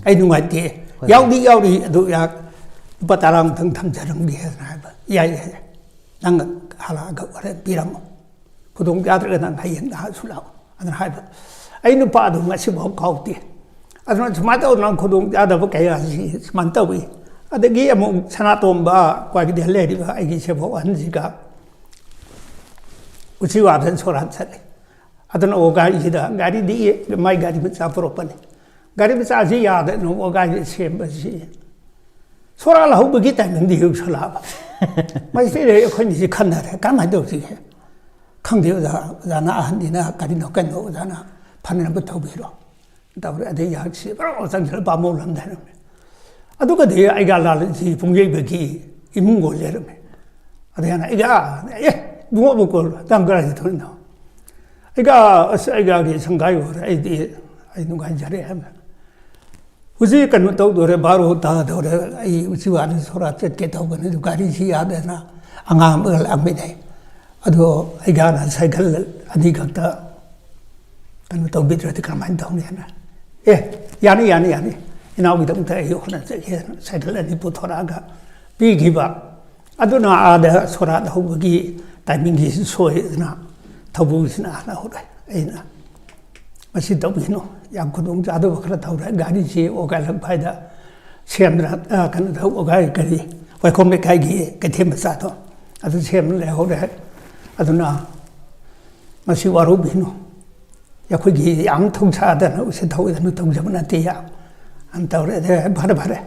ꯑꯩ ꯅꯨꯡꯉꯥꯏꯇꯦ꯫ ꯍꯣꯏ꯫ ꯌꯥꯎꯗꯤ ꯌꯥꯎꯔꯤ, ꯑꯗꯨ ꯌꯥ-, ꯂꯨꯄꯥ ꯇꯔꯥꯃꯨꯛꯇꯪ ꯊꯝꯖꯔꯝꯒꯦꯅ" ꯍꯥꯏꯕ꯫ "ꯌꯥꯏ, ꯌꯥꯏ, ꯌꯥꯏ, ꯅꯪ ꯍꯜꯂꯛꯑꯒ ꯍꯣꯔꯦꯟ ꯄꯤꯔꯝꯃꯣ, ꯈꯨꯗꯣꯡ ꯆꯥꯗ꯭ꯔꯒ ꯅꯪ ꯍꯌꯦꯡ ꯅꯍꯥꯛꯁꯨ ꯂꯥꯛꯑꯣ" ꯑꯗꯨꯅ ꯍꯥꯏꯕ꯫ ꯑꯩ ꯅꯨꯄꯥꯗꯣ ꯉꯁꯤꯐꯥꯎ ꯀꯥꯎꯗꯦ꯫ ꯑꯗꯨꯅ ꯁꯨꯃꯥꯏꯅ ꯇꯧꯗꯅ ꯈꯨꯗꯣꯡ ꯆꯥꯗꯕ ꯀꯌꯥꯁꯤ ꯁꯨꯃꯥꯏꯅ ꯇꯧꯏ꯫ ꯑꯗꯒꯤ ꯑꯃꯨꯛ ꯁꯅꯥꯇꯣꯝꯕ ꯀ꯭ꯋꯥꯀꯩꯊꯦꯜ ꯂꯩꯔꯤꯕ ꯑꯩꯒꯤ ꯁꯦꯕꯣꯛ ꯑꯍꯟꯁꯤꯒ ꯎꯆꯤꯋꯥꯗ ꯁꯣꯔꯥꯠ ꯆꯠꯂꯤ꯫ ꯑꯗꯨꯅ ꯑꯣ ꯒꯥꯔꯤꯁꯤꯗ, ꯒꯥꯔꯤꯗꯤ ꯃꯥꯏ ꯒꯥꯔꯤ ꯃꯆꯥ ꯄꯨꯔꯛꯄꯅꯤ꯫ ꯒꯥꯔꯤ ꯃꯆꯥꯁꯤ ꯌꯥꯗꯗꯅ ꯑꯣ ꯒꯥꯔꯤ ꯁꯦꯝꯕꯁꯤ ꯁꯣꯔꯥꯠ ꯍꯧꯕꯒꯤ ꯇꯥꯏꯃꯤꯡꯗ ꯌꯧꯁꯜꯂꯛꯑꯕ꯫ ꯃꯁꯤꯗꯩ ꯑꯩꯈꯣꯏꯅꯤꯁꯤ ꯈꯟꯅꯔꯦ, "ꯀꯔꯝꯍꯥꯏꯅ ꯇꯧꯁꯤꯒꯦ?" "ꯈꯪꯗꯦ ꯑꯣꯖꯥ, ꯑꯣꯖꯥꯅ ꯑꯍꯟꯅꯤꯅ ꯀꯔꯤꯅꯣ ꯀꯩꯅꯣ ꯑꯣꯖꯥꯅ ꯐꯅꯅꯕ ꯇꯧꯕꯤꯔꯣ" ꯇꯧꯔꯦ꯫ ꯑꯗꯩ ꯌꯥꯛꯁꯤ ꯄꯨꯔꯥ ꯆꯪꯁꯤꯜꯂ ꯄꯥꯝꯃꯧ ꯂꯝꯗ ꯂꯩꯔꯝꯃꯦ꯫ ꯑꯗꯨꯒꯗꯤ ꯑꯩꯒ ꯂꯥꯜꯂꯁꯤ ꯄꯨꯡꯌꯩꯕꯒꯤ ꯏꯃꯨꯡ ꯑꯣꯏ ꯂꯩꯔꯝꯃꯦ꯫ ꯑꯗꯩ ꯑꯩꯅ, "ꯑꯩꯒ, ꯑꯦ, ꯏꯕꯨꯡꯉꯣ ꯑꯃꯨꯛ ꯀꯣꯜ, ꯅꯪ ꯀꯗꯥꯏꯗ ꯊꯣꯛꯏꯅꯣ?" "ꯑꯩꯒ, ꯑꯁ, ꯑꯩꯒꯗꯤ ꯁꯪꯒꯥꯏ ꯑꯣꯏꯔꯦ, ꯑꯩꯗꯤ, ꯑꯩ ꯅꯨꯡꯉꯥꯏꯖꯔꯦ" ꯍꯥꯏꯕ꯫ "ꯍꯧꯖꯤꯛ ꯀꯩꯅꯣ ꯇꯧꯗꯣꯔꯦ, ꯕꯥꯔꯣ ꯇꯥꯗꯣꯔꯦ, ꯑꯩ ꯎꯆꯤꯋꯥꯗ ꯁꯣꯔꯥꯠ ꯆꯠꯀꯦ ꯇꯧꯕꯅꯤ, ꯑꯗꯨ ꯒꯥꯔꯤꯁꯤ ꯌꯥꯗꯅ ꯑꯉꯥꯡ ꯑꯃꯒ ꯂꯥꯛꯃꯤꯟꯅꯩ꯫ ꯑꯗꯣ ꯑꯩꯒꯥꯅ ꯁꯥꯏꯀꯜ ꯑꯅꯤꯈꯛꯇ ꯀꯩꯅꯣ ꯇꯧꯕꯤꯗ꯭ꯔꯗꯤ ꯀꯔꯝꯍꯥꯏꯅ ꯇꯧꯅꯤ?" ꯍꯥꯏꯅ, "ꯑꯦ, ꯌꯥꯅꯤ, ꯌꯥꯅꯤ, ꯌꯥꯅꯤ, ꯏꯅꯥꯎꯒꯤꯗꯃꯛꯇ ꯑꯩ ꯍꯣꯠꯅꯖꯒꯦ" ꯍꯥꯏꯅ ꯁꯥꯏꯀꯜ ꯑꯅꯤ ꯄꯨꯊꯣꯔꯛꯑꯒ ꯄꯤꯈꯤꯕ꯫ ꯑꯗꯨꯅ ꯑꯥꯗ ꯁꯣꯔꯥꯠ ꯍꯧꯕꯒꯤ ꯇꯥꯏꯃꯤꯡꯒꯤ ꯁꯣꯏꯗꯅ ꯊꯧꯕꯨꯁꯤꯅ ꯍꯥꯟꯅ ꯍꯧꯔꯦ꯫ ꯑꯩꯅ, "ꯃꯁꯤ ꯇꯧꯕꯤꯅꯨ, ꯌꯥꯝ ꯈꯨꯗꯣꯡ ꯆꯥꯗꯕ ꯈꯔ ꯇꯧꯔꯦ, ꯒꯥꯔꯤꯁꯤ ꯑꯣꯒꯥꯏꯂꯛꯄ ꯍꯥꯏꯗ ꯁꯦꯝꯗꯅ, ꯑ, ꯀꯩꯅꯣ ꯇꯧ, ꯑꯣꯒꯥꯏ ꯀꯔꯤ, ꯋꯥꯏꯈꯣꯝ ꯂꯩꯀꯥꯏꯒꯤ ꯀꯩꯊꯦꯜ ꯃꯆꯥꯗꯣ ꯑꯗꯨ ꯁꯦꯝꯅ ꯂꯩꯍꯧꯔꯦ꯫ ꯑꯗꯨꯅ ꯃꯁꯤ ꯋꯥꯔꯧꯕꯤꯅꯨ, ꯑꯩꯈꯣꯏꯒꯤ ꯌꯥꯝ ꯊꯧꯁꯥꯗꯅ ꯎꯁꯤꯠ ꯊꯧꯑꯣꯏꯗꯅ ꯇꯧꯖꯕ ꯅꯠꯇꯦ꯫ ꯌꯥꯝ ꯇꯧꯔꯦ꯫ ꯑꯗꯩ ꯐꯔꯦ ꯐꯔꯦ,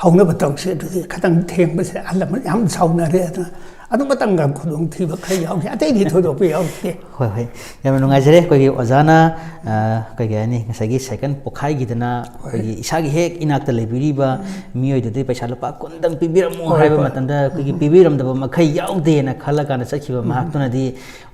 ꯍꯧꯅꯕ ꯇꯧꯁꯤ꯫ ꯑꯗꯨꯗꯤ ꯈꯤꯇꯪ ꯊꯦꯡꯕꯁꯦ ꯑꯍꯜ ꯂꯃꯟ ꯌꯥꯝ ꯁꯥꯎꯅꯔꯦ꯫ ꯑꯗꯨꯅ ꯑꯗꯨ ꯃꯇꯝꯒ ꯈꯨꯗꯣꯡꯊꯤꯕ ꯈꯔ ꯌꯥꯎꯈꯤ, ꯑꯇꯩꯗꯤ ꯊꯣꯏꯗꯣꯛꯄ ꯌꯥꯎꯗꯦ꯫ ꯍꯣꯏ ꯍꯣꯏ, ꯌꯥꯝꯅ ꯅꯨꯡꯉꯥꯏꯖꯔꯦ꯫ ꯑꯩꯈꯣꯏꯒꯤ ꯑꯣꯖꯥꯅ ꯑ, ꯀꯩ ꯍꯥꯏꯅꯤ, ꯉꯁꯥꯏꯒꯤ ꯁꯥꯏꯀꯜ ꯄꯣꯛꯈꯥꯏꯈꯤꯗꯅ ꯑꯩꯈꯣꯏꯒꯤ ꯏꯁꯥꯒꯤ ꯍꯦꯛ ꯏꯅꯥꯛꯇ ꯂꯩꯕꯤꯔꯤꯕ ꯃꯤꯑꯣꯏꯗꯨꯗꯤ ꯄꯩꯁꯥ ꯂꯨꯄꯥ ꯀꯨꯟꯗꯪ ꯄꯤꯕꯤꯔꯝꯃꯣ ꯍꯣꯏ, ꯍꯥꯏꯕ ꯍꯣꯏ꯫ ꯃꯇꯝꯗ ꯑꯩꯈꯣꯏꯒꯤ ꯄꯤꯕꯤꯔꯝꯗꯕ ꯃꯈꯩ ꯌꯥꯎꯗꯦꯅ ꯈꯜꯂ ꯀꯥꯟꯗ ꯆꯠꯈꯤꯕ ꯃꯍꯥꯛꯇꯨꯅꯗꯤ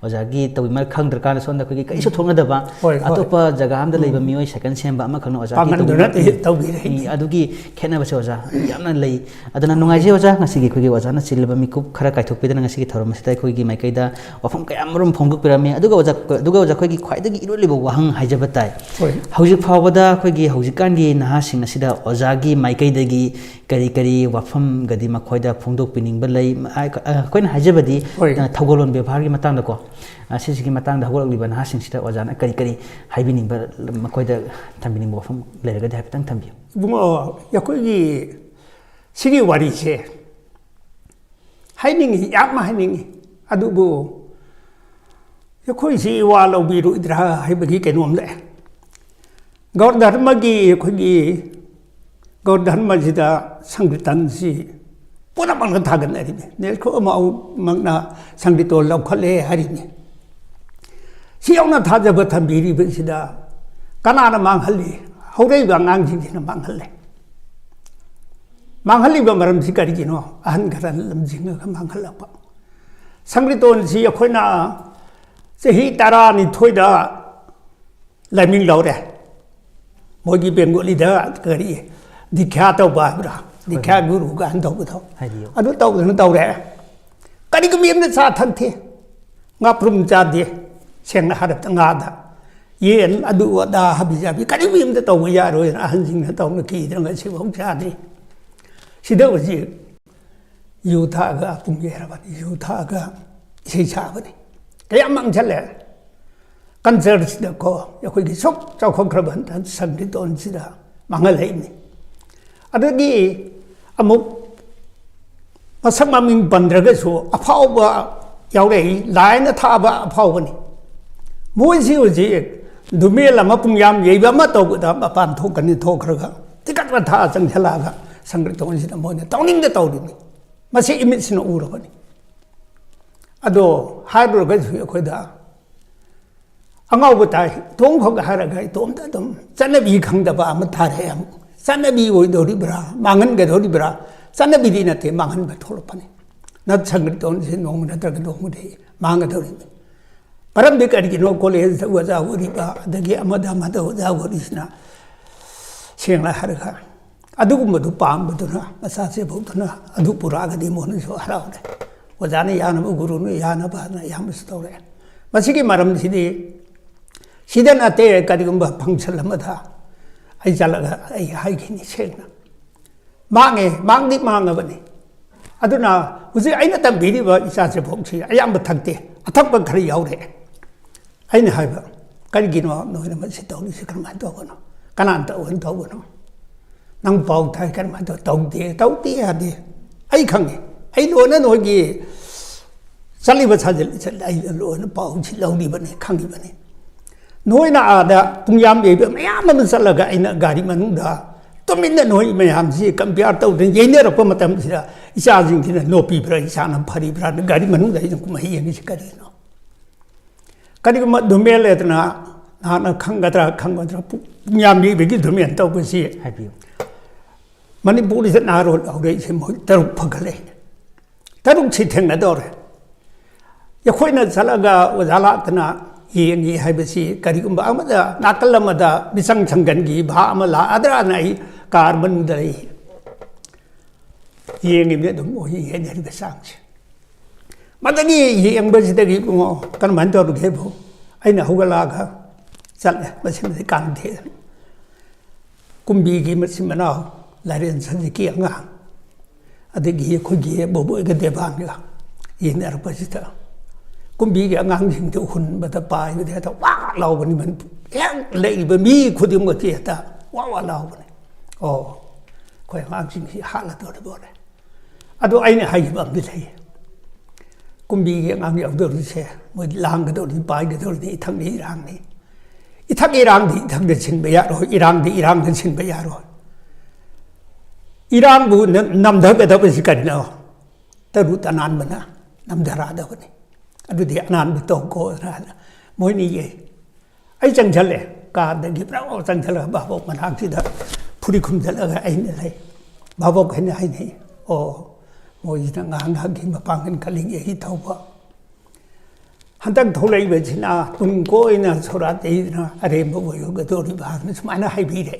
ꯑꯣꯖꯥꯒꯤ ꯇꯧꯕꯤꯃꯜ ꯈꯪꯗ꯭ꯔꯀꯥꯟꯗ ꯁꯣꯝꯗ ꯑꯩꯈꯣꯏꯒꯤ ꯀꯔꯤꯁꯨ ꯊꯣꯛꯅꯗꯕ ꯍꯣꯏ, ꯍꯣꯏ꯫ ꯑꯇꯣꯞꯄ ꯖꯒꯥ ꯑꯃꯗ ꯂꯩꯕ ꯃꯤꯑꯣꯏ ꯁꯥꯏꯀꯜ ꯁꯦꯝꯕ ꯑꯃꯈꯛꯅ ꯑꯣꯖꯥꯒꯤ ꯄꯥꯡꯒꯟꯗꯨꯅ ꯇꯧꯕꯤꯃꯜ ꯇꯧꯕꯤꯔꯛꯏꯅꯤ꯫ ꯎꯝ, ꯑꯗꯨꯒꯤ ꯈꯦꯠꯅꯕꯁꯦ ꯑꯣꯖꯥ ꯌꯥꯝꯅ ꯂꯩ꯫ ꯑꯗꯨꯅ ꯅꯨꯡꯉꯥꯏꯖꯩ ꯑꯣꯖꯥ, ꯉꯁꯤꯒꯤ ꯑꯩꯈꯣꯏꯒꯤ ꯑꯣꯖꯥꯅ ꯆꯤꯜꯂꯕ ꯃꯤꯀꯨꯞ ꯈꯔ ꯀꯥꯏꯊꯣꯛꯄꯤꯗꯅ ꯉꯁꯤꯒꯤ ꯊꯧꯔꯝ ꯑꯁꯤꯗ ꯑꯩꯈꯣꯏꯒꯤ ꯃꯥꯏꯀꯩꯗ ꯋꯥꯐꯝ ꯀꯌꯥ ꯑꯃꯔꯣꯝ ꯐꯣꯡꯗꯣꯛꯄꯤꯔꯝꯃꯤ꯫ ꯑꯗꯨꯒ ꯑꯣꯖꯥ, ꯑꯗꯨꯒ ꯑꯣꯖꯥ ꯑꯩꯈꯣꯏꯒꯤ ꯈ꯭ꯋꯥꯏꯗꯒꯤ ꯏꯔꯣꯏ ꯂꯣꯏꯕ ꯋꯥꯍꯪ ꯍꯥꯏꯖꯕ ꯇꯥꯏ꯫ ꯍꯣꯏ꯫ ꯍꯧꯖꯤꯛ ꯐꯥꯎꯕꯗ ꯑꯩꯈꯣꯏꯒꯤ ꯍꯧꯖꯤꯛꯀꯥꯟꯒꯤ ꯅꯍꯥꯁꯤꯡ ꯑꯁꯤꯗ ꯑꯣꯖꯥꯒꯤ ꯃꯥꯏꯀꯩꯗꯒꯤ ꯀꯔꯤ ꯀꯔꯤ ꯋꯥꯐꯝꯒꯗꯤ ꯃꯈꯣꯏꯗ ꯐꯣꯡꯗꯣꯛꯄꯤꯅꯤꯡꯕ ꯂꯩ? ꯑꯩꯈꯣꯏꯅ ꯍꯥꯏꯖꯕꯗꯤ, ꯍꯣꯏ꯫ ꯊꯧꯒꯜꯂꯣꯟ ꯕꯦꯕꯥꯔꯒꯤ ꯃꯇꯥꯡꯗꯀꯣ, ꯑ, ꯁꯤꯁꯤꯒꯤ ꯃꯇꯥꯡꯗ ꯍꯧꯒꯠꯂꯛꯂꯤꯕ ꯅꯍꯥꯁꯤꯡꯁꯤꯗ ꯑꯣꯖꯥꯅ ꯀꯔꯤ ꯀꯔꯤ ꯍꯥꯏꯕꯤꯅꯤꯡꯕ, ꯃꯈꯣꯏꯗ ꯊꯝꯕꯤꯅꯤꯡꯕ ꯋꯥꯐꯝ ꯂꯩꯔꯒꯗꯤ ꯍꯥꯏꯐꯦꯠꯇꯪ ꯊꯝꯕꯤꯌꯨ꯫ ꯏꯕꯨꯡꯉꯣ, ꯑꯩꯈꯣꯏꯒꯤ ꯁꯤꯒꯤ ꯋꯥꯔꯤꯁꯦ ꯍꯥꯏꯅꯤꯡꯉꯤ, ꯌꯥꯝ ꯍꯥꯏꯅꯤꯡꯉꯤ꯫ ꯑꯗꯨꯕꯨ ꯑꯩꯈꯣꯏꯁꯤ ꯏꯋꯥ ꯂꯧꯕꯤꯔꯣꯏꯗ꯭ꯔꯥ ꯍꯥꯏꯕꯒꯤ ꯀꯩꯅꯣꯝ ꯂꯩ꯫ ꯒꯧꯔ ꯙꯔꯃꯒꯤ, ꯑꯩꯈꯣꯏꯒꯤ ꯒꯧꯔ ꯙꯔꯃꯁꯤꯗ ꯁꯪꯀ꯭ꯔꯤꯇꯟꯁꯤ ꯄꯨꯝꯅꯃꯛꯅ ꯊꯥꯒꯠꯅꯔꯤꯅꯤ꯫ ꯅꯦꯜꯈꯣ ꯑꯃꯃꯛꯅ ꯁꯪꯀ꯭ꯔꯤꯇꯣꯟ ꯂꯧꯈꯠꯂꯦ ꯍꯥꯏꯔꯤꯅꯤ꯫ ꯁꯤ ꯌꯧꯅ ꯊꯥꯖꯕ ꯊꯝꯕꯤꯔꯤꯕꯁꯤꯗ ꯀꯅꯥꯅ ꯃꯥꯡꯍꯜꯂꯤ? ꯍꯧꯔꯛꯏꯕ ꯑꯉꯥꯡꯁꯤꯡꯁꯤꯅ ꯃꯥꯡꯍꯜꯂꯦ꯫ ꯃꯥꯡꯍꯜꯂꯤꯕ ꯃꯔꯝꯁꯤ ꯀꯔꯤꯒꯤꯅꯣ? ꯑꯍꯟ ꯈꯔꯅ ꯂꯝꯖꯤꯡꯉꯒ ꯃꯥꯡꯍꯜꯂꯛꯄ꯫ ꯁꯪꯀ꯭ꯔꯤꯇꯣꯟꯁꯤ ꯑꯩꯈꯣꯏꯅ ꯆꯍꯤ ꯇꯔꯥꯅꯤꯊꯣꯏꯗ ꯂꯥꯏꯃꯤꯡ ꯂꯧꯔꯦ꯫ ꯃꯣꯏꯒꯤ ꯕꯦꯡꯒꯣꯂꯤꯗ ꯀꯔꯤ ꯗꯤꯈ꯭ꯌꯥ ꯇꯧꯕ ꯍꯥꯏꯕ꯭ꯔꯥ? ꯗꯤꯈ꯭ꯌꯥ ꯒꯨꯔꯨ ꯀꯥꯏꯅ ꯇꯧꯕꯗꯣ꯫ ꯍꯥꯏꯕꯤꯌꯨ꯫ ꯑꯗꯨ ꯇꯧꯗꯅ ꯇꯧꯔꯦ꯫ ꯀꯔꯤꯒꯨꯝꯕ ꯑꯃꯗ ꯆꯥ ꯊꯛꯇꯦ꯫ ꯉꯥꯄ꯭ꯔꯨꯝ ꯆꯥꯗꯦ꯫ ꯁꯦꯡꯅ ꯍꯥꯏꯔꯕꯗ ꯉꯥꯗ꯫ ꯌꯦꯟ, ꯑꯗꯨ ꯑꯗꯥ, ꯍꯥꯕꯤ ꯖꯥꯕꯤ ꯀꯔꯤꯒꯨꯝꯕ ꯑꯃꯗ ꯇꯧꯕ ꯌꯥꯔꯣꯏꯅ ꯑꯍꯟꯁꯤꯡꯅ ꯇꯧꯅ ꯀꯤꯗꯅ ꯉꯁꯤꯐꯥꯎ ꯆꯥꯗ꯭ꯔꯤ꯫ ꯁꯤꯗ ꯍꯧꯖꯤꯛ ꯌꯨ ꯊꯛꯑꯒ ꯄꯨꯡ ꯌꯩꯔꯕꯅꯤ, ꯌꯨ ꯊꯛꯑꯒ ꯏꯁꯩ ꯁꯛꯑꯕꯅꯤ꯫ ꯀꯌꯥꯝ ꯃꯥꯡꯁꯤꯜꯂꯦ꯫ ꯀꯜꯆꯔꯁꯤꯗꯀꯣ, ꯑꯩꯈꯣꯏꯒꯤ ꯁꯨꯛ ꯆꯥꯎꯈꯠꯈ꯭ꯔꯕ ꯁꯪꯀ꯭ꯔꯤꯇꯣꯟꯁꯤꯗ ꯃꯥꯡꯍꯜꯂꯛꯏꯅꯤ꯫ ꯑꯗꯒꯤ ꯑꯃꯨꯛ ꯃꯁꯛ ꯃꯃꯤꯡ ꯄꯟꯗ꯭ꯔꯒꯁꯨ ꯑꯐꯥꯎꯕ ꯌꯥꯎꯔꯛꯏ, ꯂꯥꯏꯅ ꯊꯥꯕ ꯑꯐꯥꯎꯕꯅꯤ꯫ ꯃꯣꯏꯁꯤ ꯍꯧꯖꯤꯛ ꯗꯨꯃꯦꯜ ꯑꯃ, ꯄꯨꯡꯌꯥꯝ ꯌꯩꯕ ꯑꯃ ꯇꯧꯕꯗ ꯃꯄꯥꯟ ꯊꯣꯛꯀꯅꯤ, ꯊꯣꯛꯈ꯭ꯔꯒ ꯇꯤꯀꯠ ꯃꯊꯥ ꯆꯪꯁꯤꯜꯂꯛꯑꯒ ꯁꯪꯀ꯭ꯔꯤꯇꯣꯟꯁꯤꯗ ꯃꯣꯏꯅ ꯇꯧꯅꯤꯡꯗ ꯇꯧꯔꯤꯕꯅꯤ꯫ ꯃꯁꯤ ꯏꯃꯤꯠꯁꯤꯅ ꯎꯔꯕꯅꯤ꯫ ꯑꯗꯣ ꯍꯥꯏꯔꯨꯔꯒꯁꯨ ꯑꯩꯈꯣꯏꯗ ꯑꯉꯥꯎꯕ ꯇꯥꯏ꯫ ꯏꯇꯣꯝꯈꯛ ꯍꯥꯏꯔꯒ ꯏꯇꯣꯝꯇ ꯑꯗꯨꯝ ꯆꯠꯅꯕꯤ ꯈꯪꯗꯕ ꯑꯃ ꯇꯥꯔꯦ꯫ ꯑꯃꯨꯛ ꯆꯠꯅꯕꯤ ꯑꯣꯏꯗꯧꯔꯤꯕ꯭ꯔꯥ, ꯃꯥꯡꯍꯟꯒꯗꯧꯔꯤꯕ꯭ꯔꯥ? ꯆꯠꯅꯕꯤꯗꯤ ꯅꯠꯇꯦ, ꯃꯥꯡꯍꯟꯕ ꯊꯣꯛꯂꯛꯄꯅꯤ꯫ ꯅꯠ ꯁꯪꯀ꯭ꯔꯤꯇꯣꯟꯁꯦ ꯅꯣꯡꯃ ꯅꯠꯇ꯭ꯔꯒ ꯅꯣꯡꯃꯗꯤ ꯃꯥꯡꯒꯗꯧꯔꯤꯕꯅꯤ꯫ ꯃꯔꯝꯗꯤ ꯀꯔꯤꯒꯤꯅꯣ? ꯀꯣꯂꯦꯖꯇ ꯑꯣꯖꯥ ꯑꯣꯏꯔꯤꯕ, ꯑꯗꯒꯤ ꯑꯃꯗ ꯑꯃꯗ ꯑꯣꯖꯥ ꯑꯣꯏꯔꯤꯁꯤꯅ ꯁꯦꯡꯅ ꯍꯥꯏꯔꯒ ꯑꯗꯨꯒꯨꯝꯕꯗꯨ ꯄꯥꯝꯕꯗꯨꯅ ꯃꯆꯥꯁꯦ ꯐꯥꯎꯗꯨꯅ ꯑꯗꯨ ꯄꯨꯔꯛꯑꯒꯗꯤ ꯃꯣꯏꯅꯁꯨ ꯍꯔꯥꯎꯔꯦ꯫ ꯑꯣꯖꯥꯅ ꯌꯥꯅꯕ, ꯒꯨꯔꯨꯅ ꯌꯥꯅꯕꯅ ꯑꯌꯥꯝꯕꯁꯨ ꯇꯧꯔꯛꯑꯦ꯫ ꯃꯁꯤꯒꯤ ꯃꯔꯝꯁꯤꯗꯤ ꯁꯤꯗ ꯅꯠꯇꯦ, ꯀꯔꯤꯒꯨꯝꯕ ꯐꯪꯁꯟ ꯑꯃꯗ ꯑꯩ ꯆꯠꯂꯒ ꯑꯩ ꯍꯥꯏꯈꯤꯅꯤ ꯁꯦꯡꯅ꯫ ꯃꯥꯡꯉꯦ, ꯃꯥꯡꯗꯤ ꯃꯥꯡꯉꯕꯅꯤ꯫ ꯑꯗꯨꯅ ꯍꯧꯖꯤꯛ ꯑꯩꯅ ꯇꯝꯕꯤꯔꯤꯕ ꯏꯆꯥꯁꯦ ꯐꯥꯎꯁꯤ ꯑꯌꯥꯝꯕ ꯊꯛꯇꯦ, ꯑꯊꯛꯄ ꯈꯔ ꯌꯥꯎꯔꯦ꯫ ꯑꯩꯅ ꯍꯥꯏꯕ, "ꯀꯔꯤꯒꯤꯅꯣ ꯅꯣꯏꯅ ꯃꯁꯤ ꯇꯧꯔꯤꯁꯤ? ꯀꯔꯝꯍꯥꯏꯅ ꯇꯧꯕꯅꯣ? ꯀꯅꯥꯅ ꯇꯧꯕꯅ ꯇꯧꯕꯅꯣ? ꯅꯪ ꯄꯥꯎ ꯇꯥꯏ, ꯀꯔꯝꯍꯥꯏꯅ ꯇꯧ?" "ꯇꯧꯗꯦ, ꯇꯧꯗꯦ ꯌꯥꯗꯦ꯫ ꯑꯩ ꯈꯪꯉꯤ, ꯑꯩ ꯂꯣꯏꯅ ꯅꯣꯏꯒꯤ ꯆꯠꯂꯤꯕ ꯁꯥꯖꯠ ꯂꯤꯆꯠ ꯑꯩ ꯂꯣꯏꯅ ꯄꯥꯎꯁꯤ ꯂꯧꯔꯤꯕꯅꯤ, ꯈꯪꯉꯤꯕꯅꯤ꯫ ꯅꯣꯏꯅ ꯑꯥꯗ ꯄꯨꯡꯌꯥꯝ ꯌꯩꯕ ꯃꯌꯥꯝ ꯑꯃ ꯆꯠꯂꯒ ꯑꯩꯅ ꯒꯥꯔꯤ ꯃꯅꯨꯡꯗ ꯇꯨꯃꯤꯟꯅ ꯅꯣꯏ ꯃꯌꯥꯝꯁꯤ ꯀꯝꯄꯤꯌꯥꯔ ꯇꯧꯗꯅ ꯌꯩꯅꯔꯛꯄ ꯃꯇꯝꯁꯤꯗ ꯏꯆꯥꯁꯤꯡꯁꯤꯅ ꯅꯣꯛꯄꯤꯕ꯭ꯔꯥ, ꯏꯆꯥꯅ ꯐꯔꯤꯕ꯭ꯔꯥ?" ꯒꯥꯔꯤ ꯃꯅꯨꯡꯗ ꯑꯩꯅ ꯀꯨꯝꯍꯩ ꯌꯦꯡꯉꯤꯁꯤ ꯀꯔꯤꯅꯣ? ꯀꯔꯤꯒꯨꯝꯕ ꯗꯨꯃꯦꯜ ꯂꯩꯗꯅ ꯅꯍꯥꯛꯅ ꯈꯪꯒꯗ꯭ꯔꯥ ꯈꯪꯒꯗ꯭ꯔꯥ, ꯄꯨꯡꯌꯥꯝ ꯌꯩꯕꯒꯤ ꯗꯨꯃꯦꯜ ꯇꯧꯕꯁꯤ ꯍꯥꯏꯕꯤꯌꯨ꯫ ꯃꯅꯤꯄꯨꯔꯁꯤꯗ ꯅꯍꯥꯔꯣꯜ ꯍꯧꯔꯛꯏꯁꯦ ꯃꯣꯏ ꯇꯔꯨꯛ ꯐꯒꯠꯂꯛꯏ꯫ ꯇꯔꯨꯛꯁꯤ ꯊꯦꯡꯅꯗꯧꯔꯦ꯫ ꯑꯩꯈꯣꯏꯅ ꯆꯠꯂꯒ ꯑꯣꯖꯥ ꯂꯥꯛꯇꯅ ꯌꯦꯡꯉꯤ ꯍꯥꯏꯕꯁꯤ ꯀꯔꯤꯒꯨꯝꯕ ꯑꯃꯗ ꯅꯥꯀꯜ ꯑꯃꯗ ꯃꯤꯆꯪ ꯁꯪꯒꯟꯒꯤ ꯚꯥ ꯑꯃ ꯂꯥꯛꯑꯗ꯭ꯔꯥꯅ ꯑꯩ ꯀꯥꯔ ꯃꯅꯨꯡꯗ ꯂꯩ꯫ ꯌꯦꯡꯉꯤꯕꯅꯤ ꯑꯗꯨꯝ ꯃꯣꯏ ꯌꯦꯡꯅꯔꯤꯕ ꯆꯥꯡꯁꯦ꯫ ꯃꯗꯒꯤ ꯌꯦꯡꯕꯁꯤꯗꯒꯤ ꯏꯕꯨꯡꯉꯣ ꯀꯔꯝꯍꯥꯏꯅ ꯇꯧꯔꯒꯦꯕꯨ ꯑꯩꯅ ꯍꯧꯒꯠꯂꯛꯑꯒ ꯆꯠꯂꯦ꯫ ꯃꯁꯤꯃꯗꯤ ꯀꯥꯟꯅꯗꯦꯗꯅ꯫ ꯀꯨꯝꯕꯤꯒꯤ ꯃꯆꯤꯟ ꯃꯅꯥꯎ ꯂꯥꯏꯔꯦꯟ ꯁꯖꯤꯛꯀꯤ ꯑꯉꯥꯡ, ꯑꯗꯒꯤ ꯑꯩꯈꯣꯏꯒꯤ ꯕꯣꯕꯣꯏꯒ ꯗꯦꯕꯥꯟꯒ ꯌꯦꯡꯅꯔꯛꯄꯁꯤꯗ ꯀꯨꯝꯕꯤꯒꯤ ꯑꯉꯥꯡꯁꯤꯡꯗꯨ ꯍꯨꯟꯕꯗ ꯄꯥꯏꯕꯗ ꯍꯦꯛꯇ ꯋꯥ ꯂꯥꯎꯕꯅꯤ꯫ ꯃꯅꯤꯄꯨꯔ ꯍꯦꯛ ꯂꯩꯔꯤꯕ ꯃꯤ ꯈꯨꯗꯤꯡꯃꯛꯀꯤ ꯍꯦꯛꯇ ꯋꯥ ꯋꯥ ꯂꯥꯎꯕꯅꯤ꯫ ꯑꯣ, ꯑꯩꯈꯣꯏ ꯑꯉꯥꯡꯁꯤꯡꯁꯤ ꯍꯥꯠꯂꯗꯧꯔꯤꯕ ꯑꯣꯏꯔꯦ꯫ ꯑꯗꯣ ꯑꯩꯅ ꯍꯥꯏꯈꯤꯕ ꯑꯃꯗꯤ ꯂꯩ꯫ ꯀꯨꯝꯕꯤꯒꯤ ꯑꯉꯥꯡ ꯌꯥꯎꯗꯧꯔꯤꯁꯦ ꯃꯣꯏ ꯂꯥꯡꯒꯗꯧꯔꯤꯅꯤ, ꯄꯥꯏꯒꯗꯧꯔꯤꯅꯤ, ꯏꯊꯛꯅꯤ ꯏꯔꯥꯡꯅꯤ꯫ ꯏꯊꯛ ꯏꯔꯥꯡꯗꯤ ꯏꯊꯛꯇ ꯁꯤꯟꯕ ꯌꯥꯔꯣꯏ, ꯏꯔꯥꯡꯗꯤ ꯏꯔꯥꯡꯗ ꯁꯤꯟꯕ ꯌꯥꯔꯣꯏ꯫ ꯏꯔꯥꯡꯕꯨ ꯅ-, ꯅꯝꯊꯒꯗꯕꯁꯤ ꯀꯔꯤꯅꯣ? ꯇꯔꯨ ꯇꯅꯥꯟꯕꯅ ꯅꯝꯊꯔꯛꯑꯗꯕꯅꯤ꯫ ꯑꯗꯨꯗꯤ ꯑꯅꯥꯟꯕ ꯇꯧꯀꯣ꯫ ꯃꯣꯏꯅꯤꯒꯤ ꯑꯩ ꯆꯪꯁꯜꯂꯦ, ꯀꯥꯗꯒꯤ ꯄꯨꯔꯥ ꯆꯪꯁꯜꯂꯒ ꯚꯥꯕꯣꯛ ꯃꯅꯥꯛꯁꯤꯗ ꯐꯨꯔꯤꯠ ꯈꯨꯝꯖꯜꯂꯒ ꯑꯩꯅ ꯂꯩ꯫ ꯚꯥꯕꯣꯛ ꯍꯥꯏꯅ ꯍꯥꯏꯅꯩ, "ꯑꯣ, ꯃꯣꯏꯁꯤꯅ ꯉꯥꯏꯍꯥꯛ ꯉꯥꯏꯍꯥꯛꯀꯤ ꯃꯄꯥꯡꯒꯜ ꯀꯜꯂꯤꯉꯩꯒꯤ ꯊꯧꯕ꯫ ꯍꯟꯗꯛ ꯊꯣꯛꯂꯛꯏꯕꯁꯤꯅ ꯇꯨꯡ ꯀꯣꯏꯅ ꯁꯣꯔꯥꯠꯇꯩꯗꯅ ꯑꯔꯦꯝꯕ ꯑꯣꯏꯒꯗꯧꯔꯤꯕ" ꯍꯥꯏꯅ ꯁꯨꯃꯥꯏꯅ ꯍꯥꯏꯕꯤꯔꯦ꯫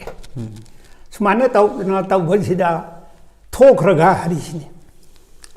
ꯁꯨꯃꯥꯏꯅ ꯇꯧꯗꯅ ꯇꯧꯕꯁꯤꯗ ꯊꯣꯛꯈ꯭ꯔꯒ ꯍꯥꯏꯔꯤꯁꯤꯅꯤ꯫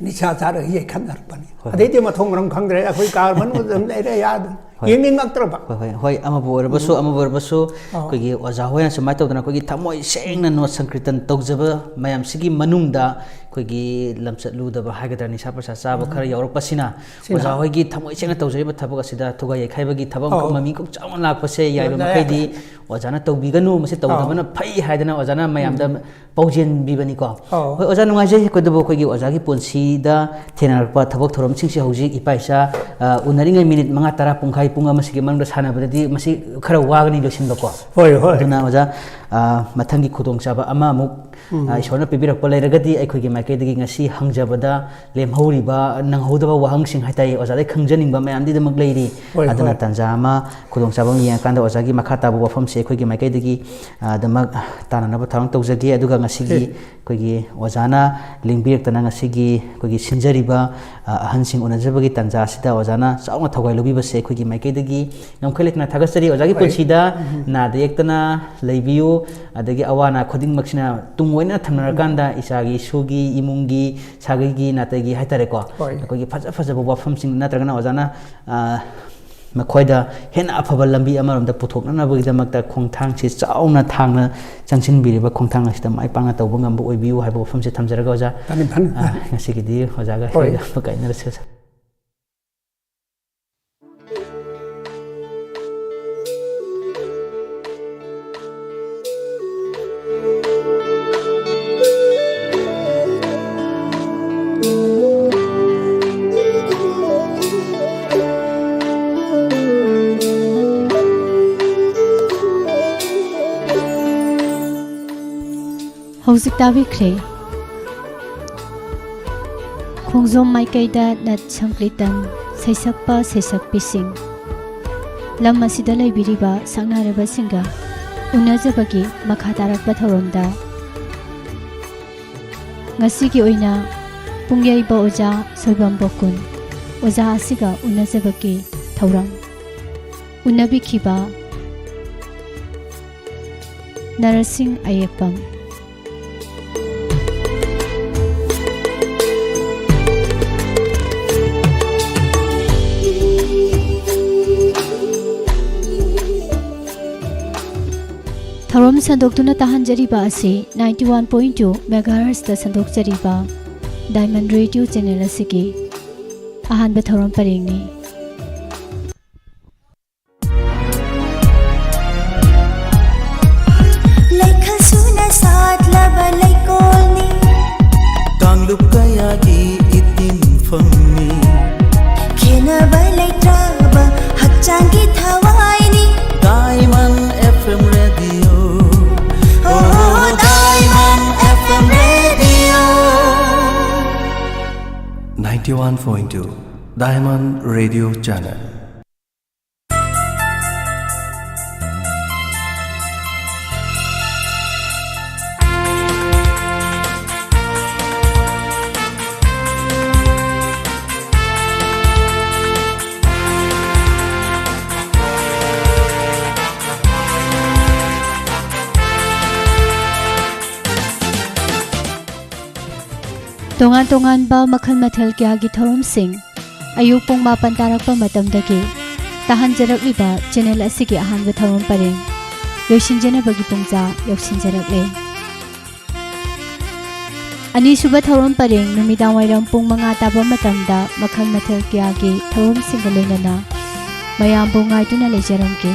ꯅꯤꯁꯥ ꯆꯥꯔꯒ ꯌꯩꯈꯠꯅꯔꯛꯄꯅꯤ꯫ ꯍꯣꯏ, ꯍꯣꯏ꯫ ꯑꯗꯩꯗꯤ ꯃꯊꯣꯡ ꯃꯔꯝ ꯈꯪꯗ꯭ꯔꯦ꯫ ꯑꯩꯈꯣꯏ ꯀꯥꯔ ꯃꯅꯨꯡꯗ ꯑꯗꯨꯝ ꯂꯩꯔꯦ, ꯑꯗꯨꯝ ꯍꯣꯏ꯫ ꯌꯦꯡꯅꯤꯡꯉꯛꯇ꯭ꯔꯕ꯫ ꯍꯣꯏ, ꯍꯣꯏ, ꯍꯣꯏ, ꯑꯃꯕꯨ ꯑꯣꯏꯔꯕꯁꯨ, ꯎꯝ꯫ ꯑꯃꯕꯨ ꯑꯣꯏꯔꯕꯁꯨ, ꯑꯥ꯫ ꯑꯩꯈꯣꯏꯒꯤ ꯑꯣꯖꯥ ꯍꯣꯏꯅ ꯁꯨꯃꯥꯏꯅ ꯇꯧꯗꯅ ꯑꯩꯈꯣꯏꯒꯤ ꯊꯃꯣꯏ ꯁꯦꯡꯅ ꯅꯣꯠ ꯁꯪꯀ꯭ꯔꯤꯇꯟ ꯇꯧꯖꯕ ꯃꯌꯥꯝꯁꯤꯒꯤ ꯃꯅꯨꯡꯗ ꯑꯩꯈꯣꯏꯒꯤ ꯂꯝꯆꯠꯂꯨꯗꯕ ꯍꯥꯏꯒꯗ꯭ꯔꯥ, ꯅꯤꯁꯥ ꯄꯩꯁꯥ ꯆꯥꯕ ꯈꯔ ꯎꯝ꯫ ꯌꯥꯎꯔꯛꯄꯁꯤꯅ ꯁꯤꯅ ꯑꯣꯖꯥ ꯍꯣꯏꯒꯤ ꯊꯃꯣꯏ ꯁꯦꯡꯅ ꯇꯧꯖꯔꯤꯕ ꯊꯕꯛ ꯑꯁꯤꯗ ꯊꯨꯒꯥꯏ ꯌꯩꯈꯥꯏꯕꯒꯤ ꯊꯕꯛ ꯑꯧ꯫ ꯃꯃꯤꯡ ꯈꯣꯡ ꯆꯥꯎꯅ ꯂꯥꯛꯄꯁꯦ ꯌꯥꯔꯤꯕ ꯌꯥꯏ, ꯃꯈꯩꯗꯤ ꯌꯥꯏ꯫ ꯑꯣꯖꯥꯅ ꯇꯧꯕꯤꯒꯅꯨ, ꯃꯁꯤ ꯇꯧꯗꯕꯅ ꯎꯝ꯫ ꯐꯩ ꯍꯥꯏꯗꯅ ꯑꯣꯖꯥꯅ ꯃꯌꯥꯝꯗ ꯎꯝ꯫ ꯄꯥꯎꯖꯦꯟꯕꯤꯕꯅꯤ ꯀꯣ꯫ ꯑꯧ꯫ ꯍꯣꯏ, ꯑꯣꯖꯥ, ꯅꯨꯡꯉꯥꯏꯖꯩ꯫ ꯑꯩꯈꯣꯏꯗꯕꯨ ꯑꯩꯈꯣꯏꯒꯤ ꯑꯣꯖꯥꯒꯤ ꯄꯨꯟꯁꯤꯗ ꯊꯦꯡꯅꯔꯛꯄ ꯊꯕꯛ ꯊꯧꯔꯝꯁꯤꯡꯁꯦ ꯍꯧꯖꯤꯛ ꯏꯄꯥ ꯏꯆꯥ, ꯑ, ꯎꯅꯔꯤꯉꯩ ꯃꯤꯅꯤꯠ ꯃꯉꯥ, ꯇꯔꯥ, ꯄꯨꯡꯈꯥꯏ, ꯄꯨꯡ ꯑꯃꯁꯤꯒꯤ ꯃꯅꯨꯡꯗ ꯁꯥꯟꯅꯕꯗꯗꯤ ꯃꯁꯤ ꯈꯔ ꯋꯥꯒꯅꯤ ꯂꯣꯏꯁꯤꯟꯕꯀꯣ꯫ ꯍꯣꯏ, ꯍꯣꯏ꯫ ꯑꯗꯨꯅ ꯑꯣꯖꯥ, ꯑ, ꯃꯊꯪꯒꯤ ꯈꯨꯗꯣꯡꯆꯥꯕ ꯑꯃ ꯑꯃꯨꯛ, ꯎꯝ꯫ ꯑ, ꯏꯁꯣꯔꯅ ꯄꯤꯕꯤꯔꯛꯄ ꯂꯩꯔꯒꯗꯤ ꯑꯩꯈꯣꯏꯒꯤ ꯃꯥꯏꯀꯩꯗꯒꯤ ꯉꯁꯤ ꯍꯪꯖꯕꯗ ꯂꯦꯝꯍꯧꯔꯤꯕ, ꯅꯪꯍꯧꯗꯕ ꯋꯥꯍꯪꯁꯤꯡ ꯍꯥꯏꯇꯥꯔꯦ, ꯑꯣꯖꯥꯗꯒꯤ ꯈꯪꯖꯅꯤꯡꯕ ꯃꯌꯥꯝꯗꯤ ꯑꯗꯨꯃꯛ ꯂꯩꯔꯤ꯫ ꯍꯣꯏ, ꯑꯗꯨꯅ ꯍꯣꯏ꯫ ꯇꯥꯟꯖꯥ ꯑꯃ, ꯈꯨꯗꯣꯡꯆꯥꯕ ꯑꯃ ꯌꯦꯡꯉꯀꯥꯟꯗ ꯑꯣꯖꯥꯒꯤ ꯃꯈꯥ ꯇꯥꯕ ꯋꯥꯐꯝꯁꯦ ꯑꯩꯈꯣꯏꯒꯤ ꯃꯥꯏꯀꯩꯗꯒꯤ, ꯑ, ꯑꯗꯨꯃꯛ ꯇꯥꯟꯅꯅꯕ ꯊꯧꯔꯥꯡ ꯇꯧꯖꯒꯦ꯫ ꯑꯗꯨꯒ ꯉꯁꯤꯒꯤ ꯑꯦ꯫ ꯑꯩꯈꯣꯏꯒꯤ ꯑꯣꯖꯥꯅ ꯂꯦꯡꯕꯤꯔꯛꯇꯅ ꯉꯁꯤꯒꯤ ꯑꯩꯈꯣꯏꯒꯤ ꯁꯤꯟꯖꯔꯤꯕ, ꯑ, ꯑꯍꯟꯁꯤꯡ ꯎꯅꯖꯕꯒꯤ ꯇꯥꯟꯖꯥ ꯑꯁꯤꯗ ꯑꯣꯖꯥꯅ ꯆꯥꯎꯅ ꯊꯧꯒꯥꯏ ꯂꯧꯕꯤꯕꯁꯦ ꯑꯩꯈꯣꯏꯒꯤ ꯃꯥꯏꯀꯩꯗꯒꯤ ꯉꯝꯈꯩ ꯂꯩꯇꯅ ꯊꯥꯒꯠꯆꯔꯤ꯫ ꯑꯣꯖꯥꯒꯤ ꯍꯣꯏ꯫ ꯄꯨꯟꯁꯤꯗ ꯎꯝ꯫ ꯅꯥꯗ ꯌꯦꯛꯇꯅ ꯂꯩꯕꯤꯌꯨ꯫ ꯑꯗꯒꯤ ꯑꯋꯥ ꯑꯅꯥ ꯈꯨꯗꯤꯡꯃꯛꯁꯤꯅ ꯇꯨꯡ ꯑꯣꯏꯅ ꯊꯝꯅꯔꯀꯥꯟꯗ ꯎꯝ꯫ ꯏꯆꯥꯒꯤ, ꯏꯁꯨꯒꯤ, ꯏꯃꯨꯡꯒꯤ, ꯁꯥꯒꯩꯒꯤ, ꯅꯥꯇꯩꯒꯤ ꯍꯥꯏꯇꯥꯔꯦꯀꯣ꯫ ꯍꯣꯏ꯫ ꯑꯩꯈꯣꯏꯒꯤ ꯐꯖ ꯐꯖꯕ ꯋꯥꯐꯝꯁꯤꯡ ꯅꯠꯇ꯭ꯔꯒꯅ ꯑꯣꯖꯥꯅ, ꯑ, ꯃꯈꯣꯏꯗ ꯍꯦꯟꯅ ꯑꯐꯕ ꯂꯝꯕꯤ ꯑꯃꯔꯣꯝꯗ ꯄꯨꯊꯣꯛꯅꯅꯕꯒꯤꯗꯃꯛꯇ ꯈꯣꯡꯊꯥꯡꯁꯤ ꯆꯥꯎꯅ ꯊꯥꯡꯅ ꯆꯪꯁꯤꯟꯕꯤꯔꯤꯕ ꯈꯣꯡꯊꯥꯡ ꯑꯁꯤꯗ ꯃꯥꯏ ꯄꯥꯛꯅ ꯇꯧꯕ ꯉꯝꯕ ꯑꯣꯏꯕꯤꯌꯨ ꯍꯥꯏꯕ ꯋꯥꯐꯝꯁꯤ ꯊꯝꯖꯔꯒ ꯑꯣꯖꯥ, ꯐꯅꯤ, ꯐꯅꯤ, ꯑ, ꯐꯅꯤ꯫ ꯉꯁꯤꯒꯤꯗꯤ ꯑꯣꯖꯥꯒ ꯍꯣꯏ꯫ ꯑꯩꯒ ꯑꯃꯨꯛ ꯀꯥꯏꯅꯔꯁꯤ ꯑꯣꯖꯥ꯫ ꯍꯧꯖꯤꯛ ꯇꯥꯕꯤꯈ꯭ꯔꯦ ꯈꯣꯡꯖꯣꯝ ꯃꯥꯏꯀꯩꯗ ꯅꯠ ꯁꯪꯀ꯭ꯂꯤꯇꯟ, ꯁꯩꯁꯛꯄ ꯁꯩꯁꯛꯄꯤꯁꯤꯡ꯫ ꯂꯝ ꯑꯁꯤꯗ ꯂꯩꯕꯤꯔꯤꯕ ꯁꯛꯅꯥꯏꯔꯕꯁꯤꯡꯒ ꯎꯅꯖꯕꯒꯤ ꯃꯈꯥ ꯇꯥꯔꯛꯄ ꯊꯧꯔꯝꯗ ꯉꯁꯤꯒꯤ ꯑꯣꯏꯅ ꯄꯨꯡꯌꯩꯕ ꯑꯣꯖꯥ ꯁꯣꯏꯕꯝ ꯕꯣꯀꯨꯟ ꯑꯣꯖꯥ ꯑꯁꯤꯒ ꯎꯅꯖꯕꯒꯤ ꯊꯧꯔꯝ꯫ ꯎꯅꯕꯤꯈꯤꯕ ꯅꯔꯁꯤꯡ ꯑꯌꯦꯛꯄꯝ꯫ ꯊꯧꯔꯝ ꯁꯟꯗꯣꯛꯇꯨꯅ ꯇꯥꯍꯟꯖꯔꯤꯕ ꯑꯁꯤ ninety one point two megahertz ꯇ ꯁꯟꯗꯣꯛꯆꯔꯤꯕ Diamond Radio channel ꯑꯁꯤꯒꯤ ꯑꯍꯥꯟꯕ ꯊꯧꯔꯝ ꯄꯔꯦꯡꯅꯤ꯫ ꯂꯩꯈꯜ ꯁꯨꯅ ꯁꯥꯠꯂꯕ ꯂꯩꯀꯣꯜꯅꯤ꯫ ꯀꯥꯡꯂꯨꯞ ꯀꯌꯥꯒꯤ ꯏꯇꯤꯟꯐꯝꯅꯤ꯫ ꯈꯦꯟꯅꯕ ꯂꯩꯇ꯭ꯔꯕ ꯍꯛꯆꯥꯡꯒꯤ ꯊꯋꯥꯏꯅꯤ꯫ Diamond F M Radio. Oh, Diamond F M Radio. Ninety one point two Diamond Radio Channel. ꯇꯣꯉꯥꯟ ꯇꯣꯉꯥꯟꯕ ꯃꯈꯜ ꯃꯊꯦꯜ ꯀꯌꯥꯒꯤ ꯊꯧꯔꯝꯁꯤꯡ ꯑꯌꯨꯛ ꯄꯨꯡ ꯃꯥꯄꯟ ꯇꯥꯔꯛꯄ ꯃꯇꯝꯗꯒꯤ ꯇꯥꯍꯟꯖꯔꯛꯂꯤꯕ channel ꯑꯁꯤꯒꯤ ꯑꯍꯥꯟꯕ ꯊꯧꯔꯝ ꯄꯔꯦꯡ ꯂꯣꯏꯁꯤꯟꯖꯅꯕꯒꯤ ꯄꯨꯡꯖꯥ ꯌꯧꯁꯤꯟꯖꯔꯛꯂꯦ꯫ ꯑꯅꯤꯁꯨꯕ ꯊꯧꯔꯝ ꯄꯔꯦꯡ ꯅꯨꯃꯤꯗꯥꯡꯋꯥꯏꯔꯝ ꯄꯨꯡ ꯃꯉꯥ ꯇꯥꯕ ꯃꯇꯝꯗ ꯃꯈꯜ ꯃꯊꯦꯜ ꯀꯌꯥꯒꯤ ꯊꯧꯔꯝꯁꯤꯡꯒ ꯂꯣꯏꯅꯅ ꯃꯌꯥꯝꯕꯨ ꯉꯥꯏꯗꯨꯅ ꯂꯩꯖꯔꯝꯒꯦ꯫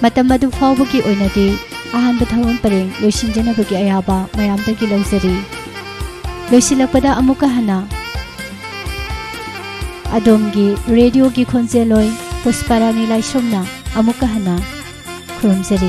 ꯃꯇꯝ ꯑꯗꯨ ꯐꯥꯎꯕꯒꯤ ꯑꯣꯏꯅꯗꯤ ꯑꯍꯥꯟꯕ ꯊꯧꯔꯝ ꯄꯔꯦꯡ ꯂꯣꯏꯁꯤꯟꯖꯅꯕꯒꯤ ꯑꯌꯥꯕ ꯃꯌꯥꯝꯗꯒꯤ ꯂꯧꯖꯔꯤ꯫ ꯂꯣꯏꯁꯤꯜꯂꯛꯄꯗ ꯑꯃꯨꯛꯀ ꯍꯟꯅ ꯑꯗꯣꯝꯒꯤ radioꯒꯤ ꯈꯣꯟꯖꯦꯜꯂꯣꯏ ꯄꯨꯁꯄꯥꯔꯥꯅꯤ ꯂꯥꯏꯁ꯭ꯔꯝꯅ ꯑꯃꯨꯛꯀ ꯍꯟꯅ ꯈꯨꯔꯨꯝꯖꯔꯤ꯫